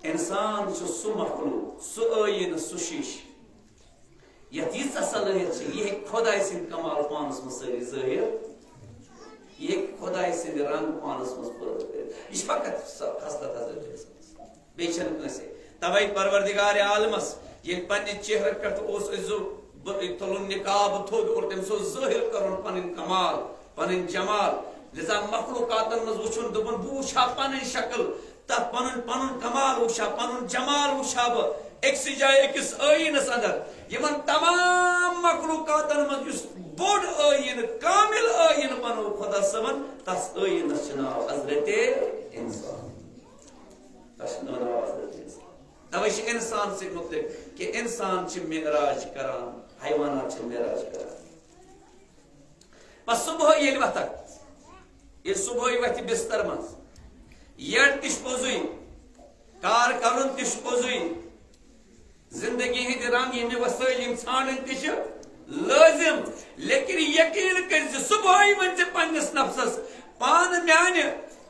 انسان چھُ سُہ مخلوق، سُہ ٲیٖنہٕ، سُہ شیٖشہٕ، یتھ ییٖژاہ صلٲحیت چھِ، یہِ ہیٚکہِ خۄداے سٕنٛدۍ کمال پانس منٛز سٲری ظٲہِر، یہِ ہیٚکہِ خۄداے سٕنٛدۍ رنگ پانس منٛز پٲدٕ کٔرِتھ۔ یہِ چھِ فقط سۄ خصلت حضرت انسانس، بیٚیہِ چھَنہٕ کٲنٛسے۔ توے پروردگار عالمس ییٚلہِ پننہِ چہرٕ پٮ۪ٹھ اوس عزو ب-، تُلُن نقاب تھوٚد اور تٔمِس اوس ظٲہِر کرُن پنٕنۍ کمال، پنٕنۍ جمال۔ لذا مخلوقاتن منٛز وٕچھُن، دوٚپُن، بہٕ وٕچھِ ہا پنٕنۍ شکل، تتھ پنُن، پنُن کمال وٕچھِ ہا، پنُن جمال وٕچھِ ہا بہٕ أکسٕے جایہِ أکِس ٲیٖنس اندر۔ یِمن تمام مخلوقاتن منٛز یُس بوٚڑ ٲیٖنہٕ، کامل ٲیٖنہٕ بنوو خۄدا صٲبن، تس ٲیٖنس چھُ ناو حضرت انسان۔ تس چھُ ناو حضرت انسان۔ توے چھِ انسان سۭتۍ مُتعلق کہِ انسان چھِ معراج کران، حیوانات چھِ معراج کران۔ پس صبحٲے ییٚلہِ وۄتھکھ، ییٚلہِ صبحٲے وۄتھِ بستر منٛز، یٔڈ تہِ چھُ پوٚزُے، کار کرُن تہِ چھُ پوٚزُے، زندگی ہٕنٛدۍ رنگ یِم مےٚ وسٲیِل یِم ژھانڈٕنۍ تہِ چھِ لٲزم، لیکن یقین کٔرۍ زِ صبحٲے ؤنۍ زِ پننِس نفسس، پانہٕ میانہِ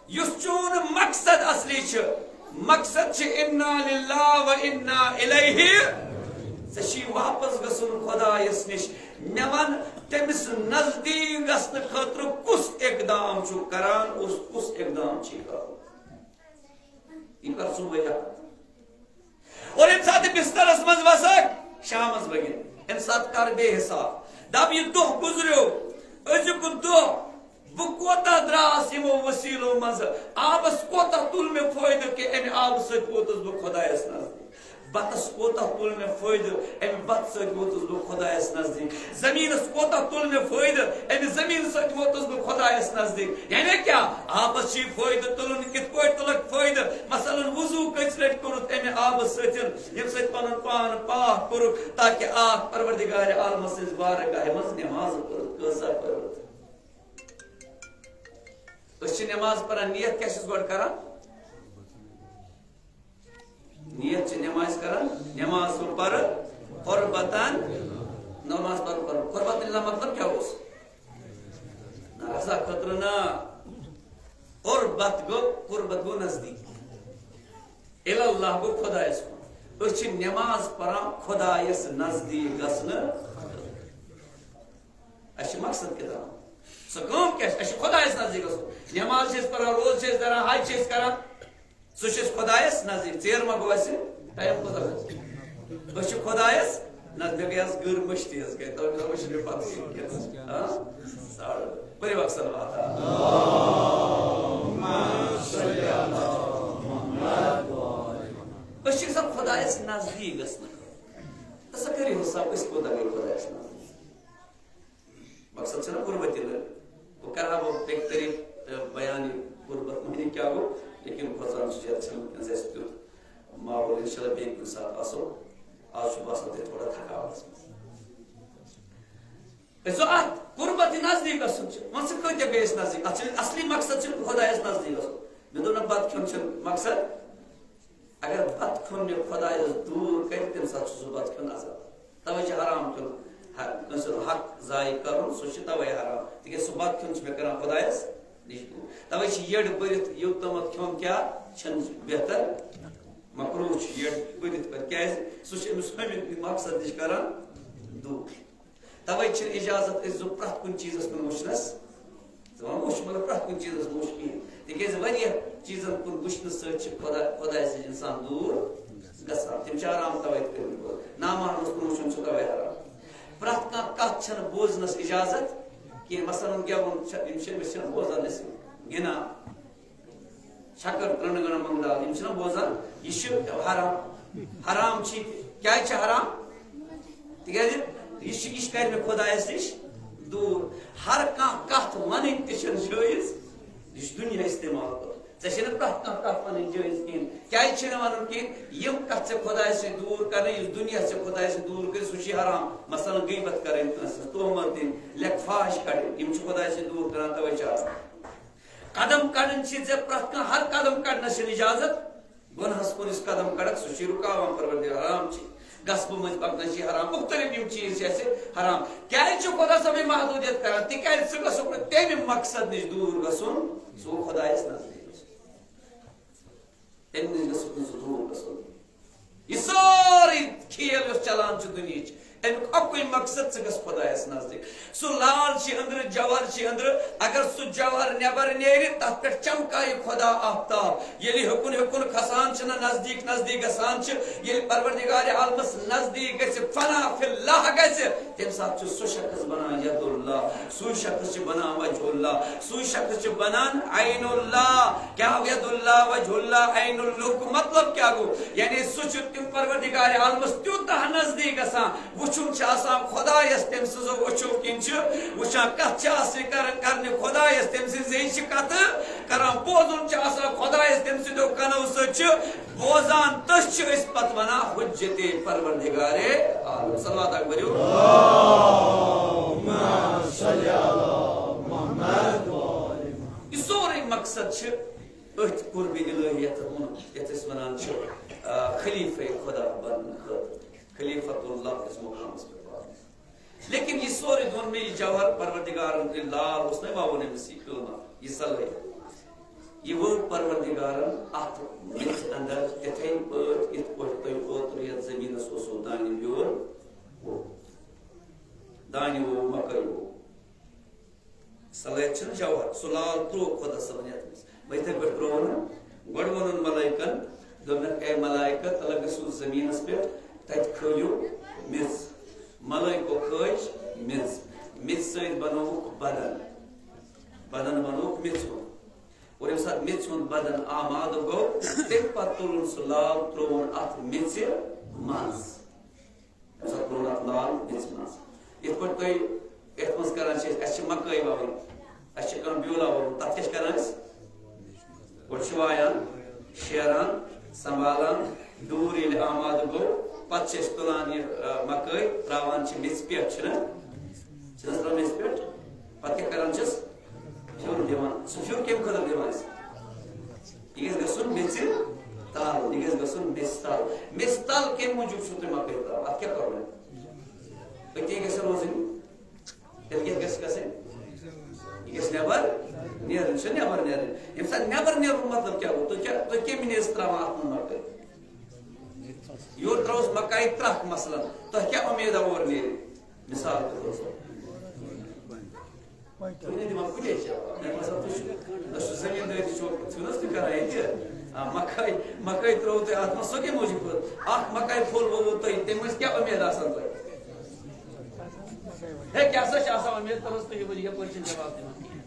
یُس چون مقصد اصلی چھُ، مقصد چھُ انا للہ و انا الیہ۔ ژےٚ چھُے واپس گژھُن خۄدایس نِش۔ مےٚ وَن، تٔمِس نزدیٖک گژھنہٕ خٲطرٕ کُس اقدام چھُ کران، کُس، کُس اقدام چھُے کرُن؟ یہِ کر ژٕ وۄنۍ یاد۔ اور ییٚمہِ ساتہٕ بسترس منٛز وسکھ، شامس بٲگۍ، اَمہِ ساتہٕ کر بے حساب۔ دپ، یہِ دۄہ گُزریو، أزیُک دۄہ، بہٕ کوتاہ دراس یِمو وسیلو منٛزٕ، آبس کوتاہ تُل مےٚ فٲیدٕ، کہِ امہِ آبہٕ سۭتۍ ووتُس بہٕ خۄدایس نزدیٖک۔ بتس کوتاہ تُل مےٚ فٲیدٕ، امہِ بتہٕ سۭتۍ ووتُس بہٕ خۄدایس نزدیٖک۔ زٔمیٖنس کوتاہ تُل مےٚ فٲیدٕ، امہِ زٔمیٖنہٕ سۭتۍ ووتُس بہٕ خۄدایس نزدیٖک۔ یعنی کیٛاہ؟ آبس چھُے فٲیدٕ تُلُن، کِتھ پٲٹھۍ تُلکھ فٲیدٕ؟ مثلاً وضوٗ کٔژِ لٹہِ کوٚرُتھ امہِ آبہٕ سۭتۍ، ییٚمہِ سۭتۍ پنُن پان پاک کوٚرُکھ، تاکہِ اکھ پروردگار عالمہٕ سٕنٛزِ بارگاہہِ منٛز نماز پٔرِتھ۔ کۭژاہ پٔرِتھ؟ أسۍ چھِ نماز پران، نیت کیٛاہ چھِس گۄڈٕ کران؟ نیت چھِ نماز کران، نماز بہٕ پرٕ قربتاً، نماز پرٕ قرب-، قربتاً اللہ مطلب کیٛاہ اوس؟ نہ، رضا خٲطرٕ نہ۔ قربت گوٚو، قربت گوٚو نزدیٖک۔ الی اللہ گوٚو خۄدایَس کُن۔ أسۍ چھِ نماز پران خۄدایَس نزدیٖک گژھنہٕ۔ اَسہِ چھِ مقصد کیٛاہ تھاوُن؟ سۄ کٲم کیٛاہ چھِ؟ اَسہِ چھِ خۄدایَس نزدیٖک گژھُن۔ نماز چھِ أسۍ پران، روزٕ چھِ أسۍ دَران، حج چھِ أسۍ کران۔ سُہ چھُ أسۍ خۄدایَس نزدیٖک۔ ژیر ما گوٚو اَسہِ؟ ٹایم کوٗتاہ گوٚو؟ أسۍ چھِ خۄدایَس نزدیٖک۔ مےٚ گٔے آز گٔر مٔشتٕے حظ، کیٛازِ تَوَے چھُس بہٕ پَتہٕ یہِ کیٛاہ؟ ہاں؟ ساڑٕ۔ پٔرِو اکھ صلوات۔ أسۍ چھِ یَژھان خۄدایَس نزدیٖک گژھنہٕ خٲطرٕ۔ تہٕ سا کٔرِو حِساب، أسۍ کوٗتاہ گٔے خۄدایَس نزدیٖک؟ مقصد چھُنہ قربت لٲگِتھ۔ بہٕ کرٕ ہا وۄنۍ بیٚکہِ طریٖقہٕ، آ، بیان یہِ قربت معنی کیٛاہ گوٚو، لیکن کھۄژان چھُس یَتھ چھُنہٕ وٕنکیٚنَس اَسہِ تیُتھ ماحول، اِنشاءاللہ بیٚیہِ کُنہِ ساتہٕ آسو۔ آز چھُ باسان تۄہہِ تھوڑا تھکاوٹَس منٛز۔ أسۍ چھِ اَتھ قربت نزدیٖک گژھُن چھُ۔ وۄنۍ ژٕ کۭتیٛاہ گٔیَس نزدیٖک؟ اَتھ چھُ اَصلی مقصد چھُ خۄدایَس نزدیٖک گژھُن۔ مےٚ دوٚپ نہ، بَتہٕ کھیوٚن چھُنہٕ مقصد۔ اگر بَتہٕ کھیوٚن مےٚ خۄدایَس دوٗر کَرِ، تَمہِ ساتہٕ چھُ سُہ بَتہٕ کھیوٚن عذاب۔ تَوَے چھِ حرام کھیوٚن، ہر کٲنٛسہِ ہُنٛد حق ضایع کَرُن، سُہ چھُ تَوَے حرام۔ تِکیٛازِ سُہ بَتہٕ کھیوٚن چھُ مےٚ کَران خۄدایَس نِش دوٗر۔ تَوَے چھِ یٔڈ بٔرِتھ یوٚت تامَتھ کھیوٚن کیٛاہ چھُنہٕ بہتر، مکروہ چھُ یٔڈ بٔرِتھ پَتہٕ۔ کیٛازِ؟ سُہ چھُ أمِس ہُمہِ مقصد نِش کَران دوٗر۔ تَوَے چھِنہٕ اِجازت أسۍ زٕ پرٛٮ۪تھ کُنہِ چیٖزَس کُن وٕچھنَس۔ ژٕ وَن وٕچھ، مطلب، پرٛٮ۪تھ کُنہِ چیٖزَس کُن وٕچھ کِہیٖنۍ۔ تِکیٛازِ واریاہ چیٖزَن کُن وٕچھنہٕ سۭتۍ چھِ خۄدا، خۄدایہِ سۭتۍ اِنسان دوٗر گژھان۔ تِم چھِ حرام تَوَے تہِ کٔرمٕتۍ۔ نامحرمَس کُن وٕچھُن چھُ تَوَے حرام۔ پرٛٮ۪تھ کانٛہہ کَتھ چھَنہٕ بوزنَس اِجازت کینٛہہ۔ مثلاً، گٮ۪وُن چھَ، یِم چھِ، أمِس چھِنہٕ بوزان أسۍ گِنٛدان۔ چھکر ترنگنا منگلا، یِم چھِنہ بوزان، یہِ چھُ حرام۔ حرام چھِ یہِ تہِ۔ کیٛازِ چھِ حرام؟ تِکیٛازِ یہِ چھُ، یہِ چھُ کرِ مےٚ خۄدایَس نِش دوٗر۔ ہر کانٛہہ کَتھ وَنٕنۍ تہِ چھَنہٕ جٲیِز، یہِ چھُ دُنیا استعمال کَرُن۔ ژےٚ چھےٚ نہٕ پرٛٮ۪تھ کانٛہہ کَتھ وَنٕنۍ جٲیِز کِہیٖنۍ۔ کیٛازِ چھِ نہٕ وَنُن کِہیٖنۍ؟ یِم کَتھ ژےٚ خۄدایَس سۭتۍ دوٗر کَرٕنۍ، یُس دُنیا ژےٚ خۄدایَس سۭتۍ دوٗر کَرِ، سُہ چھُے حرام۔ مثلاً، غیبت کَرٕنۍ کٲنٛسہِ ہٕنٛز، تُہمت دِنۍ، لیٚکھ فاش کَڑٕنۍ، یِم چھِ خۄدایَس سۭتۍ دوٗر کَران، تَوَے چھِ حرام۔ قدم کڑن چھ ژےٚ پرٛٮ۪تھ کانٛہہ، ہر قدم کڑنس چھنہٕ اجازت۔ گۄنہس کُن یُس قدم کڑکھ، سُہ چھُے رُکاوان پروردگار، حرام چھِ۔ گژھٕ بہٕ مٔنٛزۍ پکنس چھِ حرام، مختلف یِم چیٖز چھِ اَسہِ حرام۔ کیٛازِ چھُ خۄدا صٲبٕے محدوٗدیت کران؟ تِکیٛازِ ژٕ گژھکھ نہٕ تَمہِ مقصد نِش دوٗر گژھُن، سُہ گوٚو خۄدایس نزدیٖک گژھُن۔ تَمہِ نِش گژھکھ نہٕ ژٕ دوٗر گژھُن۔ یہِ سٲرٕے کھیل یۄس چلان چھِ دُنیہٕچ، اَمیُک اَکُے مقصد، ژٕ گژھ خۄدایَس نزدیٖک۔ سُہ لال چھِ أنٛدرٕ، جوہر چھِ أنٛدرٕ، اگر سُہ جوہر نٮ۪بر نیرِ، تَتھ پٮ۪ٹھ چمکایہِ خۄدا آفتاب۔ ییٚلہِ ہیوٚکُن ہیوٚکُن کھسان چھِ نہ نزدیٖک نزدیٖک گژھان چھِ، ییٚلہِ پروردگار عالمس نزدیٖک گژھِ، فنا فی اللہ گژھِ، تَمہِ ساتہٕ چھُ سُہ شخص بنان ید اللہ، سُے شخص چھُ بنان وجہ اللہ، سُے شخص چھُ بنان عین اللہ۔ کیٛاہ ید اللہ، وجہ اللہ، عین اللہ مطلب کیٛاہ گوٚو؟ یعنی سُہ چھُ تِم پروردگار عالمس تیوٗتاہ نزدیٖک گژھان، وٕچھُن چھُ آسان خۄدایس تٔمۍ سٕنٛزو أچھو کِنۍ چھِ وٕچھان، کتھ چھِ آسان کران کرنہِ خۄدایس تٔمۍ سٕنٛزِ زیٚیہِ چھِ کتھٕ کران، بوزُن چھُ آسان خۄدایس تٔمۍ سٕنٛدیو کنو سۭتۍ چھِ بوزان، تٔسۍ چھِ أسۍ پتہٕ ونان حجت پروردگار عالم۔ صلوات اکھ بٔرِو۔ اللہم صل علی محمد۔ یہِ سورُے مقصد چھِ أتھۍ قربِ الہی یتھ ووٚن، یتھ أسۍ ونان چھِ، آ، خلیفہ خدا بننہٕ خٲطرٕ، خلیفۃ اللہ کِس مقامس پٮ۪ٹھ واتنہٕ۔ لیکن یہِ سورُے دۄن مےٚ یہِ جوہر پروردگارن، یہِ لال اوس نہ وَوُن أمِس یہِ قۭمت، یہِ صلٲحیت۔ یہِ ووٚو پروردگارن اتھ میٚژِ اندر تِتھے پٲٹھۍ، یِتھ پٲٹھۍ تۄہہِ اوترٕ یتھ زٔمیٖنس اوسوٕ دانہِ بیول ووٚومُت۔ دانہِ ووٚو، مکٲے ووٚو۔ صلٲحیت چھِنہٕ جوہر، سُہ لال ترٛوو خۄدا صٲبن یتھ منٛز۔ وۄنۍ یِتھے پٲٹھۍ ترٛووُن۔ گۄڈٕ ووٚنُن ملٲیکن، دوٚپنکھ، "اے ملائکہ، تلہ گٔژھِو زٔمیٖنس پٮ۪ٹھ، تتہِ کھٲلِو میٚژ۔" ملٲیکو کھٲج میٚژ، میٚژِ سۭتۍ بنووُکھ بدن، بدن بنووُکھ میٚژِ ہُنٛد۔ اور ییٚمہِ ساتہٕ میٚژِ ہُنٛد بدن آمادٕ گوٚو، تَمہِ پتہٕ تُلُن سُہ لال، ترٛووُن اتھ میٚژِ منٛز۔ أمۍ ساتہٕ ترٛوو اَتھ لال میٚژِ منٛز۔ یِتھ پٲٹھۍ تُہۍ یَتھ منٛز کران چھِ أسۍ، اَسہِ چھِ مکٲے وَوٕنۍ، اَسہِ چھِ کانٛہہ بیولا وَوُن، تَتھ کیٛاہ چھِ کران أسۍ؟ گۄڈٕ چھِ وایان، شیران، سنبھالان، ڈوٗر ییٚلہِ آمادٕ گوٚو، پَتہٕ چھِ أسۍ تُلان یہِ، آ، مکٲے، ترٛاوان چھِ میٚژِ پٮ۪ٹھ، چھِنہ؟ چھِنہ ترٛاوان میٚژِ پٮ۪ٹھ؟ پَتہٕ کیٛاہ کران چھِس؟ پھیُر دِوان۔ سُہ پھیُر کَمہِ خٲطرٕ دِوان أسۍ؟ یہِ گژھِ گژھُن میٚژِ تَل، یہِ گژھِ گژھُن میٚژِ تَل۔ میٚژِ تَل کَمہِ موٗجوٗب چھُو تُہۍ مکٲے ترٛاوان؟ اَتھ کیٛاہ problem؟ أتی گژھِ روزٕنۍ۔ تیٚلہِ کیٛاہ گژھِ گژھٕنۍ؟ یہِ گژھِ نٮ۪بر نیرٕنۍ، یہِ چھُ نٮ۪بر نیرٕنۍ۔ ییٚمہِ ساتہٕ نٮ۪بر نیرُن مطلب کیٛاہ گوٚو؟ تُہۍ کیٛاہ، تُہۍ کَمہِ نِیَتھ ترٛاوان اَتھ منٛز مکٲے؟ یورٕ ترٛٲوٕس مکایہِ ترٛکھ مثلاً، تۄہہِ کیٛاہ اُمید وورٕ نیرِ؟ مثال کے طور پر۔ تُہۍ نہٕ دِوان کُنے جواب۔ مےٚ باسان، تُہۍ چھِو، تۄہہِ چھُو زٔمیٖندٲری چھُو، چھِو نہٕ حظ تُہۍ کران ییٚتہِ؟ آ، مکٲے، مکٲے ترٛٲوٕو تۄہہِ اَتھ منٛز، سۄ کَمہِ موٗجوٗب کٔر؟ اَکھ مکایہِ پھوٚل ووٚوُو تۄہہِ، تَمہِ منٛز کیٛاہ اُمید آسان تۄہہِ؟ ہے، کیٛاہ سا چھِ آسان اُمید؟ تَلہٕ حظ تُہۍ یَپٲرۍ، یَپٲرۍ چھِنہٕ جواب دِوان کِہیٖنۍ۔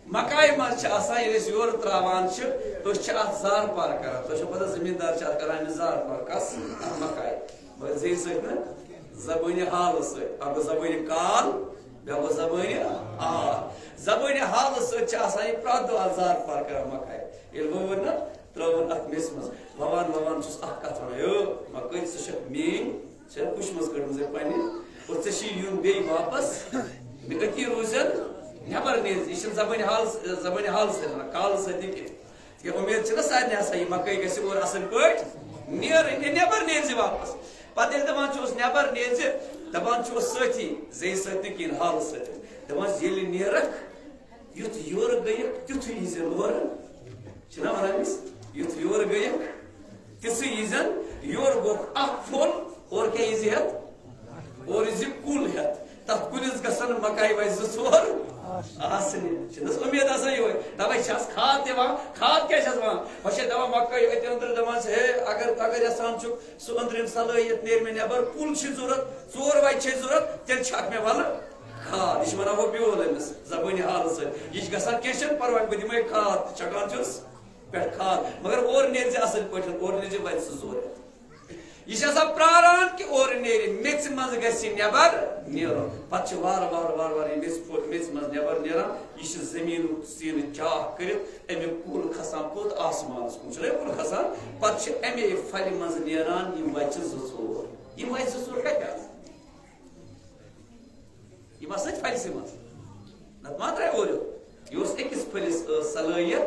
مکایہِ منٛز چھِ آسان، ییٚلہِ أسۍ یورٕ ترٛاوان چھِ، أسۍ چھِ اَتھ زارٕ پار کران۔ تۄہہِ چھو پتہ، زٔمیٖندار چھِ اَتھ کران أمِس زارٕ پار۔ کَس؟ اَتھ مکایہِ۔ مگر زیٚیہِ سۭتۍ نہٕ زبٲنہِ حالہٕ سۭتۍ، اکھ گوٚو زبٲنہِ کال، بیٛاکھ گوٚو زبٲنہِ حال۔ زبٲنہِ حالہٕ سۭتۍ چھِ آسان یہِ پرٛٮ۪تھ دۄہ اَتھ زار پار کران مکایہِ۔ ییٚلہِ ووٚن نہ، ترٛٲوٕن اَتھ میٚژِ منٛز۔ وَوان وَوان چھُس اَکھ کَتھ وَنان، "ہے مکٲے، ژٕ چھَکھ میٛٲنۍ، ژےٚ کُچھ منٛز کٔڑمٕژ یہِ پنٛنہِ، اور ژےٚ چھِ یُن بیٚیہِ واپس، مےٚ أتی روٗزٮ۪ن، نٮ۪بر نیرِ ژٕ۔" یہِ چھِنہٕ زبٲنہِ حال، زبٲنہِ حال سۭتۍ وَنان، کالہٕ سۭتۍ نہٕ کینٛہہ۔ یہِ اُمید چھِ نہ سارنٕے آسان، یہِ مکٲے گژھِ اورٕ اَصٕل پٲٹھۍ نیرٕنۍ، یہِ نٮ۪بر نیرِ زِ واپس۔ پتہٕ ییٚلہِ دَپان چھُس نٮ۪بر نیرِ زِ، دَپان چھُس سۭتی، زیٚیہِ سۭتۍ نہٕ کِہیٖنۍ، حالہٕ سۭتۍ۔ دَپان چھُس، ییٚلہِ نیرَکھ، یُتھ یورٕ گٔیَکھ، تیُتھُے یی زِ اورٕ۔ چھِنہ وَنان أمِس، یُتھ یورٕ گٔیَکھ، تِژھٕے یی زَن یورٕ گوٚکھ اَکھ پھوٚل، اورٕ کیٛاہ یی زِ ہٮ۪تھ؟ اورٕ یی زِ کُل ہٮ۪تھ۔ تَتھ کُلِس گژھن مکایہِ وَچہِ زٕ ژور آسنہِ۔ چھِنہٕ حظ اُمید آسان یِہوٚے؟ تَوَے چھِ اَتھ کھاد دِوان۔ کھاد کیٛاہ چھِ اَتھ وَنان؟ وۄنۍ چھِ دَپان مکٲے أتۍ أنٛدرٕ، دَپان چھِ، ہے، اگر، اگر یَژھان چھُکھ سُہ أنٛدرِم صلٲحیت نیرِ مےٚ نٮ۪بر، کُل چھِ ضوٚرَتھ، ژور وَچہِ چھِ ضوٚرَتھ، تیٚلہِ چھَکھ مےٚ وَلہٕ کھاد۔ یہِ چھِ وَنان ہُہ بیول أمِس زبٲنہِ حالہٕ سۭتۍ۔ یہِ چھِ گژھان کینٛہہ چھَنہٕ پَرواے، بہٕ دِمَے کھاد، چھَکان چھُس پٮ۪ٹھ کھاد، مگر اورٕ نیرِ زِ اَصٕل پٲٹھۍ، اورٕ نیرِ زِ وَچہِ زٕ ژور۔ یہِ چھِ آسان پرٛاران کہِ اورٕ نیرِ، میٚژِ منٛز گژھِ یہِ نٮ۪بر نیرُن۔ پَتہٕ چھِ وارٕ وارٕ وارٕ وارٕ یہِ میٚژِ پھوٚل، میٚژِ منٛز نٮ۪بر نیران۔ یہِ چھِ زٔمیٖنُک سیٖنہٕ چاکھ کٔرِتھ اَمیُک کُل کھسان کوٚت؟ آسمانَس کُن۔ چھُنہ یہِ کُل کھسان؟ پَتہٕ چھِ اَمے پھلہِ منٛز نیران یِم وَچہِ زٕ ژور۔ یِم وَچہِ زٕ ژور کَتہِ آسہٕ؟ یِم آسہٕ أتھۍ پھلہِ سٕے منٛز۔ نَتہٕ ما درٛاے اورٕ یورٕ۔ یہِ اوس أکِس پھٔلِس ٲس صلٲحیت،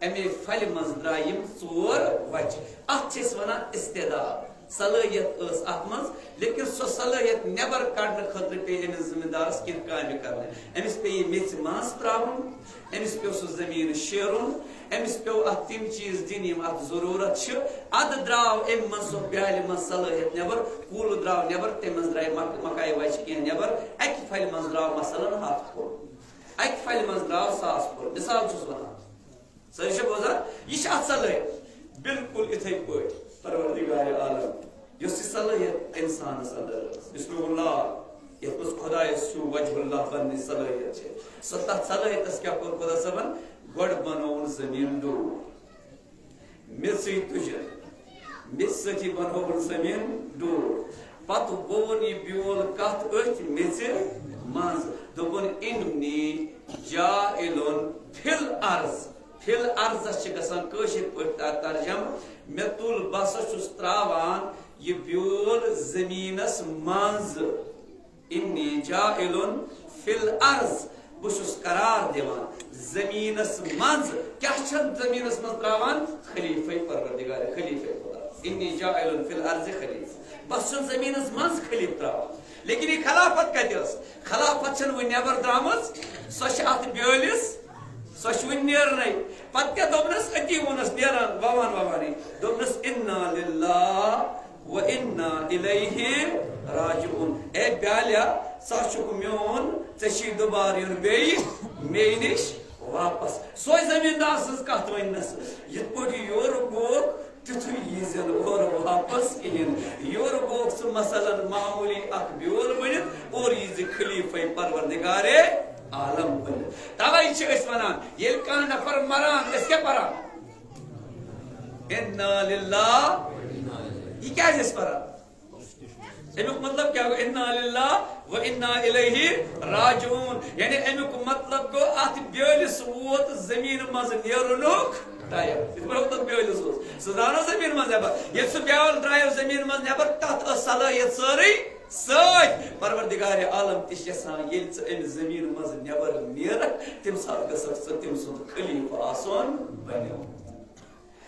اَمے پھلہِ منٛز درٛاے یِم ژور وَچہِ۔ اَتھ چھِ أسۍ وَنان استعداد۔ صلٲحیت ٲس اَتھ منٛز، لیکن سۄ صلٲحیت نٮ۪بر کڑنہٕ خٲطرٕ پیٚیہِ أمِس ذمہٕ دارس کینٛہہ کامہِ کرنہِ۔ أمِس پیٚیہِ یہِ میٚژِ منٛز ترٛاوُن، أمِس پیوٚو سُہ زٔمیٖن شیرُن، أمِس پیوٚو اَتھ تِم چیٖز دِنۍ یِم اَتھ ضروٗرت چھِ۔ اَدٕ درٛاو اَمہِ منٛز سۄ بیالہِ منٛز صلٲحیت نٮ۪بر، کُل درٛاو نٮ۪بر، تَمہِ منٛز درٛاے مک-، مکایہِ وَچہِ کینٛہہ نٮ۪بر۔ اَکہِ پھلہِ منٛز درٛاو مثلاً ہَتھ پھوٚل، اَکہِ پھلہِ منٛز درٛاو ساس پھوٚل، مثال چھُس وَنان۔ سٲری چھا بوزان؟ یہِ چھِ اَتھ صلٲحیت۔ بالکل یِتھَے پٲٹھۍ پروردگار عالم، یۄس یہِ صلٲحیت اِنسانَس اندر ٲس، بسم اللہ، یَتھ منٛز خۄدایَس چھُ وجہ اللہ بننٕچ صلٲحیت چھِ، سۄ تَتھ صلٲحیتَس کیٛاہ کوٚر خۄدا صٲبَن؟ گۄڈٕ بنووُن زٔمیٖن ڈوٗر۔ میٚژٕے تُجہِ، میٚژِ سۭتی بنووُن زٔمیٖن ڈوٗر۔ پتہٕ ووٚوُن یہِ بیول کَتھ أتھۍ میٚژِ منٛز۔ دوٚپُن، "انی جاعل فی الارض۔" فی الارضس چھِ گژھان کٲشِر پٲٹھۍ تر-، ترجمہٕ، مےٚ تُل، بہٕ ہسا چھُس ترٛاوان یہِ بیول زٔمیٖنَس منٛز۔ انی جاعل فی الارض، بہٕ چھُس قرار دِوان زٔمیٖنَس منٛز۔ کیٛاہ چھَن زٔمیٖنَس منٛز ترٛاوان؟ خلیفہ پروردگار، خلیفہ خدا۔ انی جاعل فی الارض خلیفہ۔ بس چھُن زٔمیٖنَس منٛز خلیفہ ترٛاوان۔ لیکن یہِ خلافت کَتہِ ٲس؟ خلافت چھَنہٕ وُنہِ نٮ۪بر درٛامٕژ، سۄ چھِ اَتھ بیٲلِس، سۄ چھِ وُنہِ نیرنَے۔ پَتہٕ کیٛاہ دوٚپنَس؟ أتی ووٚننَس نیران، وَوان وَوانٕے۔ دوٚپنَس، "انا للہ و انا الیہ راجعون۔" اے بیالیا، ژٕ چھُکھ میون، ژےٚ چھی دُبارٕ یُن بیٚیہِ مے نِش واپس۔ سۄے زٔمیٖندار سٕنٛز کَتھ ؤننَس، یِتھ پٲٹھۍ یورٕ گوٚو، تیُتھُے یی زِ نہٕ اورٕ واپس کِہیٖنۍ۔ یورٕ گوٚو سُہ مثلاً معموٗلی اکھ بیول بٔنِتھ، اورٕ یی زِ خلیفہ پروردگار عالم بٔنِتھ۔ تَوَے چھِ أسۍ وَنان، ییٚلہِ کانٛہہ نفر مَران، أسۍ کیٛاہ پَران؟ انا للہ۔ یہِ کیٛازِ أسۍ پَران؟ اَمیُک مطلب کیٛاہ گوٚو؟ انا للہ و انا الیہ راجعون۔ یعنی اَمیُک مطلب گوٚو، اَتھ بیٲلِس ووت زٔمیٖنہِ منٛز نیرنُک ٹایم۔ یِتھ پٲٹھۍ ووت بیٲلِس اوس۔ سُہ درٛاو نہ زٔمیٖنہِ منٛز نٮ۪بر۔ ییٚلہِ سُہ بیول درٛایو زٔمیٖنہِ منٛز نٮ۪بر، تَتھ ٲس صلٲحیت سٲرٕے سۭتۍ۔ پروردگار عالم تہِ چھِ یَژھان، ییٚلہِ ژٕ اَمہِ زٔمیٖنہِ منٛز نٮ۪بر نیرَکھ، تَمہِ ساتہٕ گژھکھ ژٕ تٔمۍ سُنٛد خلیفہٕ آسُن بنیومُت۔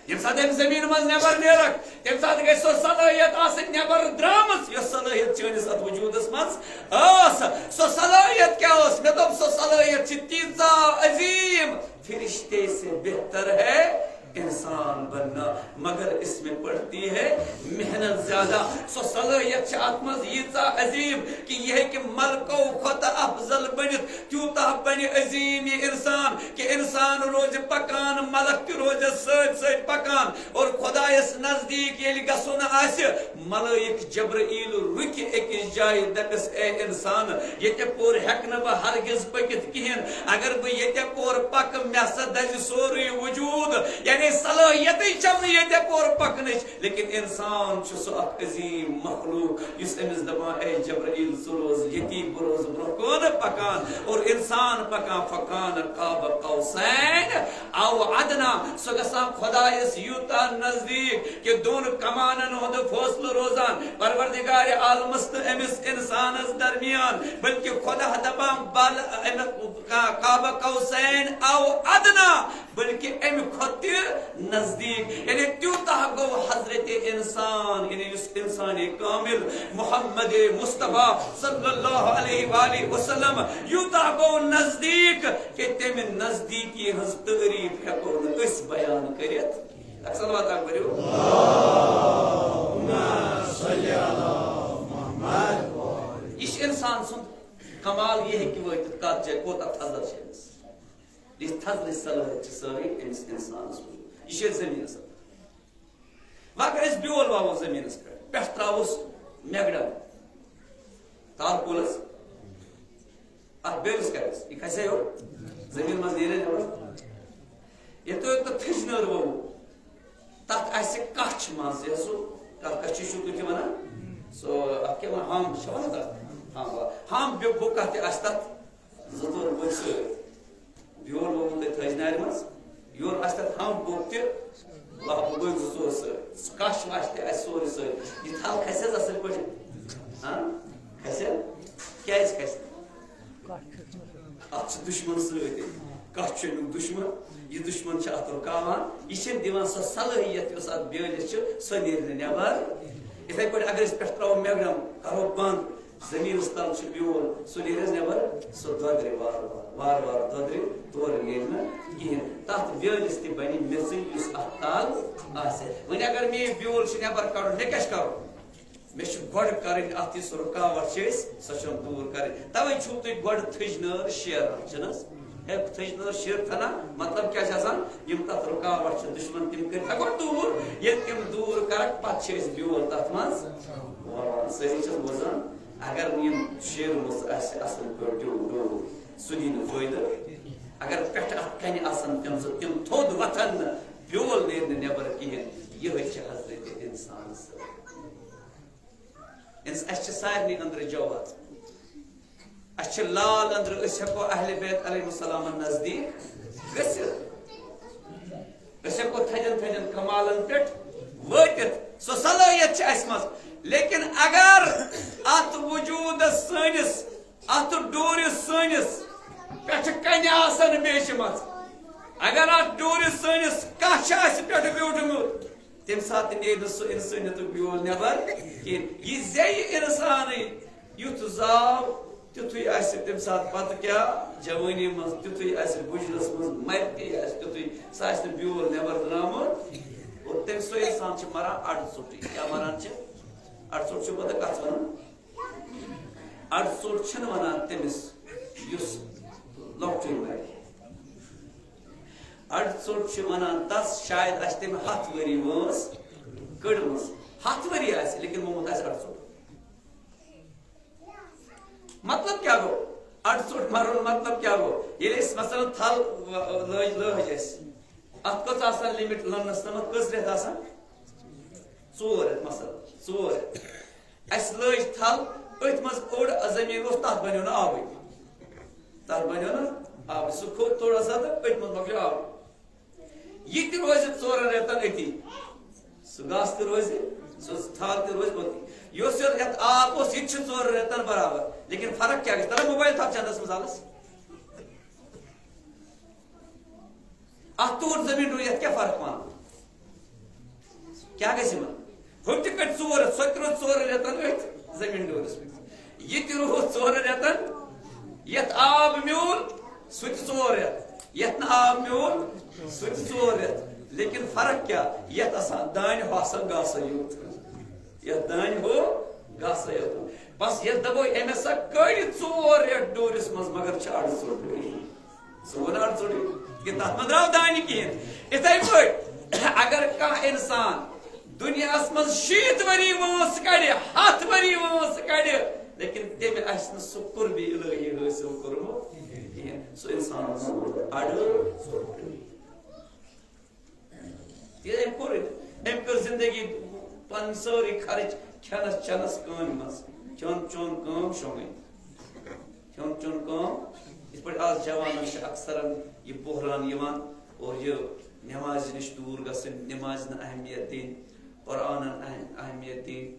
ییٚمہِ ساتہٕ أمۍ زٔمیٖنہِ منٛز نٮ۪بر نیرَکھ، تَمہِ ساتہٕ گژھِ سۄ صلٲحیت آسٕنۍ نٮ۪بر درٛامٕژ، یۄس صلٲحیت چٲنِس اَتھ وجوٗدَس منٛز ٲس۔ سۄ صلٲحیت کیٛاہ ٲس؟ مےٚ دوٚپ، سۄ صلٲحیت چھِ تیٖژاہ عظیٖم، فرشتے سے بہتر ہے انسان بننا، مگر اس میں پڑتی ہے محنت زیادہ۔ سۄ صلٲحیت چھِ اَتھ منٛز ییٖژاہ عظیٖم کہِ یہِ ہیٚکہِ ملکو کھۄتہٕ افضل بٔنِتھ، تیوٗتاہ عظیم یہ انسان کہ انسان روزِ پکان، ملک تہِ روزِ سۭتۍ سۭتۍ پکان۔ اور خدایس نزدیک ییٚلہِ گژھُن آسہِ، ملائک جبرائیل رُکہِ أکِس جایہِ، دپس، اے انسان، ییٚتہِ پور ہٮ۪کہٕ نہٕ بہٕ ہرگز پٔکِتھ کِہیٖنۍ۔ اگر بہٕ ییٚتہِ پور پکہٕ، مےٚ ہسا دزِ سورُے وجود۔ یعنی صلٲحیتٕے چھم نہٕ ییٚتہِ پور پکنٕچ۔ لیکن انسان چھُ سُہ اکھ عظیم مخلوق یُس أمِس دپان، اے جبرائیل، ژٕ روز ییٚتی، بہٕ روزٕ برونٛہہ کُن پکان۔ اور انسان پکان، فکان قاب قوسین او ادنا، سُہ گژھان خدایس یوٗتاہ نزدیک کہ دۄن کمانن ہُنٛد فٲصلہٕ روزان۔ پروردگار عالمس تہٕ أمِس انسانس درمیان، بلکہ خدا دپان، بل أمۍ قاب قوسین او ادنا، بلکہ امہِ کھۄتہٕ تہِ نزدیک۔ یعنی تیوٗتاہ گوٚو حضرت انسان، یعنی یُس انسان کامل محمد مصطفیٰ صلی اللہ علیہ وآلہ وسلم یوٗتاہ گوٚو نزدیک کہ تمہِ نزدیکی ہٕنٛز تعریف ہٮ۪کو نہٕ أسۍ بیان کٔرِتھ۔ اکھ صلوات اکھ پٔرِو۔ یہِ چھُ انسان سُنٛد کمال، یہِ ہیٚکہِ وٲتِتھ کتھ جایہِ، کوٗتاہ فضل چھُ أمِس۔ یہِ تھزرٕچ صلٲحیت چھِ سٲرٕے أمِس اِنسانَس منٛز۔ یہِ چھِ زٔمیٖنَس اَندَر۔ وۄنۍ اگر أسۍ بیول وَوو زٔمیٖنَس پٮ۪ٹھ، پٮ۪ٹھ ترٛاووس مٮ۪گڑَن، تارکوٗلَس، اَتھ بیٲلِس کَرٮ۪س، یہِ کھسہِ ہا یورٕ، زٔمیٖن منٛز نیرِ ہا نٮ۪بَر۔ ییٚتہِ تُہۍ تہٕ تھٔج نٲر وَوو، تَتھ آسہِ کَچھ منٛز، یہِ سُہ، تَتھ کَچھِ چھُو تُہۍ تہِ وَنان، سُہ، اَتھ کیٛاہ وَنان، ہَم چھِ وَنان تَتھ، ہَم، ہَم بیٚیہِ بوٚکَتھ تہِ آسہِ تَتھ۔ زٕ ژور بٔتۍ سۭتۍ۔ بیول ووٚمُت تۄہہِ تھٔج نارِ منٛز۔ یورٕ آسہِ تَتھ ہَم بوٚک تہِ۔ لَفہٕ بٔتۍ زٕ ژور سۭتۍ۔ کَچھ وَچھ تہِ آسہِ سورُے سۭتۍ۔ یہِ تھَل کھسہِ حظ اَصٕل پٲٹھۍ؟ ہاں؟ کھسہِ؟ کیٛازِ کھسہِ؟ اَتھ چھِ دُشمَن سۭتۍ۔ کَچھ چھُ اَمیُک دُشمَن۔ یہِ دُشمَن چھُ اَتھ رُکاوان۔ یہِ چھِنہٕ دِوان سۄ صلٲحیت، یۄس اَتھ بیٲلِس چھِ، سۄ نیرِ نہٕ نٮ۪بَر۔ یِتھَے پٲٹھۍ اگر أسۍ پٮ۪ٹھ ترٛاوو مٮ۪گڑَن، کَرو بنٛد، زٔمیٖنَس تَل چھُ بیول، سُہ نیرِ حظ نٮ۪بَر؟ سُہ دۄدرِ وارٕ وارٕ، وارٕ وارٕ دۄدرِ، تورٕ نیرِ نہٕ کِہیٖنۍ۔ تَتھ بیٲلِس تہِ بَنہِ میٚژٕے، یُس اَتھ تَل آسہِ۔ وۄنۍ اگر مےٚ یہِ بیول چھُ نٮ۪بَر کَڑُن، مےٚ کیٛاہ چھُ کَرُن؟ مےٚ چھُ گۄڈٕ کَرٕنۍ اَتھ، یُس رُکاوَٹ چھِ أسۍ، سۄ چھَم دوٗر کَرٕنۍ۔ تَوَے چھُو تُہۍ گۄڈٕ تھٔج نٲر شیران، چھِنہٕ حظ؟ ہے، تھٔج نٲر شیر تھنا، مطلب کیٛاہ چھُ آسان؟ یِم تَتھ رُکاوَٹ چھِ، دُشمَن، تِم کٔرۍ ہٮ۪کو دوٗر۔ ییٚلہِ تِم دوٗر کَرَکھ، پَتہٕ چھِ أسۍ بیول تَتھ منٛز وَوان۔ سٲری چھِ بوزان، اگر نہٕ یِم شیرمٕژ آسہِ اَصٕل پٲٹھۍ ڈیوٗ ڈوٗر، سُہ دی نہٕ فٲیدٕ۔ اگر پٮ۪ٹھٕ اَتھ کَنہِ آسَن تِم زٕ، تِم تھوٚد وۄتھَن نہٕ، بیول نیرِ نہٕ نٮ۪بَر کِہیٖنۍ۔ یِہوٚے چھِ حضرت اِنسان سۭتۍ۔ اِنس-، اَسہِ چھِ سارنٕے أنٛدرٕ جوہر۔ اَسہِ چھِ لال أنٛدرٕ، أسۍ ہٮ۪کو اہلِ بیت علیہم السلامَن نزدیٖک گٔژھِتھ۔ أسۍ ہٮ۪کو تھدٮ۪ن تھدٮ۪ن کمالن پٮ۪ٹھ وٲتِتھ۔ سۄ صلٲحیت چھِ اَسہِ منٛز۔ لیکن اگر اَتھ وجوٗدس سٲنِس، اَتھ ڈوٗرِس سٲنِس پٮ۪ٹھٕ کنہِ آسن بیچھمژ، اگر اَتھ ڈوٗرِس سٲنِس کانٛہہ چھِ اَسہِ پٮ۪ٹھٕ بیوٗٹھمُت، تَمہِ ساتہٕ نیرِ نہٕ سُہ اِنسٲنیتُک بیول نٮ۪بر کِہیٖنۍ۔ یہِ زیٚیہِ اِنسانٕے یُتھ زاو، تیُتھُے آسہِ تَمہِ ساتہٕ پَتہٕ کیٛاہ، جوٲنی منٛز تیُتھُے آسہِ، بُجرَس منٛز مَرِ تہِ آسہِ تیُتھُے، سُہ آسہِ نہٕ بیول نٮ۪بر درٛامُت۔ اور تَمہِ سُے اِنسان چھِ مَران اَڑٕ ژوٚٹٕے۔ کیٛاہ مَران چھِ؟ اَڑٕ ژوٚٹ چھِ پَتہٕ کَتھ وَنان؟ اَڑٕ ژوٚٹ چھِنہٕ وَنان تٔمِس، یُس لۄکٹُے مَرِ۔ اَڑٕ ژوٚٹ چھِ وَنان تَس، شاید آسہِ تٔمۍ ہَتھ ؤری وٲنٛس کٔڑمٕژ۔ ہَتھ ؤری آسہِ، لیکِن مومُت آسہِ اَڑٕ ژوٚٹ۔ مطلب کیٛاہ گوٚو؟ اَڑٕ ژوٚٹ مَرُن مطلب کیٛاہ گوٚو؟ ییٚلہِ أسۍ مثلاً تھل و-، لٲج، لٲج اَسہِ، اَتھ کٔژ آسان limit لوننَس تامَتھ؟ کٔژ رٮ۪تھ آسان؟ ژور رٮ۪تھ، مثلاً، ژور رٮ۪تھ۔ اَسہِ لٲج تھل، أتھۍ منٛز اوٚڑ زٔمیٖن اوس، تَتھ بَنیو نہٕ آبٕے۔ تَتھ بَنیو نہٕ آبٕے۔ سُہ کھوٚت تھوڑا سا تہٕ أتھۍ منٛز مۄکلیو آبٕے۔ یہِ تہِ روزِ ژورَن رٮ۪تَن أتی۔ سُہ گاسہٕ تہِ روزِ، سُہ تھل تہِ روزِ أتی۔ یُس یَتھ آب اوس، یہِ تہِ چھُ ژورَن رٮ۪تَن برابر۔ لیکن فرق کیٛاہ گژھِ؟ تَلہٕ موبایِل تھاو چَندَس منٛز اَلَس۔ اَتھ تہٕ ہُتھ زٔمیٖن ڈوٗرِس کیٛاہ فرق پانہٕ ؤنۍ؟ کیٛاہ گژھِ یِمَن؟ ہُتہِ تہِ کٔڑۍ ژور رٮ۪تھ، سۄ تہِ روزِ ژورَن رٮ۪تَن أتھۍ زٔمیٖن ڈوٗرِس منٛز۔ یہِ تہِ روٗد ژورَن رٮ۪تَن، یَتھ آب میوٗل، سُہ تہِ ژور رٮ۪تھ، یَتھ نہٕ آب میوٗل، سُہ تہِ ژور رٮ۪تھ۔ لیکن فرق کیٛاہ؟ یَتھ آسان دانہِ، ہُہ آسان گاسَے یوت۔ یَتھ دانہِ، ہُہ گاسَے یوت۔ بس یَتھ دَپو أمۍ ہسا کٔڑۍ ژور رٮ۪تھ ڈورِس منٛز، مگر چھِ اَڑٕ ژوٚٹ۔ سُہ ووٚن اَڑٕ ژوٚٹ، کہِ تَتھ منٛز درٛاو دانہِ کِہیٖنۍ۔ یِتھَے پٲٹھۍ اگر کانٛہہ اِنسان دُنیاہَس منٛز شیٖتھ ؤری وٲنٛس کَڑِ، ہَتھ ؤری وٲنٛس کَڑِ، لیکن تٔمۍ آسہِ نہٕ سُہ قُربِ الٰہی حٲصِل کوٚرمُت کِہیٖنۍ، سُہ اِنسان اوس اَڑٕ ژوٚٹ۔ تہِ أمۍ کوٚر، أمۍ کٔر زندگی پنٕنۍ سٲرٕے خرٕچ کھٮ۪نس چٮ۪نس کامہِ منٛز۔ کھیوٚن چیوٚن کٲم شۄنٛگٕنۍ۔ کھیوٚن چیوٚن کٲم۔ یِتھ پٲٹھۍ آز جوانن چھِ اکثرن یہِ بحران یِوان اور یہِ نمازِ نِش دوٗر گژھٕنۍ، نمازِ نہٕ اہمیت دِنۍ، قرآنن اہم-، اہمیت دِنۍ،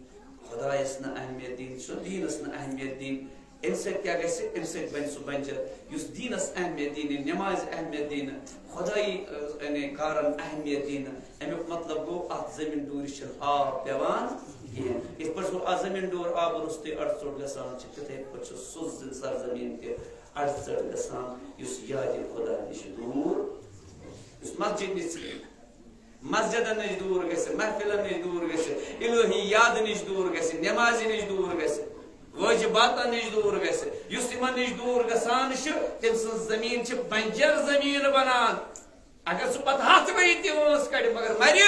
خۄدایس نہٕ اہمیت دِنۍ، سُہ دیٖنس نہٕ اہمیت دِنۍ۔ اَمہِ سۭتۍ کیٛاہ گژھِ؟ اَمہِ سۭتۍ بَنہِ سُہ بنجر، یُس دیٖنَس اہمیت دِنہِ، نٮ۪مازِ اہمیت دِنہِ، خۄدٲیی، ٲ، یعنی کارَن اہمیت دِنہِ۔ اَمیُک مطلب گوٚو، اَتھ زٔمیٖن ڈوٗرِس چھِنہٕ آب پٮ۪وان کِہیٖنۍ۔ یِتھ پٲٹھۍ چھُ اَتھ زٔمیٖن ڈوٗر آبہٕ روٚستُے اَڑٕ ژوٚٹ گژھان چھِ، تِتھَے پٲٹھۍ چھُ سُہ زِ-، سرزٔمیٖن تہِ اَڑٕ ژٔٹ گژھان، یُس یادِ خۄدا نِش دوٗر، یُس مسجد نِش مسجدن نِش دوٗر گژھِ، محفلن نِش دوٗر گژھِ، الہی یاد نِش دوٗر گژھِ، نمازِ نِش دوٗر گژھِ، واجباتن نِش دوٗر گژھِ۔ یُس یِمن نِش دوٗر گژھان چھُ، تٔمۍ سٕنٛز زٔمیٖن چھِ بنجر زٔمیٖن بنان۔ اگر سُہ پتہٕ ہتھ ؤری تہِ وٲنٛس کڑِ، مگر مرِ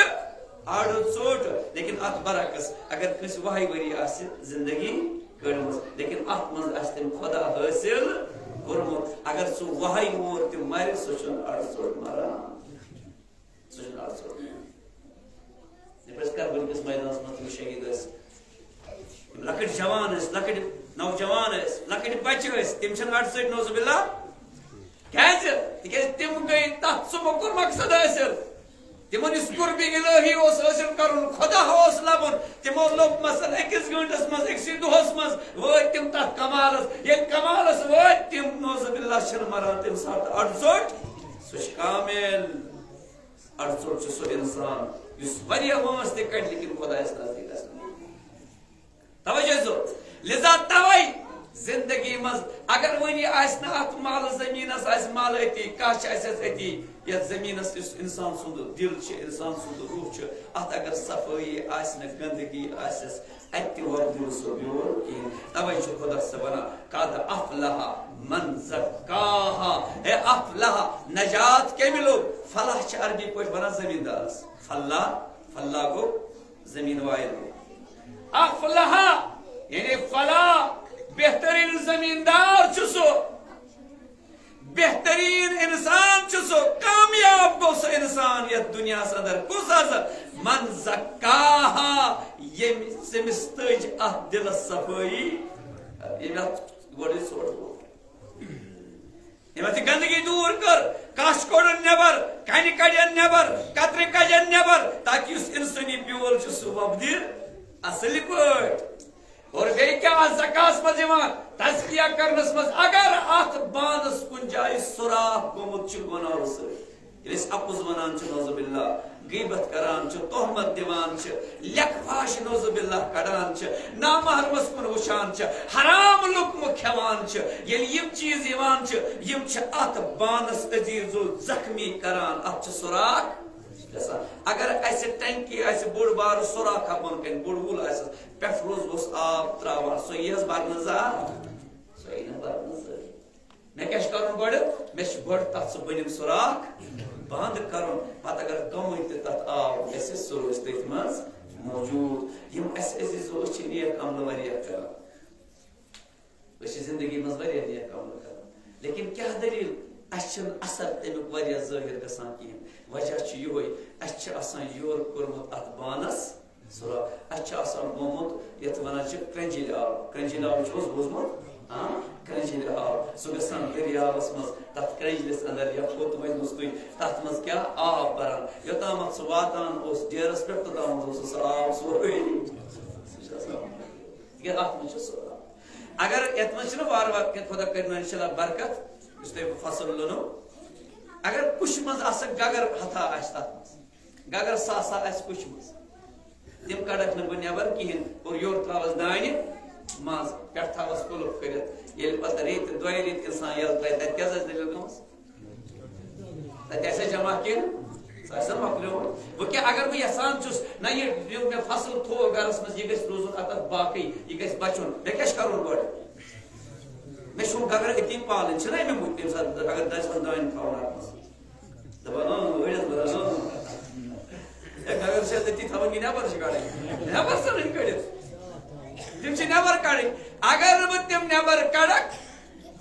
اَڑٕ ژوٚٹ۔ لیکن اتھ برعکس، اگر کٲنٛسہِ وُہے ؤری آسہِ زندگی کٔڑمٕژ، لیکن اتھ منٛز آسہِ تٔمۍ خۄدا حٲصِل کوٚرمُت، اگر سُہ وُہے وُہُر تہِ مرِ، سُہ چھُنہٕ اَڑٕ ژوٚٹ مران۔ سُہ چھُنہٕ آز سیوٚد۔ ییٚلہِ أسۍ کربلہٕ کِس مٲدانَس منٛز تِم شہیٖد ٲسۍ، یِم لۄکٕٹۍ جوان ٲسۍ، لۄکٕٹۍ نوجوان ٲسۍ، لۄکٕٹۍ بچہٕ ٲسۍ، تِم چھِنہٕ اَڑٕ ژٔٹۍ، نعوذ باللہ۔ کیٛازِ؟ تِکیٛازِ تِم گٔے تَتھ، سُہ موٚکُر مقصد حٲصِل۔ تِمن یُس قربِ الہی اوس حٲصِل کرُن، خدا اوس لبُن، تِمو لوٚب مثلاً أکِس گٲنٛٹس منٛز، أکسٕے دۄہس منٛز وٲتۍ تِم تَتھ کمالس۔ ییٚلہِ کمالس وٲتۍ تِم، نعوذ باللہ، چھِنہٕ مران تَمہِ ساتہٕ اَڑٕ ژوٚٹ۔ سُہ چھُ کامل۔ اَڑٕ ژوٚٹ چھُ سُہ اِنسان یُس واریاہ وٲنٛس تہِ کَڑِ، لیکن خۄدایَس نزدیٖک گژھِ نہٕ۔ توجہ ضرورت۔ لہذا توے زندگی منٛز اگر وۄنۍ یہِ آسہِ نہٕ اَتھ مال زٔمیٖنَس آسہِ مال أتی، کَچھ آسٮ۪س أتی، یَتھ زٔمیٖنَس یُس اِنسان سُنٛد دِل چھُ، اِنسان سُنٛد روح چھُ، اَتھ اگر صفٲیی آسہِ نہٕ، گنٛدگی آسٮ۪س، اَتہِ تہِ وۄپدِ نہٕ سُہ بیول کِہیٖنۍ۔ تَوَے چھُ خۄدا صٲب وَنان، "قد افلح من زکاہا"، اے افلح، نجات کٔمۍ لوٚب؟ فلاح چھِ عربی پٲٹھۍ وَنان زٔمیٖندارَس۔ فلاح، فلاح گوٚو زٔمیٖن وایَن وول۔ افلح، یعنی فلاح، بہتریٖن زٔمیٖندار چھُ سُہ۔ بہتریٖن اِنسان چھُ سُہ، کامیاب گوٚو سُہ اِنسان یَتھ دُنیاہَس اَندَر۔ کُس حظ؟ من زکاہا، ییٚمۍ، ییٚمِس تٔج اَتھ دِلَس صفٲیی، ییٚمۍ اَتھ گۄڈٕ ژوٚٹ ووٚٹ۔ ییٚمۍ اَتھ یہِ گنٛدگی دوٗر کٔر، کَچھ کوٚڑُن نٮ۪بَر، کَنہِ کَڑٮ۪ن نٮ۪بَر، کَترِ کَڑٮ۪ن نٮ۪بَر، تاکہِ یُس اِنسٲنی بیول چھُ سُہ وۄپدِ اَصٕل پٲٹھۍ۔ اور بیٚیہِ کیٛاہ اَتھ زکاہَس منٛز یِوان؟ تزکیہ کرنَس منٛز، اگر اَتھ بانَس کُنہِ جایہِ سوراخ گوٚمُت چھُ گۄناہو سۭتۍ، ییٚلہِ أسۍ اَپُز وَنان چھِ، نعوذ باللہ، غیبت کران چھِ، تہمت دِوان چھِ، لیکہٕ فاش، نعوذ باللہ، کڑان چھِ، نامحرمَس کُن وٕچھان چھِ، حرام لُقمہٕ کھٮ۪وان چھِ، ییٚلہِ یِم چیٖز یِوان چھِ، یِم چھِ اَتھ بانَس عزیٖزو زخمی کران، اَتھ چھِ سوراخ گژھان۔ اگر اَسہِ ٹنکی آسہِ بوٚڑ بارٕ سوراخ بۄن کَنہِ، بوٚڑ وُل آسٮ۪س، پٮ۪ٹھٕ روز اوس آب ترٛاوان، سۄ یی حظ بَرنہٕ زا؟ سۄ یی نہٕ بَرنہٕ زا۔ مےٚ کیٛاہ چھُ کَرُن گۄڈٕ؟ مےٚ چھُ گۄڈٕ تَتھ سُہ بٔنِم سوراخ بنٛد کَرُن۔ پَتہٕ اگر کَمٕے تہِ تَتھ آب گژھِ، سُہ روزِ تٔتھۍ منٛز موجوٗد۔ یِم اَسہِ عزیٖزو، أسۍ چھِ نیک عملہٕ واریاہ کَران۔ أسۍ چھِ زندگی منٛز واریاہ نیک عمل کران، لیکن کیٛاہ دٔلیٖل؟ اَسہِ چھِنہٕ اثر تَمیُک واریاہ ظٲہِر گژھان کِہیٖنۍ۔ وجہ چھُ یِہوٚے، اَسہِ چھِ آسان یورٕ کوٚرمُت اَتھ بانَس سوراخ، اَسہِ چھُ آسان گوٚمُت یَتھ وَنان چھِ کرٛنٛجِلۍ آب۔ کرٛنٛجِلۍ آب چھُو حظ بوٗزمُت؟ ہاں، کرٛنٛجِلۍ آب۔ سُہ گژھان دٔریاوَس منٛز، تَتھ کرٛنٛجلِس اَندَر یا کوٚت وۄنۍ نوٚژ تُہۍ، تَتھ منٛز کیٛاہ آب بَران۔ یوٚتامَتھ سُہ واتان اوس ڈیرَس پٮ۪ٹھ، توٚتامَتھ اوس سُہ آب سورُے۔ سُہ چھُ آسان۔ تِکیٛازِ اَتھ منٛز چھُ سُہ۔ اگر یَتھ منٛز چھِنہٕ وارٕ وارٕ کینٛہہ، خۄدا کَرِ نہٕ اِنشاء اللہ برکت، یُس تۄہہِ بہٕ فصل لونو۔ اگر کُشہِ منٛز آسَکھ گگر ہَتھا آسہِ تَتھ منٛز، گگر ساسا آسہِ کُشہِ منٛز، تِم کَڑَکھ نہٕ بہٕ نٮ۪بَر کِہیٖنۍ اور یورٕ ترٛاوَس دانہِ منٛز، پٮ۪ٹھٕ تھاوَس قُلُف کٔرِتھ۔ ییٚلہِ پَتہٕ ریٚتۍ دۄیہِ ریٚتۍ اِنسان یَلہٕ ترٛایہِ، تَتہِ کیٛاہ آسہِ دٔلیٖل گٔمٕژ؟ تَتہِ آسہِ جمع کِنہٕ سُہ آسہِ مۄکلیومُت؟ وۄنۍ کیٛاہ اگر بہٕ یَژھان چھُس، نہ، یہِ، یہِ مےٚ فصل تھوٚو گَرَس منٛز، یہِ گژھِ روزُن اَتَتھ باقٕے، یہِ گژھِ بَچُن، مےٚ کیٛاہ چھُ کَرُن گۄڈٕ؟ مےٚ چھُ گگر أتی پالٕنۍ، چھِنہ أمۍ مُت تَمہِ ساتہٕ اگر دَچھِ ہَن دانہِ تھاوُن اَتھ منٛز۔ دَپان، اۭں، أڑِس وَنان، اۭں۔ ہے، گگر چھِ أتی تھاوٕنۍ کِنہٕ نٮ۪بر چھِ کَڑٕنۍ؟ نٮ۪بر ژھٕنٕنۍ کٔڑِتھ۔ تِم چھِ نٮ۪بر کَڑٕنۍ۔ اگر نہٕ بہٕ تِم نٮ۪بر کَڑَکھ،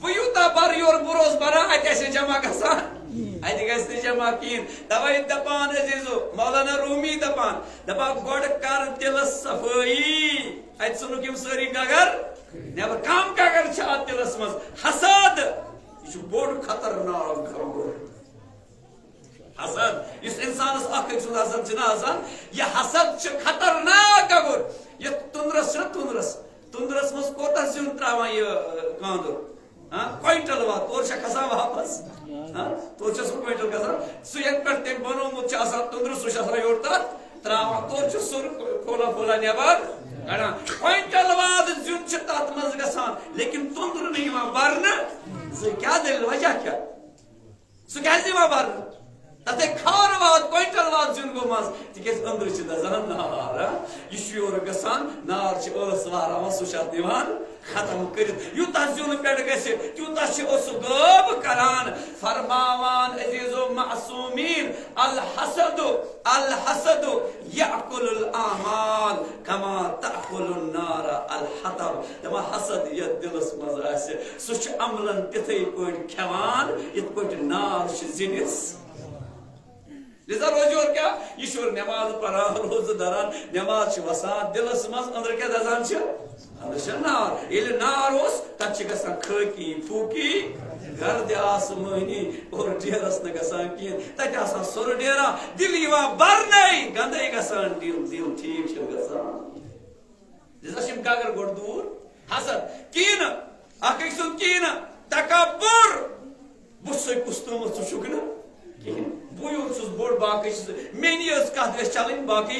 بہٕ یوٗتاہ بَرٕ یورٕ بُروس بَران، اَتہِ آسہِ جمع گژھان؟ اَتہِ گژھِ نہٕ جمع کِہیٖنۍ۔ تَوَے دَپان عزیٖزو، مولانا رومی دَپان، دَپان، گۄڈٕ کَر دِلَس صفٲیی۔ اَتہِ ژھٕنُکھ یِم سٲری گگر نٮ۪بر۔ کَم گگر چھِ اَتھ دِلَس منٛز؟ حسد۔ یہِ چھُ بوٚڑ خطرناک گگر۔ حسد، یُس اِنسانَس اَکھ أکۍ سُنٛد حسد چھُنہ آسان، یہِ حسد چھُ خطرناک گگر۔ یَتھ تُندرَس چھُنہ تُندرَس، تُندرَس منٛز کوٗتاہ زیُن ترٛاوان یہِ، اَ، کانٛدُر؟ ہاں، کوینٹل واد، تورٕ چھا کھسان واپس؟ ہاں، تورٕ چھا سُہ کوینٹل کھسان؟ سُہ یَتھ پٮ۪ٹھ تٔمۍ بنوومُت چھُ آسان تُندرٕ، سُہ چھُ آسان یورٕ تَتھ ترٛاوان، تورٕ چھُ سُر پھولا پھولا نٮ۪بر کڑان۔ کوینٹل واد زیُن چھُ تَتھ منٛز گژھان، لیکن تُندرٕ نہٕ یِوان برنہٕ۔ زِ کیٛاہ دٔلیٖل، وجہ کیٛاہ؟ سُہ کیٛازِ یِوان برنہٕ؟ تَتھ ہے کھارٕ واد، کوینٹل واد زیُن گوٚو منٛز، تِکیٛازِ أنٛدرٕ چھِ دَزان نار، ہا؟ یہِ چھُ یورٕ گژھان، نار چھِ ٲس واراوان، سُہ چھُ اَتھ نِوان ختم کٔرِتھ۔ یوٗتاہ زیُن پٮ۪ٹھ گژھِ، تیوٗتاہ چھِ أسۍ سُہ غٲب کران۔ فرماوان عزیٖزو معصومیٖن، الحسد، الحسد یأکل الاعمال کما تأکل النار الحطب۔ دَپان، حسد یَتھ دِلَس منٛز آسہِ، سُہ چھُ عملن تِتھَے پٲٹھۍ کھٮ۪وان، یِتھ پٲٹھۍ نار چھِ زِنِس۔ لہذا روزِ یورٕ کیٛاہ؟ یہِ چھُ یورٕ نٮ۪ماز پَران، روزٕ دَران، نٮ۪ماز چھِ وَسان دِلَس منٛز، أنٛدرٕ کیٛاہ دَزان چھِ؟ اَدٕ چھا نار؟ ییٚلہِ نار اوس، تَتہِ چھِ گژھان خٲکی، پھوٗکی، گردِ آسمٲنی، اور ڈیرَس نہٕ گژھان کِہیٖنۍ۔ تَتہِ آسان سُرٕ ڈیرا، دِل یِوان بَرنَے، گنٛدَے گژھان دِل، دِل ٹھیٖک چھُنہٕ گژھان۔ دِژ اَسہِ یِم گگر گۄڈٕ دوٗر، حسد، کِہیٖنۍ نہٕ، اَکھ أکۍ سُنٛد کِہیٖنۍ نہٕ، تکبر۔ بہٕ چھُسَے کُس تامَتھ، ژٕ چھُکھ نہٕ کِہیٖنۍ۔ بٕے یوت چھُس بوٚڑ، باقٕے چھِ زٕ۔ مےٚ نِیٲژ کَتھ گژھِ چَلٕنۍ، باقٕے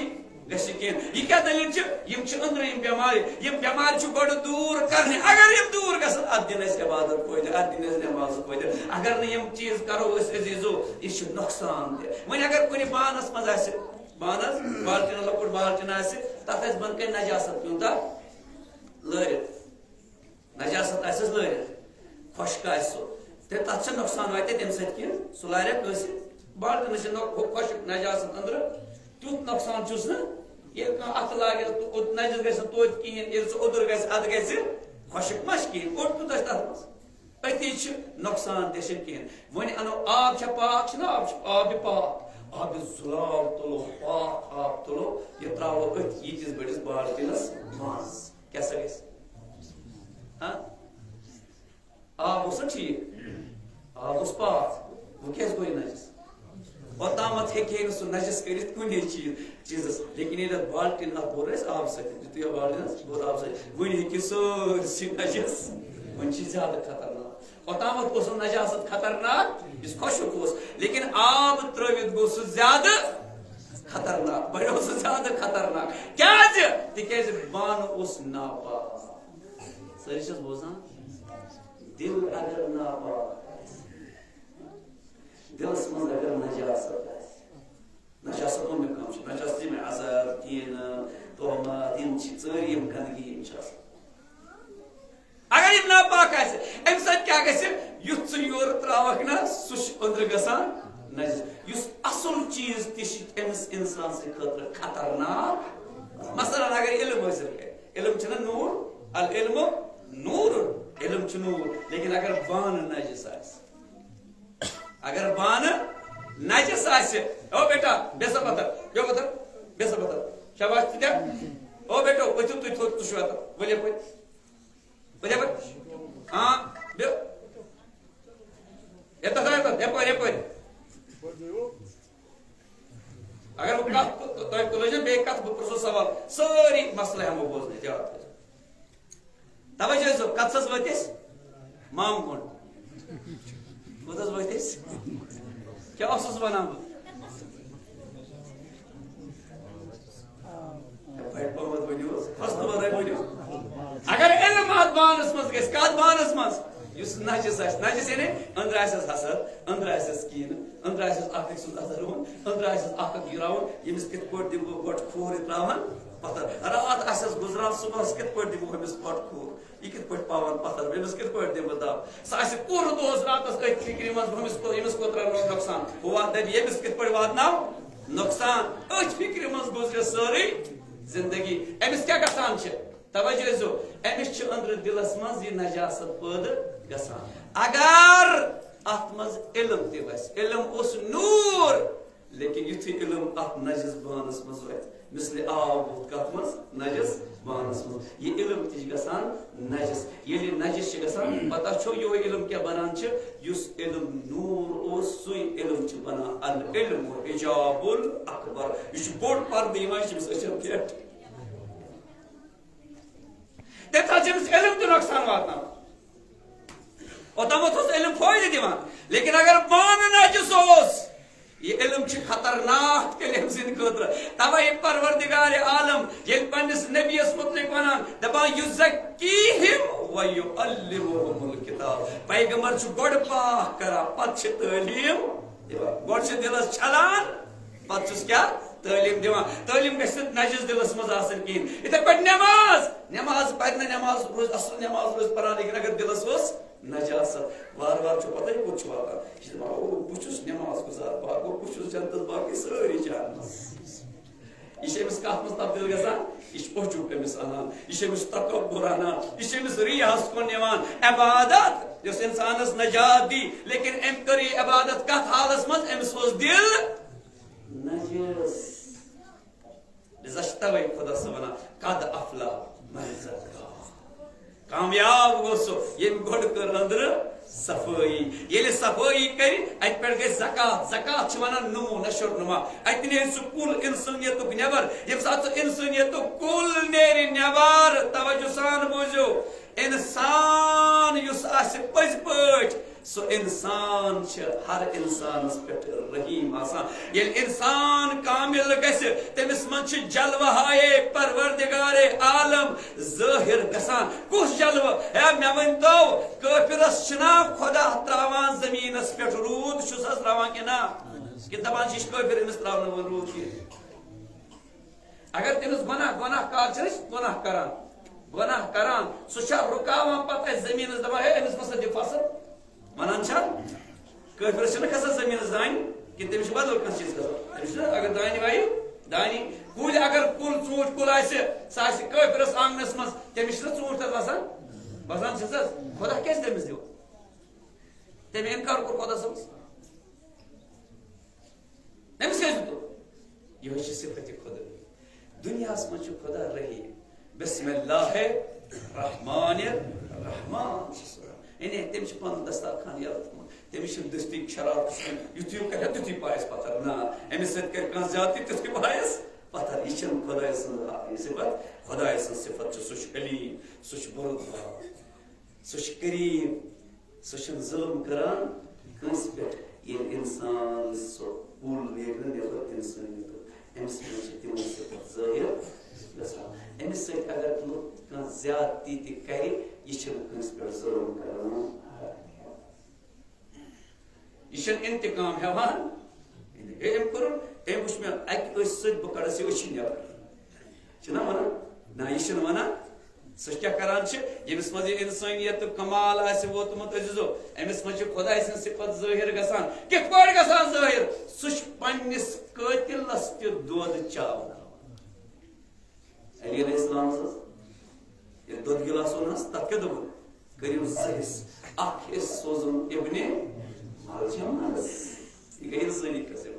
گژھِ نہٕ کِہیٖنۍ۔ یہِ کیٛاہ دٔلیٖل چھِ؟ یِم چھِ أنٛدرٕ یِم بٮ۪مارِ۔ یِم بٮ۪مارِ چھِ گۄڈٕ دوٗر کَرنہِ۔ اگر یِم دوٗر گژھن، اَتھ دِن اَسہِ عبادت فٲیدٕ، اَتھ دِن اَسہِ نٮ۪مازٕ فٲیدٕ۔ اگر نہٕ یِم چیٖز کَرو أسۍ عزیٖزو، یہِ چھُ نۄقصان تہِ۔ وۄنۍ اگر کُنہِ بانَس منٛز آسہِ، بانَس، بالٹیٖن، لۄکُٹ بالٹیٖن آسہِ، تَتھ آسہِ بۄنہٕ کَنہِ نجاست پیوٗنٛتاہ لٲرِتھ۔ نجاست آسٮ۪س لٲرِتھ، خۄشٕک آسہِ سُہ، تہٕ تَتھ چھا نۄقصان واتہِ تَمہِ سۭتۍ کینٛہہ؟ سُہ لارِ کٲنٛسہِ؟ بالٹیٖنَس چھِ نۄ-، ہُہ خۄشٕک نجاست أنٛدرٕ، تیُتھ نۄقصان چھُس نہٕ۔ ییٚلہِ کانٛہہ اَتھٕ لاگہِ، تہٕ اوٚت نجس گژھِ نہٕ توتہِ کِہیٖنۍ، ییٚلہِ سُہ اوٚدُر گژھِ، اَدٕ گژھِ خۄشٕک ما چھِ کِہیٖنۍ؟ اوٚٹ کوٗتاہ چھُ تَتھ منٛز؟ أتی چھِ نۄقصان تہِ چھِنہٕ کِہیٖنۍ۔ وۄنۍ اَنو آب چھا پاک؟ چھُنہ آب، چھُ آبِ پاک، آبِ زُلال تُلو، پاک آب تُلو، یہِ ترٛاوو أتھۍ ییٖتِس بٔڑِس بالٹیٖنَس منٛز۔ کیٛاہ سا گژھِ؟ ہاں؟ آب اوس نا ٹھیٖک؟ آب اوس پاک۔ وۄنۍ کیٛازِ گوٚو یہِ نجس؟ اوٚتامَتھ ہیٚکہِ ہے نہٕ سُہ نجس کٔرِتھ کُنے چیٖز، چیٖزَس۔ لیکن ییٚلہِ اَتھ بالٹیٖن اَتھ بوٚر اَسہِ آبہٕ سۭتۍ، یُتھُے یہِ بالٹیٖن اَسہِ بوٚر آبہٕ سۭتۍ، وۄنۍ ہیٚکہِ سٲرسٕے نجس، وۄنۍ چھِ زیادٕ خطرناک۔ اوٚتامَتھ اوس نہٕ نجاست خطرناک، یُس خۄشُک اوس، لیکن آب ترٛٲوِتھ گوٚو سُہ زیادٕ خطرناک، بَنیو سُہ زیادٕ خطرناک۔ کیٛازِ؟ تِکیٛازِ بانہٕ اوس ناپاک۔ سٲری چھِ حظ بوزان؟ دِل اگر ناپاک آسہِ، دِلَس منٛز اگر نجاست آسہِ، نجاست ووٚن مےٚ کَم چھِ، نجاست یِمَے عذاب، کینہٕ، تہمات، یِم چھِ سٲری یِم گندگی یِم چھِ آسان۔ اگر یِم ناپاک آسہِ، اَمہِ سۭتۍ کیٛاہ گژھِ؟ یُتھ ژٕ یورٕ ترٛاوَکھ نہ، سُہ چھُ أنٛدرٕ گژھان نجس۔ یُس اَصٕل چیٖز تہِ چھِ أمِس اِنسان سٕنٛدِ خٲطرٕ خطرناک۔ مثلاً اگر علم حٲصِل کرِ، علم چھُنہ نوٗر، العلم نوٗر، علم چھُ نوٗر، لیکن اگر بانہٕ نجس آسہِ، اگر بانہٕ نجس آسہِ، او بیٹا، بیٚہہ سا پتھر، بیٚہہ پتھر، بیٚہہ سا پتھر۔ شاباش، ژٕ تہِ۔ او بیٹو، ؤتھِو تُہۍ تھوٚد، ژٕ چھُکھ اَتَتھ۔ ؤلِو یَپٲرۍ۔ ؤلِو یَپٲرۍ۔ ہاں، بیٚہہ۔ یَتَتھ، یَتَتھ، یَپٲرۍ، یَپٲرۍ۔ اگر بہٕ کَتھ، تۄہہِ تُلٲیزیو بیٚیہِ کَتھ، بہٕ پرٛژھو سوال۔ سٲری مسلہٕ ہٮ۪مو بوزنہٕ، یاد تھٲیزیو۔ توجہ ٲسۍزیو، کَتھ حظ وٲتۍ أسۍ؟ مامہٕ کُن۔ کوٚت حظ وٲتۍ أسۍ؟ کیٛاہ اوسُس وَنان بہٕ؟ بَڑِ پَہمَتھ ؤنِو حظ، فصلہٕ وَرٲے ؤنِو۔ اگر علم اَتھ بانَس منٛز گژھِ، کَتھ بانَس منٛز؟ یُس نجس آسہِ، نجس یعنی أنٛدرٕ آسٮ۪س حسد، أنٛدرٕ آسٮ۪س کینہٕ، أنٛدرٕ آسٮ۪س اکھ أکۍ سُنٛد اَتھٕ رُوُن، أنٛدرٕ آسٮ۪س اکھ اکھ گِراوُن، ییٚمِس کِتھ پٲٹھۍ دِمہٕ بہٕ گۄڈٕ کھوورِ ترٛاوان پتھر۔ راتھ آسٮ۪س گُزران، صُبحس کِتھ پٲٹھۍ دِمہٕ بہٕ أمِس گۄڈٕ کھووُر؟ یہِ کِتھ پٲٹھۍ پاوان پتھر؟ أمِس کِتھ پٲٹھۍ دِمہٕ بہٕ دب؟ سُہ آسہِ پوٗرٕ دۄہس راتس أتھۍ فِکرِ منٛز، بہٕ أمِس کو-، أمِس کوٚت ترٛاوٕ نہٕ نۄقصان؟ ہُہ واتہِ دَپہِ، ییٚمِس کِتھ پٲٹھۍ واتناو نۄقصان؟ أتھۍ فِکرِ منٛز گُزرِ سٲرٕے زندگی۔ أمِس کیٛاہ گژھان چھِ؟ توجہ ٲسۍزیو، أمِس چھِ أنٛدرٕ دِلس منٛز یہِ نجاست پٲدٕ گژھان۔ اگر اتھ منٛز علم تہِ وسہِ، علم اوس نوٗر، لیکن یُتھُے علم اتھ نجس بانس منٛز وتھِ، مثلِ آب ووت کتھ منٛز؟ نجس بانس منٛز۔ یہِ علم تہِ چھِ گژھان نجس۔ ییٚلہِ نجس چھِ گژھان، پتہ چھو یِہوٚے علم کیٛاہ بنان چھِ؟ یُس علم نوٗر اوس، سُے علم چھُ بنان العلم حجاب الاکبر۔ یہِ چھُ بوٚڑ پردٕ یِوان، یہِ چھُ أمِس أچھن پٮ۪ٹھ۔ تَمہِ ساتہٕ چھُ أمِس علم تہِ نۄقصان واتناوان۔ اوٚتامَتھ اوس علم فٲیدٕ دِوان، لیکن اگر پانہٕ نجس اوس، یہِ علم چھُ خطرناک تیٚلہِ أمۍ سٕنٛدِ خٲطرٕ۔ تَوَے پروردگار عالم ییٚلہِ پننِس نبیَس مُتعلق وَنان، دَپان، "یُزَکیٖہِم و یُعلِّمُہُمُ الکِتاب"، پیغمبر چھُ گۄڈٕ پاک کران، پتہٕ چھِ تعلیٖم دِوان۔ گۄڈٕ چھِ دِلَس چھلان، پتہٕ چھُس کیٛاہ؟ تعلیٖم دِوان۔ تعلیٖم گژھِ نہٕ نجس دِلس منٛز آسٕنۍ کِہیٖنۍ۔ یِتھے پٲٹھۍ نٮ۪ماز، نٮ۪ماز پرِ نہٕ، نٮ۪ماز روزِ اصل، نٮ۪ماز روزِ پران، لیکن اگر دِلس اوس نجاست، وارٕ وارٕ چھُ پتہ یہِ کوٚت چھُ واتان۔ یہِ چھُ دپان، "او، بہٕ چھُس نٮ۪ماز گُزار، باقٕے، بہٕ چھُس جنتس، باقٕے سٲری جہنمس۔" یہِ چھُ أمِس کتھ منٛز تبدیٖل گژھان؟ یہِ چھُ عجوب أمِس انان، یہِ چھُ أمِس تکبر انان، یہِ چھُ أمِس ریاہس کُن نِوان۔ عبادت یۄس انسانس نجات دی، لیکن أمۍ کٔر یہِ عبادت کتھ حالس منٛز؟ أمِس اوس دِل نجس۔ لذا چھِ توے خۄدا صٲب وَنان، "قد افلح من زکاها۔" کامیاب گوٚو سُہ، ییٚمۍ گۄڈٕ کٔر أنٛدرٕ صفٲیی۔ ییٚلہِ صفٲیی کٔرِ، اَتہِ پٮ۪ٹھ گژھِ زکات۔ زکات چھِ وَنان نمو، نشو نما۔ اَتہِ نیرِ سُہ کُل اِنسٲنیتُک نٮ۪بر۔ ییٚمہِ ساتہٕ سُہ اِنسٲنیتُک کُل نیرِ نٮ۪بر، توجہ سان بوٗزِو، اِنسان یُس آسہِ پٔزۍ پٲٹھۍ، سُہ اِنسان چھُ ہر اِنسانَس پٮ۪ٹھ رحیٖم آسان۔ ییٚلہِ اِنسان کامِل گژھِ، تٔمِس منٛز چھُ جلوہٕ ہائے پروردگار عالم ظٲہِر گژھان۔ کُس جلوٕ؟ ہے، مےٚ ؤنۍ تو، کٲفرَس چھُنا خۄدا ترٛاوان زٔمیٖنَس پٮ۪ٹھ روٗد؟ چھُس حظ ترٛاوان کِنہٕ نہ؟ کِنہٕ دَپان چھِ، یہِ چھُ کٲفِر، أمِس ترٛاونہٕ وۄنۍ روٗد کینٛہہ؟ اگر تٔمِس گۄناہ، گۄناہ کار چھِ أسۍ گۄناہ کران، گۄناہ کران، سُہ چھا رُکاوان پتہٕ اَسہِ زٔمیٖنَس، دَپان، "ہے، أمِس مہ سا دِ فصل"؟ وَنان چھا؟ کٲفرَس چھِنہٕ کھسان زٔمیٖنَس دانہِ، کِنہٕ تٔمِس چھِ بدل کانٛہہ چیٖز کھسان؟ تٔمِس چھِنہٕ، اگر دانہِ وایہِ، دانہِ، کُلۍ، اگر کُل، ژوٗنٛٹھۍ کُل آسہِ، سُہ آسہِ کٲفرَس آنٛگنَس منٛز، تٔمِس چھِنہٕ ژوٗنٛٹھۍ تَتھ وَسان؟ وَسان چھِس حظ؟ خۄدا کیٛازِ تٔمِس دِیو؟ تٔمۍ اِنکار کوٚر خۄدا صٲبَس۔ أمِس کیٛازِ دیُت؟ یِہوٚے چھِ صفت خۄدٲیی۔ دُنیاہَس منٛز چھُ خۄدا رحیٖم۔ بسم اللہ الرحمن الرحمن چھِ سُہ۔ یعنی تٔمۍ چھُ پَنُن دسترخوان یَلہٕ تھوٚمُت۔ تٔمِس چھُنہٕ دٔستی شرارت وٕچھمُت۔ یُتھُے یِم کَرِ ہا، تیُتھُے پایَس پَتھر۔ نہ، أمِس سۭتۍ کَرِ کانٛہہ زیادتی، تیُتھُے پایَس پَتھر۔ یہِ چھَنہٕ خۄداے سٕنٛز اَکھ یہِ صفت۔ خۄداے سٕنٛز صفت چھِ، سُہ چھُ حلیٖم، سُہ چھُ بُردبار، سُہ چھُ کریٖم۔ سُہ چھُنہٕ ظُلُم کران کٲنٛسہِ پٮ۪ٹھ۔ ییٚلہِ اِنسان سُہ کُل نیرِ نہٕ نٮ۪بر اِنسٲنیتُک، أمِس منٛز چھِ تِمَے صفت ظٲہِر گژھان۔ أمِس سۭتۍ اگر لُکھ کانٛہہ زیادتی تہِ کرِ، یہِ چھُنہٕ کٲنٛسہِ پٮ۪ٹھ ظُلُم کران۔ یہِ چھُنہٕ انتقام ہٮ۪وان۔ ہے، أمۍ کوٚرُن، أمۍ وٕچھ مےٚ اَکہِ أچھ سۭتۍ، بہٕ کَڑَس یہِ أچھی نٮ۪بر۔ چھُنہ وَنان؟ نہ، یہِ چھُنہٕ وَنان۔ سُہ کیٛاہ کران چھُ؟ ییٚمِس منٛز یہِ اِنسٲنیتُک کمال آسہِ ووتمُت، عزیزو، أمِس منٛز چھِ خۄداے سٕنٛز صفت ظٲہِر گژھان۔ کِتھ پٲٹھۍ گژھان ظٲہِر؟ سُہ چھُ پنٛنِس قٲتِلَس تہِ دۄد چاوناوان۔ علی علیہ السلام حظ، ییٚلہِ دۄد گِلاس اوٚن حظ، تَتھ کیٛاہ دوٚپُن؟ کٔرِو زٕ حصہٕ، اَکھ حصہٕ سوزُن ابنِ ملجمس۔ یہِ گٔے اِنسٲنی قصہٕ۔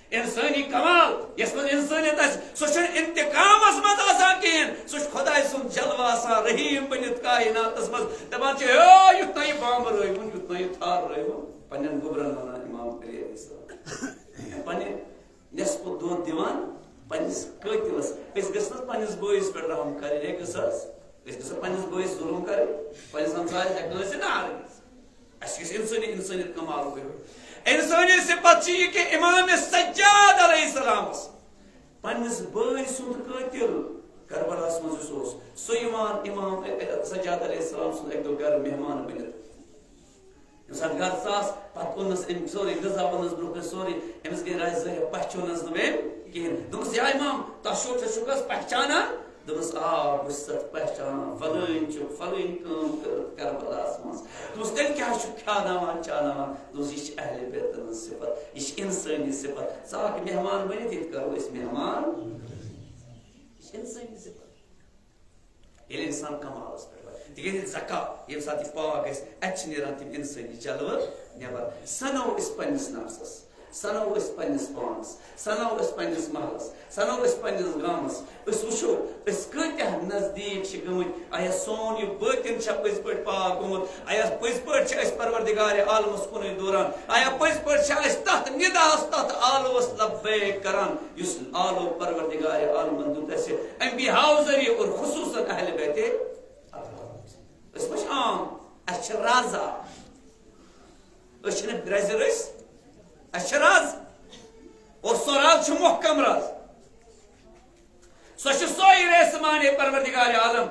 اِنسٲنی کمال، یَتھ منٛز اِنسٲنیت آسہِ، سُہ چھُنہٕ انتقامس منٛز آسان کِہیٖنۍ، سُہ چھُ خۄداے سُنٛد جلوٕ آسان، رحیٖم بٔنِتھ کائناتس منٛز۔ دَپان چھِ، ہے، یُتھ نہ یہِ بامبرٲیوُن، یُتھ نہ یہِ تھاررٲیوُن، پنٛنٮ۪ن گوٚبرن وَنان اِمام علی علیہ السلام۔ پنٛنہِ نٮ۪صفہٕ دۄد دِوان پنٛنِس قٲتِلس۔ أسۍ گٔژھ نہٕ پنٛنِس بٲیِس پٮ۪ٹھ رحم کَرٕنۍ، ہے، گٔژھ حظ؟ أسۍ گٔژھ نہٕ پنٛنِس بٲیِس ظُلُم کَرٕنۍ، پنٛنِس ہمسایَس ہٮ۪کو أسۍ نار کٔرِتھ۔ اَسہِ گژھِ اِنسٲنی، اِنسٲنیت کمال گٔے۔ اِنسٲنی صفت چھِ یہِ کہِ اِمام سجاد علیہ السلامَس پنٛنِس بٲے سُنٛد قٲتِل کربلاہَس منٛز یُس اوس، سُہ یِوان اِمام سجاد علیہ السلام سُنٛد اَکہِ دۄہ گَرٕ مہمان بٔنِتھ۔ ییٚمہِ ساتہٕ گرٕ ژاس، پتہٕ اوٚننس أمۍ سورُے غذا، اوٚننس برونٛہہ کنہِ سورُے، أمِس گٔے رازِ ظٲہِر، پہچوننس نہٕ أمۍ کِہیٖنۍ۔ دوٚپُس، "یا امام، تۄہہِ چھُو، ژےٚ چھُکھ حظ پہچانان؟" دوٚپُس، "آ، بہٕ چھُس تَتھ پہچانان، فلٲنۍ چھُ، فلٲنۍ کٲم کٔرٕتھ کربلاہس منٛز۔" دوٚپُس، "تیٚلہِ کیٛاہ چھُکھ کھیٛاناوان، چاناوان؟" دوٚپُس، "یہِ چھِ اہلِ بیتن ہٕنٛز صفت، یہِ چھِ اِنسٲنی صفت۔ ژٕ آکھ مہمان بٔنِتھ، ییٚتہِ کرو أسۍ مہمان۔ یہِ چھِ اِنسٲنی صفت۔" ییٚلہِ اِنسان کمالس پٮ۪ٹھ واتہِ۔ تِکیٛازِ زکا، ییٚمہِ ساتہٕ یہِ پاک گژھِ، اَتہِ چھِ نیران تِم اِنسٲنی جلوٕ نٮ۪بر۔ سَنو أسۍ پنٛنِس نفسس، سَنو أسۍ پنٛنِس پانس، سَنو أسۍ پنٛنِس محلس، سَنو أسۍ پنٛنِس گامس۔ أسۍ وٕچھو، أسۍ کۭتیٛاہ نزدیٖک چھِ گٔمٕتۍ۔ آیا سون یہِ بٲطِن چھا پٔزۍ پٲٹھۍ پاک گوٚمُت؟ آیا پٔزۍ پٲٹھۍ چھِ أسۍ پروردگار عالمس کُنُے دوران؟ آیا پٔزۍ پٲٹھۍ چھِ أسۍ تَتھ نِداہس، تَتھ آلوس لبیک کران، یُس آلو پروردگار عالمن دیُت اَسہِ انبیاء ذٔریعہٕ اور خصوصاً اہل بیت اطہار۔ أسۍ ما چھِ عام؟ اَسہِ چھِ راز۔ أسۍ چھِنہٕ درٛزِ رٔسۍ، اَسہِ چھِ راز۔ اور سۄ راز چھِ محکم راز۔ سۄ چھِ سۄے ریسمانے پروردگار عالم،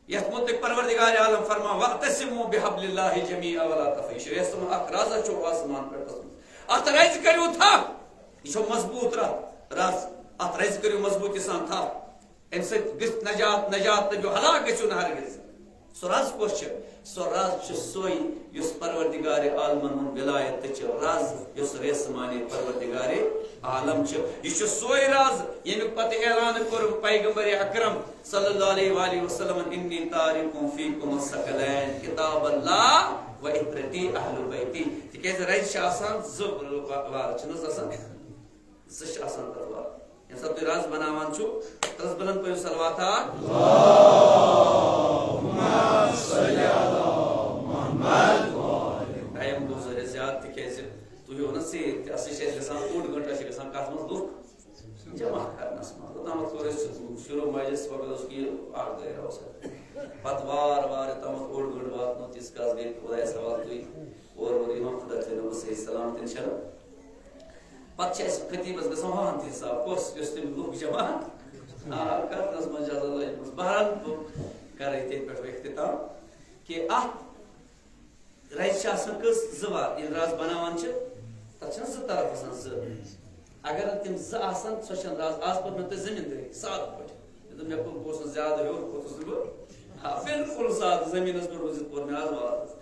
یَتھ مُتعلِق پروردگار عالم فرمان، "واعتصموا بحبل اللہ جمیعا ولا تفرقوا۔" یہِ چھُ ریسم اکھ، رازا چھُ آسمان پٮ۪ٹھ کھوٚتمُت۔ اَتھ رَزِ کٔرِو تھپھ۔ یہِ چھُ مضبوٗط را-، راز۔ اَتھ رَزِ کٔرِو مضبوٗطی سان تھپھ۔ اَمہِ سۭتۍ گٔژھِ نجات، نجات لٔبِو، ہلاک گٔژھِو نہٕ ہرگز۔ سُہ راز کۄس چھِ؟ سُہ راز چھُ سُے، یُس پروردگار عالمن ہُنٛد ولایت تہِ چھِ راز، یُس ریسمانے پروردگار عالم چھِ۔ یہِ چھُ سُے راز، ییٚمیُک پتہٕ اعلان کوٚر پیغمبر اکرم صلی اللہ علیہ وآلہ وسلم، "انی تارکم فیکم الثقلین، کتاب اللہ و عترتی اہل بیتی۔" تِکیٛازِ رَزِ چھِ آسان زٕ وار، چھِنہٕ حظ آسان؟ زٕ چھِ آسان تَتھ وار۔ ییٚمہِ ساتہٕ تُہۍ راز بناوان چھِو، تَتھ بلند پٔرِو صلواتہ۔ ٹایم گوٚو واریاہ زیادٕ، تِکیٛازِ تُہۍ یِیِو نہٕ ژیٖرۍ تہِ۔ اَصلی چھِ اَسہِ گژھان اوٚڑ گٲنٛٹہٕ، چھِ گژھان کَتھ منٛز لُکھ جمع کرنس منٛز۔ اوٚتامَتھ کوٚر اَسہِ شروع مجلس، مگر اوس کہِ اکھ دۄہ اوس اَتھ۔ پتہٕ وارٕ وارٕ یوٚتامَتھ اوٚڑ گٲنٛٹہٕ واتنو، تیٖتِس کالَس گٔے خۄدایَس حوالہٕ تُہۍ اورٕ اورٕ یِوان، خۄدا تھٲینو بہٕ صحیح سلامت، اِنشاءاللہ۔ پتہٕ چھِ اَسہِ خطیٖبَس گژھان واہَن تہِ حساب، کۄس یۄس تٔمۍ لُکھ جمع، آ، کرنس منٛز چھِ آسان لٔجمٕژ۔ بہرحال، بہٕ کرٕ ییٚتہِ پٮ۪ٹھ اختتام کہِ اَتھ رَزِ چھِ آسان کٔژ؟ زٕ وار۔ ییٚلہِ راز بَناوان چھِ، تَتھ چھِنہٕ زٕ طرف آسان، زٕ۔ اگر نہٕ تِم زٕ آسَن، سۄ چھَنہٕ راز۔ آز پوٚر مےٚ تۄہہِ زٔمیٖندٲری سادٕ پٲٹھۍ۔ مےٚ دوٚپ، مےٚ کوٚر، بہٕ اوسُس زیادٕ ہیوٚر کھوٚتُس نہٕ بہٕ۔ آ، بِلکُل سادٕ زٔمیٖنَس پٮ۪ٹھ روٗزِتھ پوٚر مےٚ آز واز۔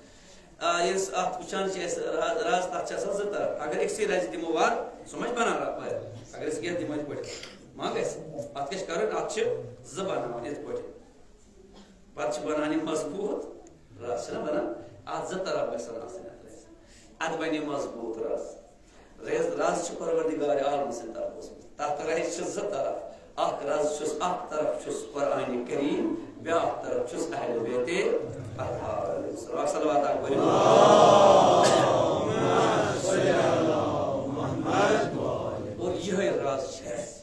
آ، ییٚلہِ سُہ اَتھ وٕچھان چھِ أسۍ، را-، راز تَتھ چھِ آسان زٕ طرف۔ اگر أکسٕے رَزِ دِمو وار، سُہ ما چھِ بَنان رَپٲرۍ؟ اگر أسۍ یَتھ دِمو یِتھ پٲٹھۍ، ما گژھِ؟ اَتھ کیٛاہ چھِ کَرُن؟ اَتھ چھِ زٕ بَناوان یِتھ پٲٹھۍ۔ پتہٕ چھِ بنان یہِ مضبوٗط راز، چھِنہ بنان؟ اَتھ زٕ طرف گژھن آسٕنۍ اَتھ رازِ۔ اَتھ بنہِ یہِ مضبوٗط راز۔ رز، راز چھِ پروردگار عالم سٕنٛدِ طرفہٕ اوسمُت۔ تَتھ رازِ چھِ زٕ طرف۔ اَکھ راز چھُس، اَکھ طرف چھُس قرآنِ کریم، بیٛاکھ طرف چھُس اہلِ بیتِ اطہار علیہ السلام۔ صلوات اکھ پٔرِو۔ اور یِہوٚے راز چھِ اَسہِ۔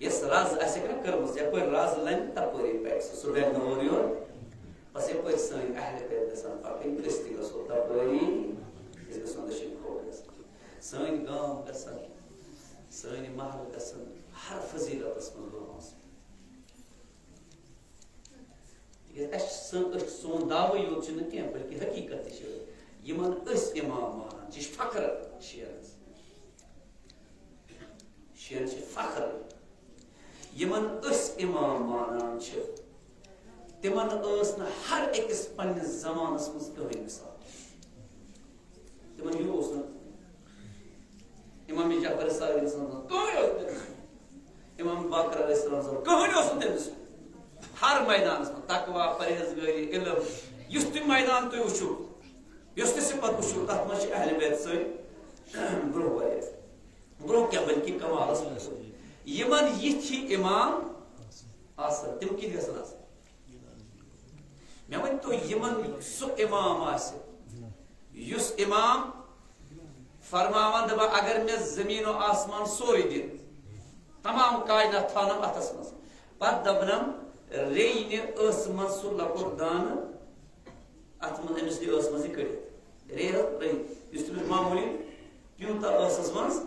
یۄس رز آسہِ نہ کٔرمٕژ، یپٲرۍ رز لمہِ، تپٲری پکہِ سُہ، سُہ بیٚہہِ نہٕ اورٕ یور۔ بس یپٲرۍ سٲنۍ اہل بیت گژھن پکٕنۍ، أسۍ تہِ گژھو تپٲری، أسۍ گژھو دٔچھِنۍ کھووُر گژھن۔ سٲنۍ گام گژھن، سٲنۍ محلہٕ گژھن ہر فضیلتس منٛز برونٛہہ آسٕنۍ۔ تِکیٛازِ اَسہِ چھِ سٲ-، أسۍ چھِ، سون دعوے یوت چھُنہٕ کینٛہہ، بلکہِ حقیٖقت تہِ چھِ۔ یِمن أسۍ اِمام مانان چھِ، یہِ چھُ فخر شیرن۔ شیرن چھِ فخر۔ یِمن أسۍ اِمام مانان چھِ، تِمن ٲس نہٕ ہر أکِس پننِس زمانس منٛز کٕہٕنۍ مثال۔ تِمن ہیوٗ اوس نہٕ امام جعفر صادق علیہ السلام سُنٛد کٕہٕنۍ اوس تٔمِس۔ امام باقر علیہ السلام سُنٛد کٕہٕنۍ اوس نہٕ تٔمِس۔ ہر میدانس منٛز تقوی، پرہیزگٲری، علم، یُس تہِ میدان تُہۍ وٕچھِو، یُس تہِ صفت وٕچھِو، تتھ منٛز چھِ اہل بیت سۭتۍ برونٛہہ واریاہ۔ برونٛہہ کیٛاہ، بلکہِ کمالس منٛز۔ یِمن یِتھۍ امام آسن، تِم کِتھۍ گژھن آسٕنۍ؟ مےٚ ؤنۍ تو، یِمن سُہ امام آسہِ، یُس امام فرماوان دپان، اگر مےٚ زمین و آسمان سورُے دِن، تمام کائنات تھاونم اتھس منٛز، پتہٕ دپنم، ریٚیہِ نہِ ٲسہٕ منٛز سُہ لۄکُٹ دانہٕ، اتھ منٛز أمِس نہِ ٲسہٕ منٛز یہِ کٔڑِتھ۔ ریٚیہِ حظ، ریٚیہِ، یُس تٔمِس معموٗلی تیوٗتاہ ٲسس منٛز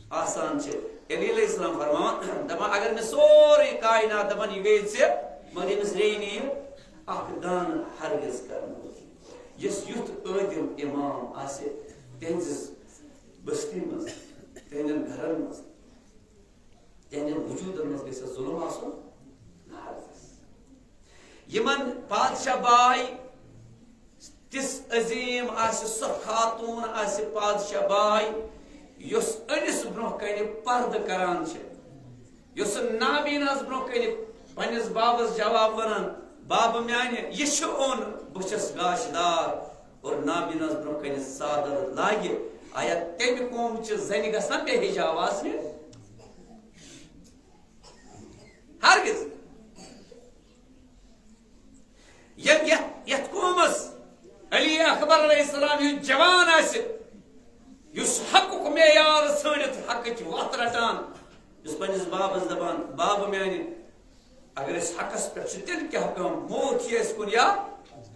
آسان چھِ۔ نبی علیہ السلام فرماوان، دپان، اگر مےٚ سورُے کائنات دپان، یہِ گٔے ژےٚ، مگر ییٚمِس ریٚیہِ نہِ یہِ اکھ دانہٕ ہرگز کرنہٕ۔ یُس یُتھ عٲدِل اِمام آسہِ، تِہنٛزِس بستی منٛز، تِہنٛدٮ۪ن گرن منٛز، تِہنٛدٮ۪ن وجوٗدن منٛز گژھِ ظُلم آسُن؟ نہ ہرگز۔ یِمن پادشاہ باے تِژھ عظیٖم آسہِ، سۄ خاتوٗن آسہِ پادشاہ باے، یۄس أمِس برونٛہہ کنہِ پردٕ کران چھِ، یۄس نابیناہس برونٛہہ کنہِ پننِس بابس جواب ونان، "بابہٕ میانہِ، یہِ چھُ اوٚن، بہٕ چھَس گاشدار"، اور نابیناہس برونٛہہ کنہِ ژادر لاگہِ، آیا تمہِ قومچہِ زنہِ گژھن بے حجاب آسنہِ؟ ہرگز۔ ییٚلہِ یتھ، یتھ قومس علی اکبر علیہ السلام ہیوٗ جوان آسہِ، یُس حقُک معیار ژھٲنٛڈِتھ حقٕچ وتھ رٹان، یُس پننِس بابس دپان، "بابہٕ میانہِ، اگر أسۍ حقس پٮ۪ٹھ چھِ، تیٚلہِ کیٛاہ غم؟ موت یی اَسہِ کُن یا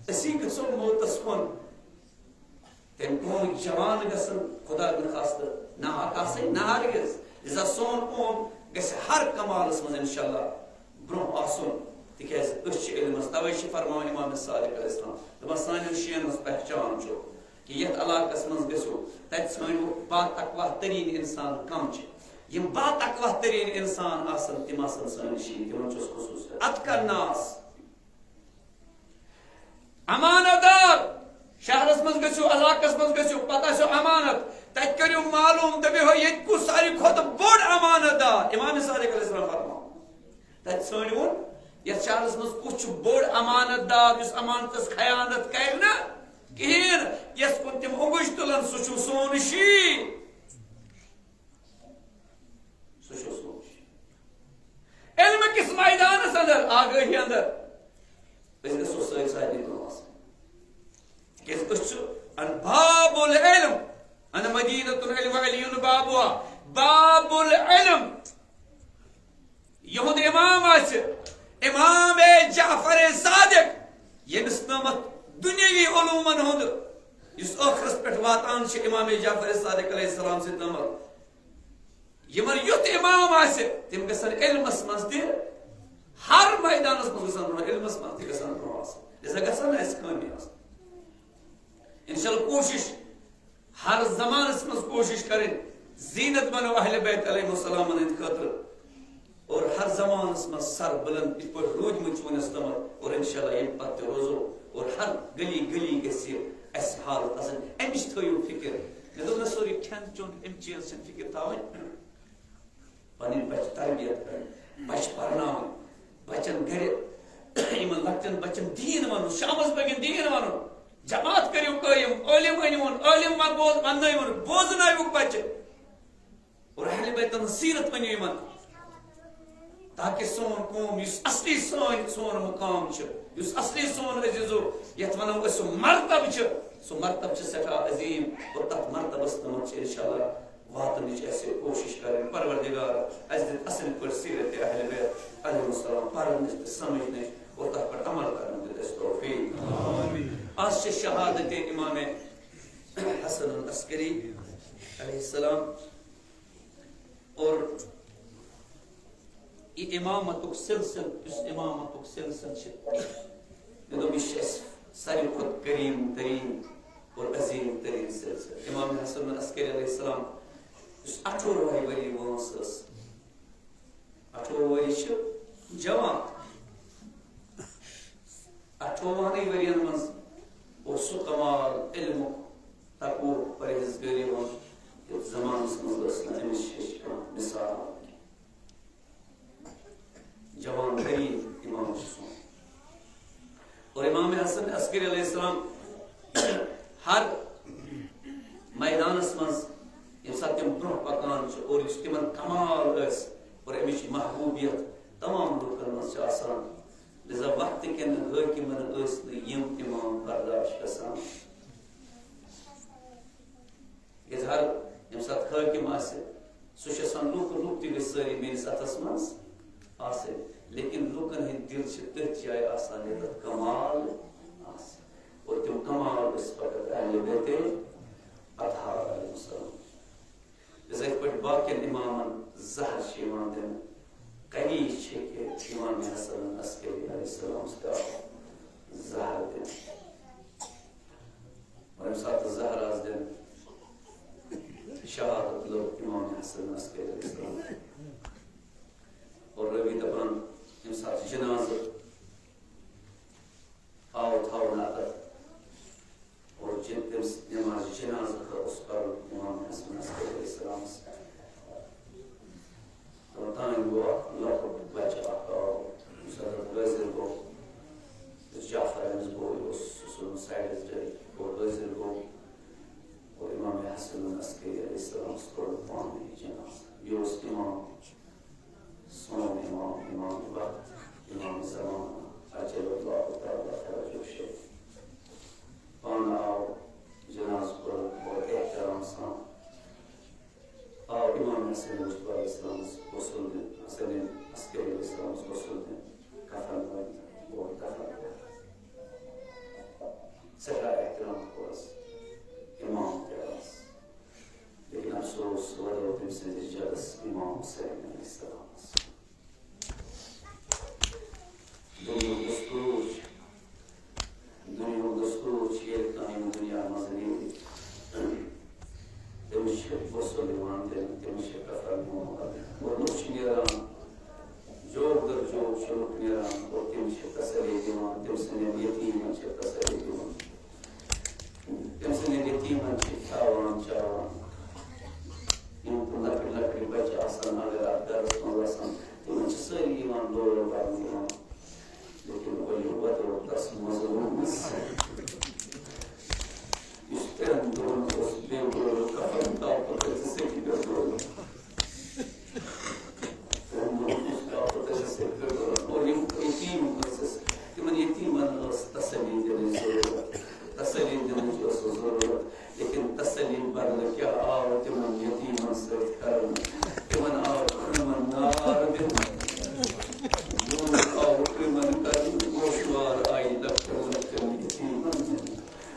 أسی گژھو موتس کُن۔" تٔمۍ قومٕکۍ جوان گژھن خدا نخواستہٕ ناحق آسٕنۍ؟ نہ ہرگز۔ لہذا سون قوم گژھِ ہر کمالس منٛز انشاءاللہ برونٛہہ آسُن، تِکیازِ أسۍ چھِ علمس۔ توے چھِ فرماوان امام صادق علیہ السلام، دپان، سانٮ۪ن شین ہٕنٛز پہچان چھُ کہ یتھ علاقس منٛز گژھِو، تتہِ ژھٲنٛڈِو با تقویٰ تریٖن انسان کم چھِ۔ یِم با تقویٰ تریٖن انسان آسن، تِم آسن سٲنۍ شین، تِمن چھُس خصوصیت۔ اتقی الناس۔ امانت دار۔ شہرس منٛز گٔژھِو، علاقس منٛز گٔژھِو، پتہٕ آسیو امانت۔ تتہِ کٔرِو معلوم، دٔپِو، "ہو، ییٚتہِ کُس ساروی کھۄتہٕ بوٚڑ امانت دار؟" امام صادق علیہ السلام فرماو۔ تتہِ ژھٲنٛڈِوُن، یتھ شہرس منٛز کُس چھُ بوٚڑ امانت دار، یُس امانتس خیانت کرِ نہٕ کِہیٖنۍ، یس کُن تِم اونٛگُج تُلن، سُہ چھُ سون شی۔ سُہ چھُ سونٛچ۔ علم کِس میدانس اندر، آگٲہی اندر، أسۍ گژھو سٲری سارنٕے برونٛہہ آسٕنۍ۔ تِکیازِ أسۍ چھِ ان باب العلم، ان مدینۃ العلم وعلی بابها، باب العلم۔ یِہُنٛد امام آسہِ امام جعفر صادق، ییٚمِس نامت دُنیاوی علومن ہُنٛد، یُس ٲخرس پٮ۪ٹھ واتان چھِ امام جعفر صادق علیہ السلام سۭتۍ نامت۔ یِمن یُتھ امام آسہِ، تِم گژھن علمس منٛز تہِ، ہر میدانس منٛز گژھن برونٛہہ، علمس منٛز تہِ گژھن برونٛہہ آسٕنۍ۔ لہذا گژھن نہٕ اَسہِ کٲمی آسٕنۍ۔ انشاءاللہ کوٗشِش، ہر زمانس منٛز کوٗشِش کرٕنۍ، زیٖنت بنو اہل بیت علیہ السلام ہٕنٛدِ خٲطرٕ۔ اور ہر زمانس منٛز سر بلند یِتھ پٲٹھۍ روٗدمٕتۍ چھِ وُنِس تامَتھ، اور انشاءاللہ ییٚمہِ پتہٕ تہِ روزو، اور ہر گلی گلی گژھِ اَسہِ حالت آسٕنۍ، اَمِچ تھٲیِو فِکر۔ مےٚ دوٚپ نہ سورُے کھٮ۪ن چیوٚن، اَمہِ چیٖز چھَنہٕ فِکر تھاوٕنۍ۔ پنٕنۍ بچہِ تربیت کرٕنۍ، بچہِ پرناوٕنۍ، بچن گرِ یِمن لۄکٹٮ۪ن بچن دیٖن ونُن، شامس بٲگٮ۪ن دیٖن ونُن، جماعت کٔرِو قٲیِم، عٲلِم أنِوُن، عٲلِم ون-، بوز-، وننٲیوُن، بوزنٲیوُکھ بچہِ۔ اور اہل بیتن ہٕنٛز سیرت ؤنِو یِمن، تاکہ سون قوم، یُس اصلی سٲنۍ، سون مقام چھُ، یُس اصلی سون عزیزو، یتھ ونو أسۍ سُہ مرتبہٕ چھُ، سُہ مرتبہٕ چھُ سٮ۪ٹھاہ عظیٖم، اور تتھ مرتبس تامَتھ چھِ انشاءاللہ واتنٕچ اَسہِ کوٗشِش کرٕنۍ۔ پروردگار، اَسہِ دِتھ اصل پٲٹھۍ سیرت اہل بیت علیہم السلام پرنٕچ تہٕ سمجھنٕچ اور تتھ پٮ۪ٹھ عمل کرنٕچ دِتھ اَسہِ توفیق۔ آز چھِ شہادت امام حسن العسکری علیہ السلام۔ اور یہِ امامتُک سلسلہٕ، یُس امامتُک سلسلہٕ چھُ، مےٚ دوٚپ، یہِ چھُ اَسہِ ساروی کھۄتہٕ کریم تریٖن اور عظیٖم تریٖن سلسلہٕ۔ امام حسن عسکری علیہ السلام، یُس اَٹھووُہ ؤری وٲنٛس ٲس، اَٹھووُہ ؤری چھِ جوان، اَٹھووُہنٕے ؤرین منٛز اوس سُہ کمال علمُک، تقوہُک، پرہیزگٲری ہُنٛد، یَتھ زمانس منٛز ٲس نہٕ أمِس ہِش کانٛہہ مثال۔ جوان تریٖن امام چھُ سون۔ اور امام حسن عسکری علیہ السلام ہر میدانس منٛز ییٚمہِ ساتہٕ تِم برونٛہہ پکان چھِ اور یُس تِمن کمال ٲسۍ اور امِچ محبوبیت تمام لوٗکن منٛز چھِ آسان، لہذا وقتہٕ کٮ۪ن حٲکمن ٲسۍ نہٕ یِم امام برداشت گژھان۔ ییٚلہِ ہر ییٚمہِ ساتہٕ حٲکِم آسہِ، سُہ چھُ یَژھان لُکھ، لُکھ تہِ گٔژھۍ سٲری میٲنِس اَتھس منٛز آسٕنۍ، لیکن لُکن ہٕنٛدۍ دِل چھِ تٔتھۍ جایہِ آسان، ییٚتٮ۪تھ کمال آسہِ۔ اور تِم کمال ٲسۍ فقط اہل بیت اطہار علیہ السلام۔ یِتھَے پٲٹھۍ باقین امامن زہر چھِ یِوان دِنہٕ، کمی چھِ کہِ امام حسن عسکری علیہ السلام تہِ آو زہر دِنہٕ۔ حسین علیہ السلام۔ دُنیاہُک دستوٗر چھُ، دُنیاہُک دستوٗر چھُ، ییٚلہِ کانٛہہ ییٚمہِ دُنیا منٛز نیرِ، تٔمِس چھِ غسل یِوان دِنہٕ، تٔمِس چھِ کفن یِوان لاگنہٕ۔ اور لُکھ چھِ نیران، جوک در جوک چھِ لُکھ نیران اور تٔمِس چھِ تسلی دِوان، تٔمۍ سٕنٛدٮ۪ن یتیٖمن چھِ تسلی دِوان۔ تٔمۍ سٕنٛدٮ۪ن یتیٖمن چھِ کھیٛاوان چاوان۔ یِم تِم لۄکٕٹۍ لۄکٕٹۍ بچہٕ آسان، اگر اَتھ گرس منٛز آسان، تِمن چھِ سٲری یِوان دورٕ کرنہٕ یِوان۔ لیکن وۄنۍ وَتو تس مظلوٗمس، یُس ترٛٮ۪ن دۄہن اوس بے گورو کفن تاپہٕ تٔژِ سیٚکہِ پٮ۪ٹھ روزان۔ اور یِم یتیٖم ٲسۍ، تِمن یتیٖمن ٲس تسلی دِنٕچ ضروٗرت، تسلی دِنٕچ ٲس ضروٗرت، لیکن تسلی بدلہٕ کیٛاہ آو تِمن یتیٖمن سۭتۍ کرنہٕ؟ تِمن آو تِمن نار دِنہٕ، یوٗت آو تِمن کرنہٕ، گوشوار آیہِ لۄکٹٮ۪ن لۄکٹٮ۪ن یتیٖمن دِنہٕ۔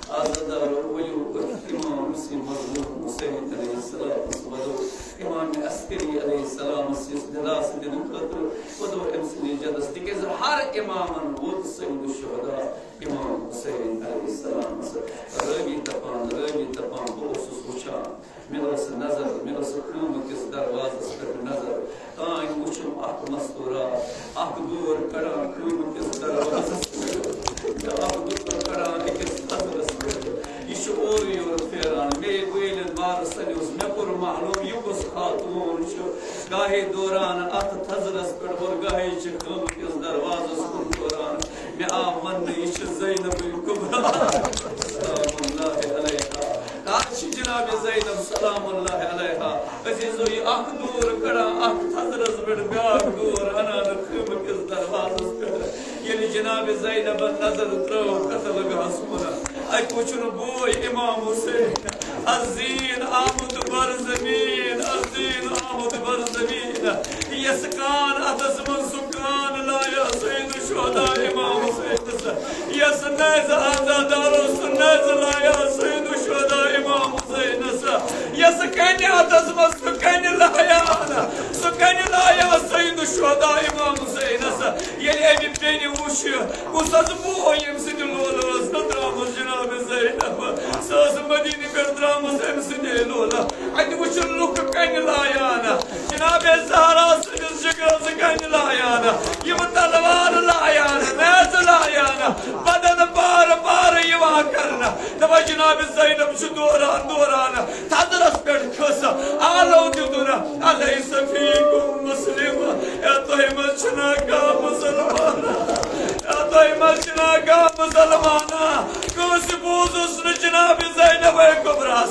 عزادارو، ؤلِو أتھۍ امام سٕے مظلوم حسین علیہ السلامس وَدو، امام عسکری علیہ السلامس یُس دِلاسہٕ دِنہٕ خٲطرٕ وَدو أمۍ سٕنٛدِس جدس، تِکیٛازِ ہر امامن ووت سید الشہداء امام حسین علیہ السلامس۔ رٲوی دپان، رٲوی دپان، بہٕ اوسُس وٕچھان، مےٚ ٲس نظر، مےٚ ٲس خۭمہٕ کِس دروازس پٮ۪ٹھ نظر۔ تانۍ وُچھُم اکھ مستورات، اکھ دور کڑان خۭمہٕ کِس دروازس پٮ۪ٹھ، بیٛاکھ دور کڑان أکِس تھزرس پٮ۪ٹھ۔ یہِ چھُ اورٕ یورٕ پھیران۔ مے وٲلٮ۪ن بارس سنیوس، مےٚ کوٚر معلوم، یہِ کُس خاتوٗن چھُ۔ گاہے دوران اتھ تھزرس پٮ۪ٹھ اور گاہے چھِ خۭمہٕ کِس دروازس کُن دوران۔ مےٚ آو وننہٕ، یہِ چھِ زینب الکبریٰ سلام اللہ علیہا۔ کر چھِ جناب زینب سلام اللہ علیہا، عزیزو، یہِ اکھ دور کڑان اتھ تھزرس پٮ۪ٹھ، بیٛاکھ دور انان خۭمہٕ کِس دروازس پٮ۪ٹھ۔ ییٚلہِ جناب زینبن نظر ترٲو قتل گاہس کُن، اتہِ وُچھُن بوے امام حسین، از زیٖن آمُت بر زمین، از زیٖن آمُت بر زمین۔ یس کان اتھس منٛز، سُہ کان لایا سید الشہداء امام حسینس۔ یس نیزٕ عزادارو، سُہ نیزٕ لایا سید الشہداء امام حسینس۔ یس کنہِ اتھس منٛز، سُہ کنہِ لایا نا، سُہ کنہِ لایا سید الشہداء امام حسینس۔ ییٚلہِ امہِ بیٚنہِ وُچھ، کُس حظ بوے ییٚمہِ سٕنٛدِ لولہٕ ٲس نہٕ درٛامٕژ جناب زینب؟ سۄ ٲس مدینہٕ پٮ۪ٹھ درٛامٕژ أمۍ سٕنٛدے لولہٕ۔ اتہِ وُچھُن لُکھ کنہِ لایان، جناب زہرا سٕنٛدِس جگرس کنہِ لایان، یِم تلوار لایان، نیزٕ لایان، بدن پارٕ پارٕ یِوان کرنہٕ۔ دپان جناب زینب چھُ دوران دوران تھزرس پٮ۪ٹھ کھٔس، آلو دیُتُن، الیس فیکم مسلم، اے تۄہہِ منٛز چھُنا کانٛہہ مسلمان؟ اے تۄہہِ منٛز چھُنا کانٛہہ مسلمان؟ کٲنٛسہِ بوٗزُس نہٕ جناب زینب کبریٰ۔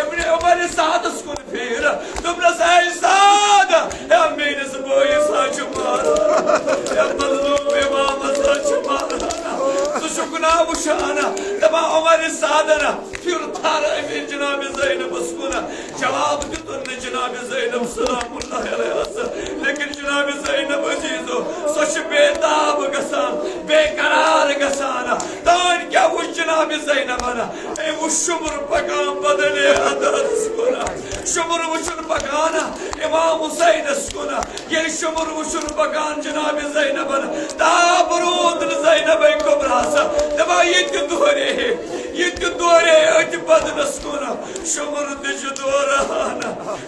ابن عمر سعدس کُن پھیٖر، دوٚپنس، اے سعد، اے میٲنِس بٲیِس ہا چھُ ماران، اے مظلوم امامس ہا چھُ ماران۔ ژٕ چھُکھ نا وٕچھان؟ دپان عمر سعدن پھیُر تھر أمِس جناب زینبس کُن۔ جواب دیُتُن نہٕ جناب زینب سلام اللہ علیہس۔ لیکن جناب زینب عزیزو، سۄ چھِ بے تاب گژھان، بے قرار گژھان۔ تانۍ کیٛاہ وُچھ جناب زینبن؟ أمۍ وُچھ شُمر پکان بدنِ عدالتس کُن۔ شُمر وُچھُن پکان امام حسینس کُن۔ ییٚلہِ شُمر وُچھُن پکان جناب زینبن، تاب روٗد نہٕ زینب کبریٰ۔ دپان، یہِ تہِ دورے، یہِ تہِ دورے أتھۍ بدنس کُن۔ شُمر تہِ چھُ دوران،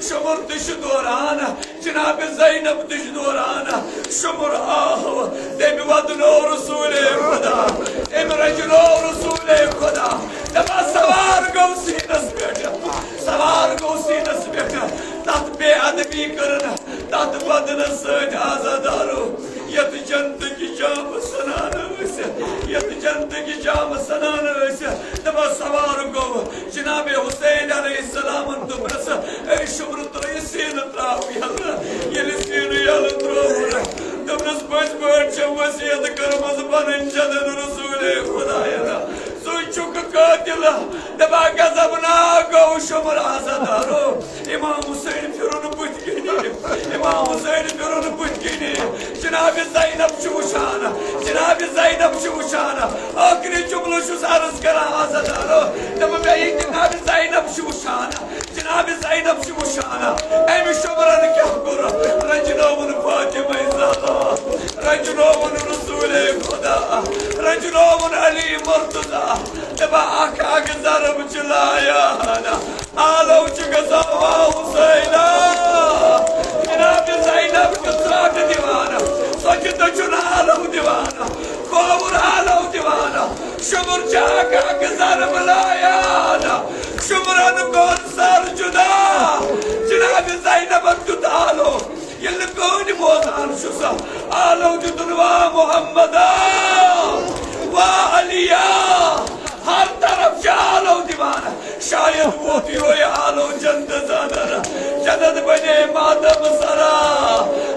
شُمر تہِ چھُ دوران۔ جناب زینب تہِ چھِ دوران۔ شُمر آو، تٔمۍ وَدنو رسول خدا، تٔمۍ رَچنو رسول خدا۔ دَپان، سوار گوٚو سیٖنَس پٮ۪ٹھ، سوار گوٚو سیٖنَس پٮ۪ٹھ۔ تَتھ بے ادبی کٔرٕن، تَتھ بدنَس سۭتۍ عزادارو، یَتھ جنتٕکۍ جامہٕ سَنان ٲسۍ، یَتھ جنتٕکۍ جامہٕ سَنان ٲسۍ۔ دَپان، سوار گوٚو۔ جناب حسین علیہ السلامن دوٚپنس، اے شُمرٕ، ترٛٲیِو سیٖنہٕ، ترٛاو یَلہٕ۔ ییٚلہِ سیٖنہٕ یَلہٕ ترٛووُن، دوٚپنس، پٔزۍ پٲٹھۍ چھےٚ وصیت کٔرمٕژ پنٕنۍ جدن رسول خداین۔ ژٕ چھُکھ قٲتل۔ دپان، غضبناک گوٚو شُمر عزادارو۔ امام حسین پھِرُن بُتھِ کِنی، امام حسین پھِرُن بُتھِ کِنی۔ جناب زینب چھِ وٕچھان، جناب زینب چھِ وٕچھان۔ ٲخری جملہٕ چھُس عرض کران عزادارو۔ دپان، مےٚ یہِ جناب زینب چھِ وٕچھان، جناب زینب چھِ وٕچھان، أمۍ شُمرن کیٛاہ کوٚر، رجنووُن رسول خدا، رجنووُن علی مرتضی، دپان اکھ اکھ ضرب چھِ لایان، آلو چھِ گژھان وا حسینا۔ جناب زینب چھِ ژاٹہٕ دِوان، سۄ چھِ دٔچھُن آلو دِوان، کھووُر آلو دِوان، شُمُر چھِ اکھ اکھ ضرب لایان، شُمرن کوٚر سر جدا، جناب زینبن دیُت آلو۔ ییٚلہِ نہٕ کٕہٕنۍ بوزان چھُ سا، آلو دیُتُن وا محمدا، وا علیا، ہر طرف چھِ آلو دِوان۔ شاید ووت یِہوٚے آلو جنتس اندر، جنت بنے ماتم سرا۔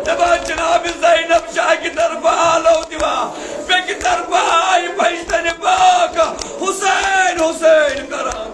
دپان جناب زینب چھِ اکہِ طرفہٕ آلو دِوان، بیٚکہِ طرفہٕ آیہِ بجتنہِ پاک، حسین حسین کران۔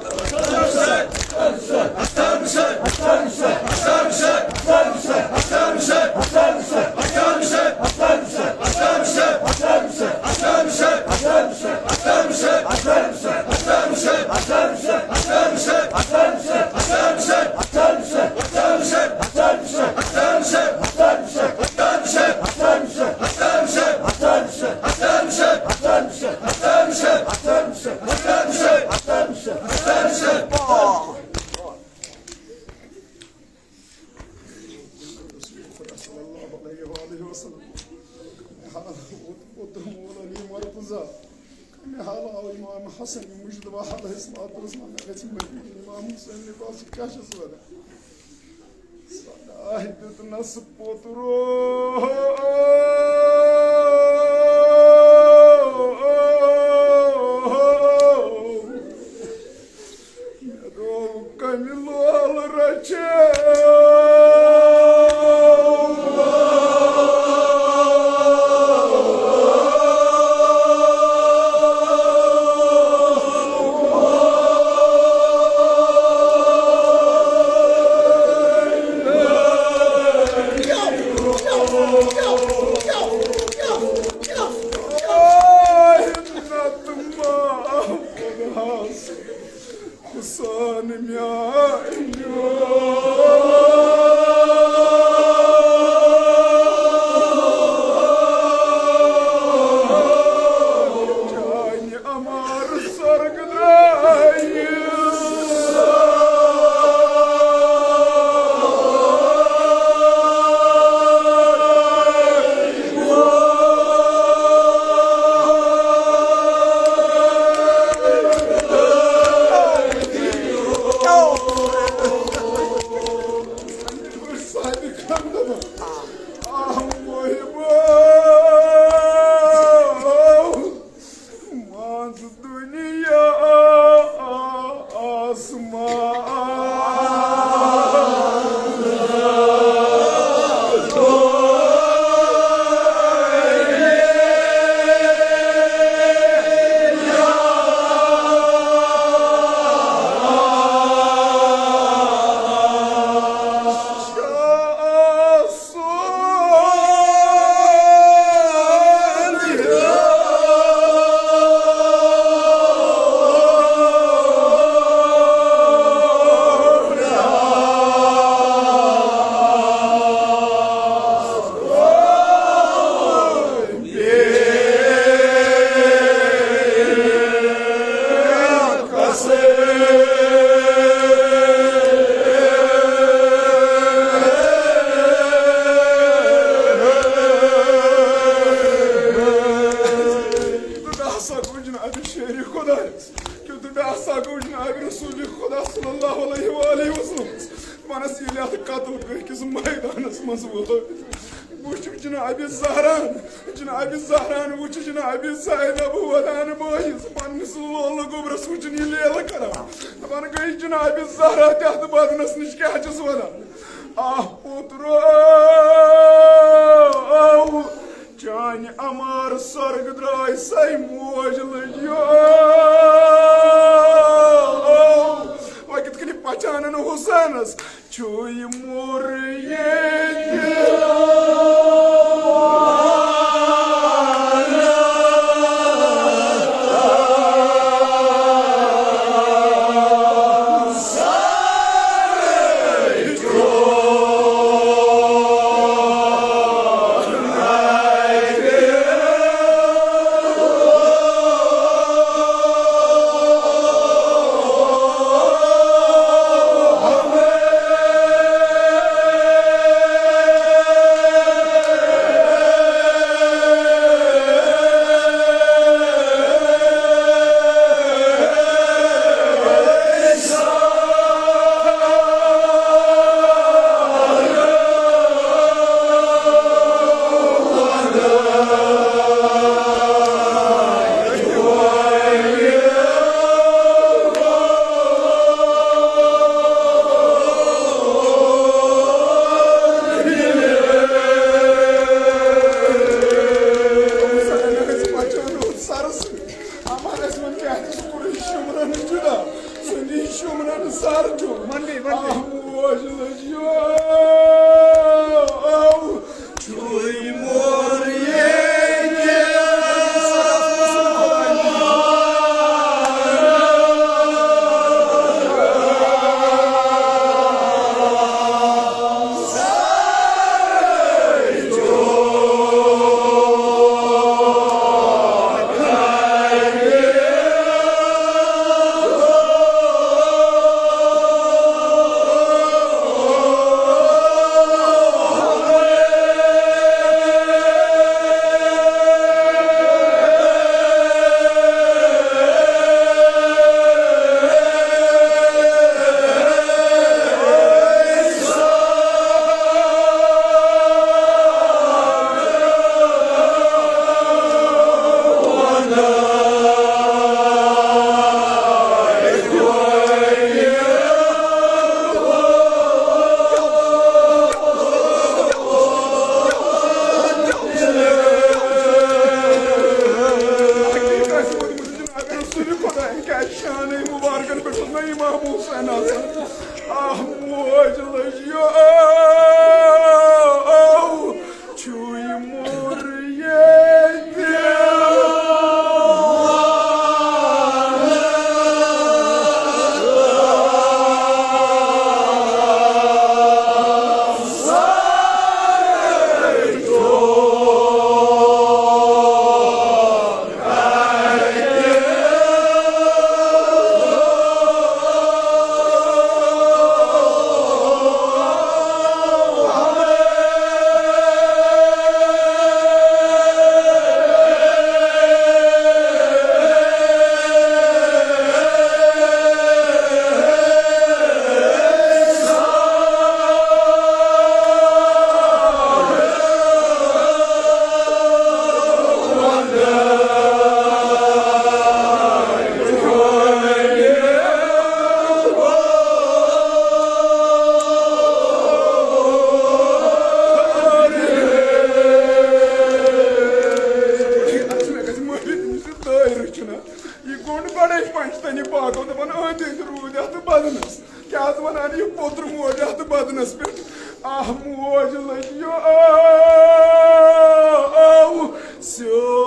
رسول خدا صلی اللہ علیہ وآلہ وسلم۔ مےٚ حال اوت-، اوترٕ مول علی مرتضیٰ۔ مےٚ حال آو امام حسن مجتبیٰ علیہ الصلوۃ والسلام، مےٚ گژھِ مدیٖنہٕ امام حسین نِکاح، ژٕ کیٛاہ چھَس وَنان؟ صداے دیُت نَس پوترو۔ مےٚ دوٚپ، کمہِ لول رچے؟ حسین میانیو۔ چانہِ امار سرگ درٲیِس۔ منٛز دُنیا آسمان۔ کیُتھ ڈاکھ سا گوٚو جناب شیرِ خۄدایَس، کیُتھ ڈاکھ سا گوٚو جناب رسول خدا صلی اللہ علیہ وآلہ وسلم۔ دَپان ٲس، ییٚلہِ اَتھ قتل گٔے کِس مٲدانَس منٛز وٲتۍ، وٕچھ جناب زہران، جناب زہران وٕچھ جناب زینب ودان بٲیِس، پننِس لولہٕ گوٚبرَس وٕچھُن یہِ لیلہٕ کران۔ دَپان گٔے جناب زہرا تہِ اَتھ بدنَس نِش، کیٛاہ چھِس وَنان؟ آہ پوترو، چانہِ امار سۄرگہٕ درٛاے سَے موج لٔجیو۔ وۄنۍ کِتھ کٔنۍ پہچانن حسینس؟ چھُ یہِ موٚر ییٚتہِ۔ چُمنن سر چُم۔ ون بیٚیہِ، ون بیٚیہِ۔ آہ، موج لٔج یو۔ چھُے مور ییٚتہِ۔ حقیقت ووٚنمُت جناب رسول خدا، کیٛازِ شانٕے مُبارکن پٮ۪ٹھ اوس نہ امام حسین آسان؟ آہ، موج لٔج یو، چھُے مور ییٚتہِ۔ دٲیرٕ چھُنہ۔ یہِ گوٚنٛڈ گۄڈَے پنٛجتنہِ پاکو دَپان أنٛدۍ أنٛدۍ روٗدۍ اَتھ بدنَس۔ کیٛاہ حظ وَنان یہِ پوٚتُر موج اَتھ بدنَس پٮ۪ٹھ؟ آہ موج لٔج یہِ، آو، آو، سیو۔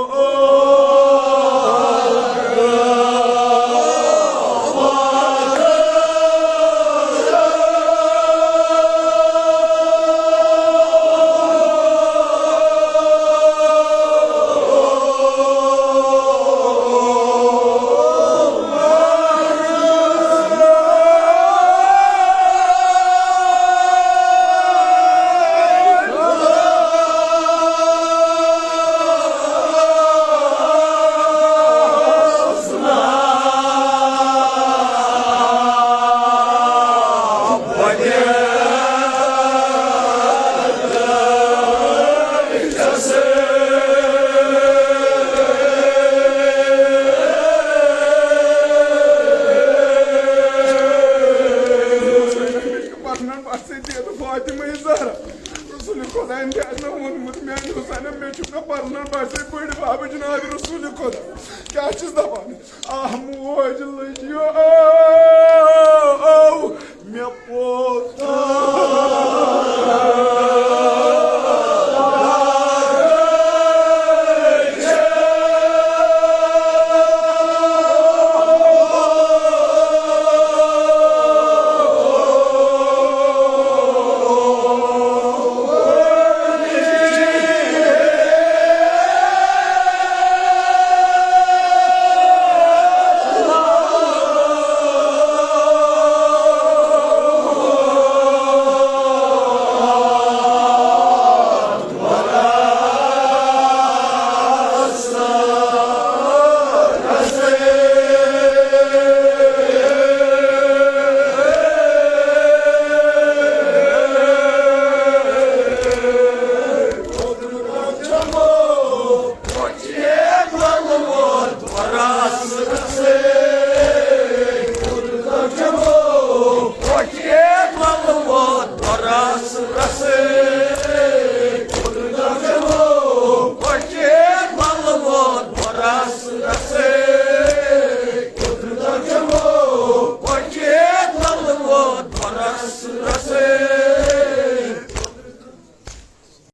پرنن باسے دید فاطمہ زہرا۔ رسول خدایَن تہِ آسہِ نہ ووٚنمُت، میانہِ حسینہ، مےٚ چھُکھ نہ پرنن باسے بٔڑۍ بابہٕ جناب رسول خدا۔ کیٛاہ چھُس دپان؟ آہ موج لٔج یو،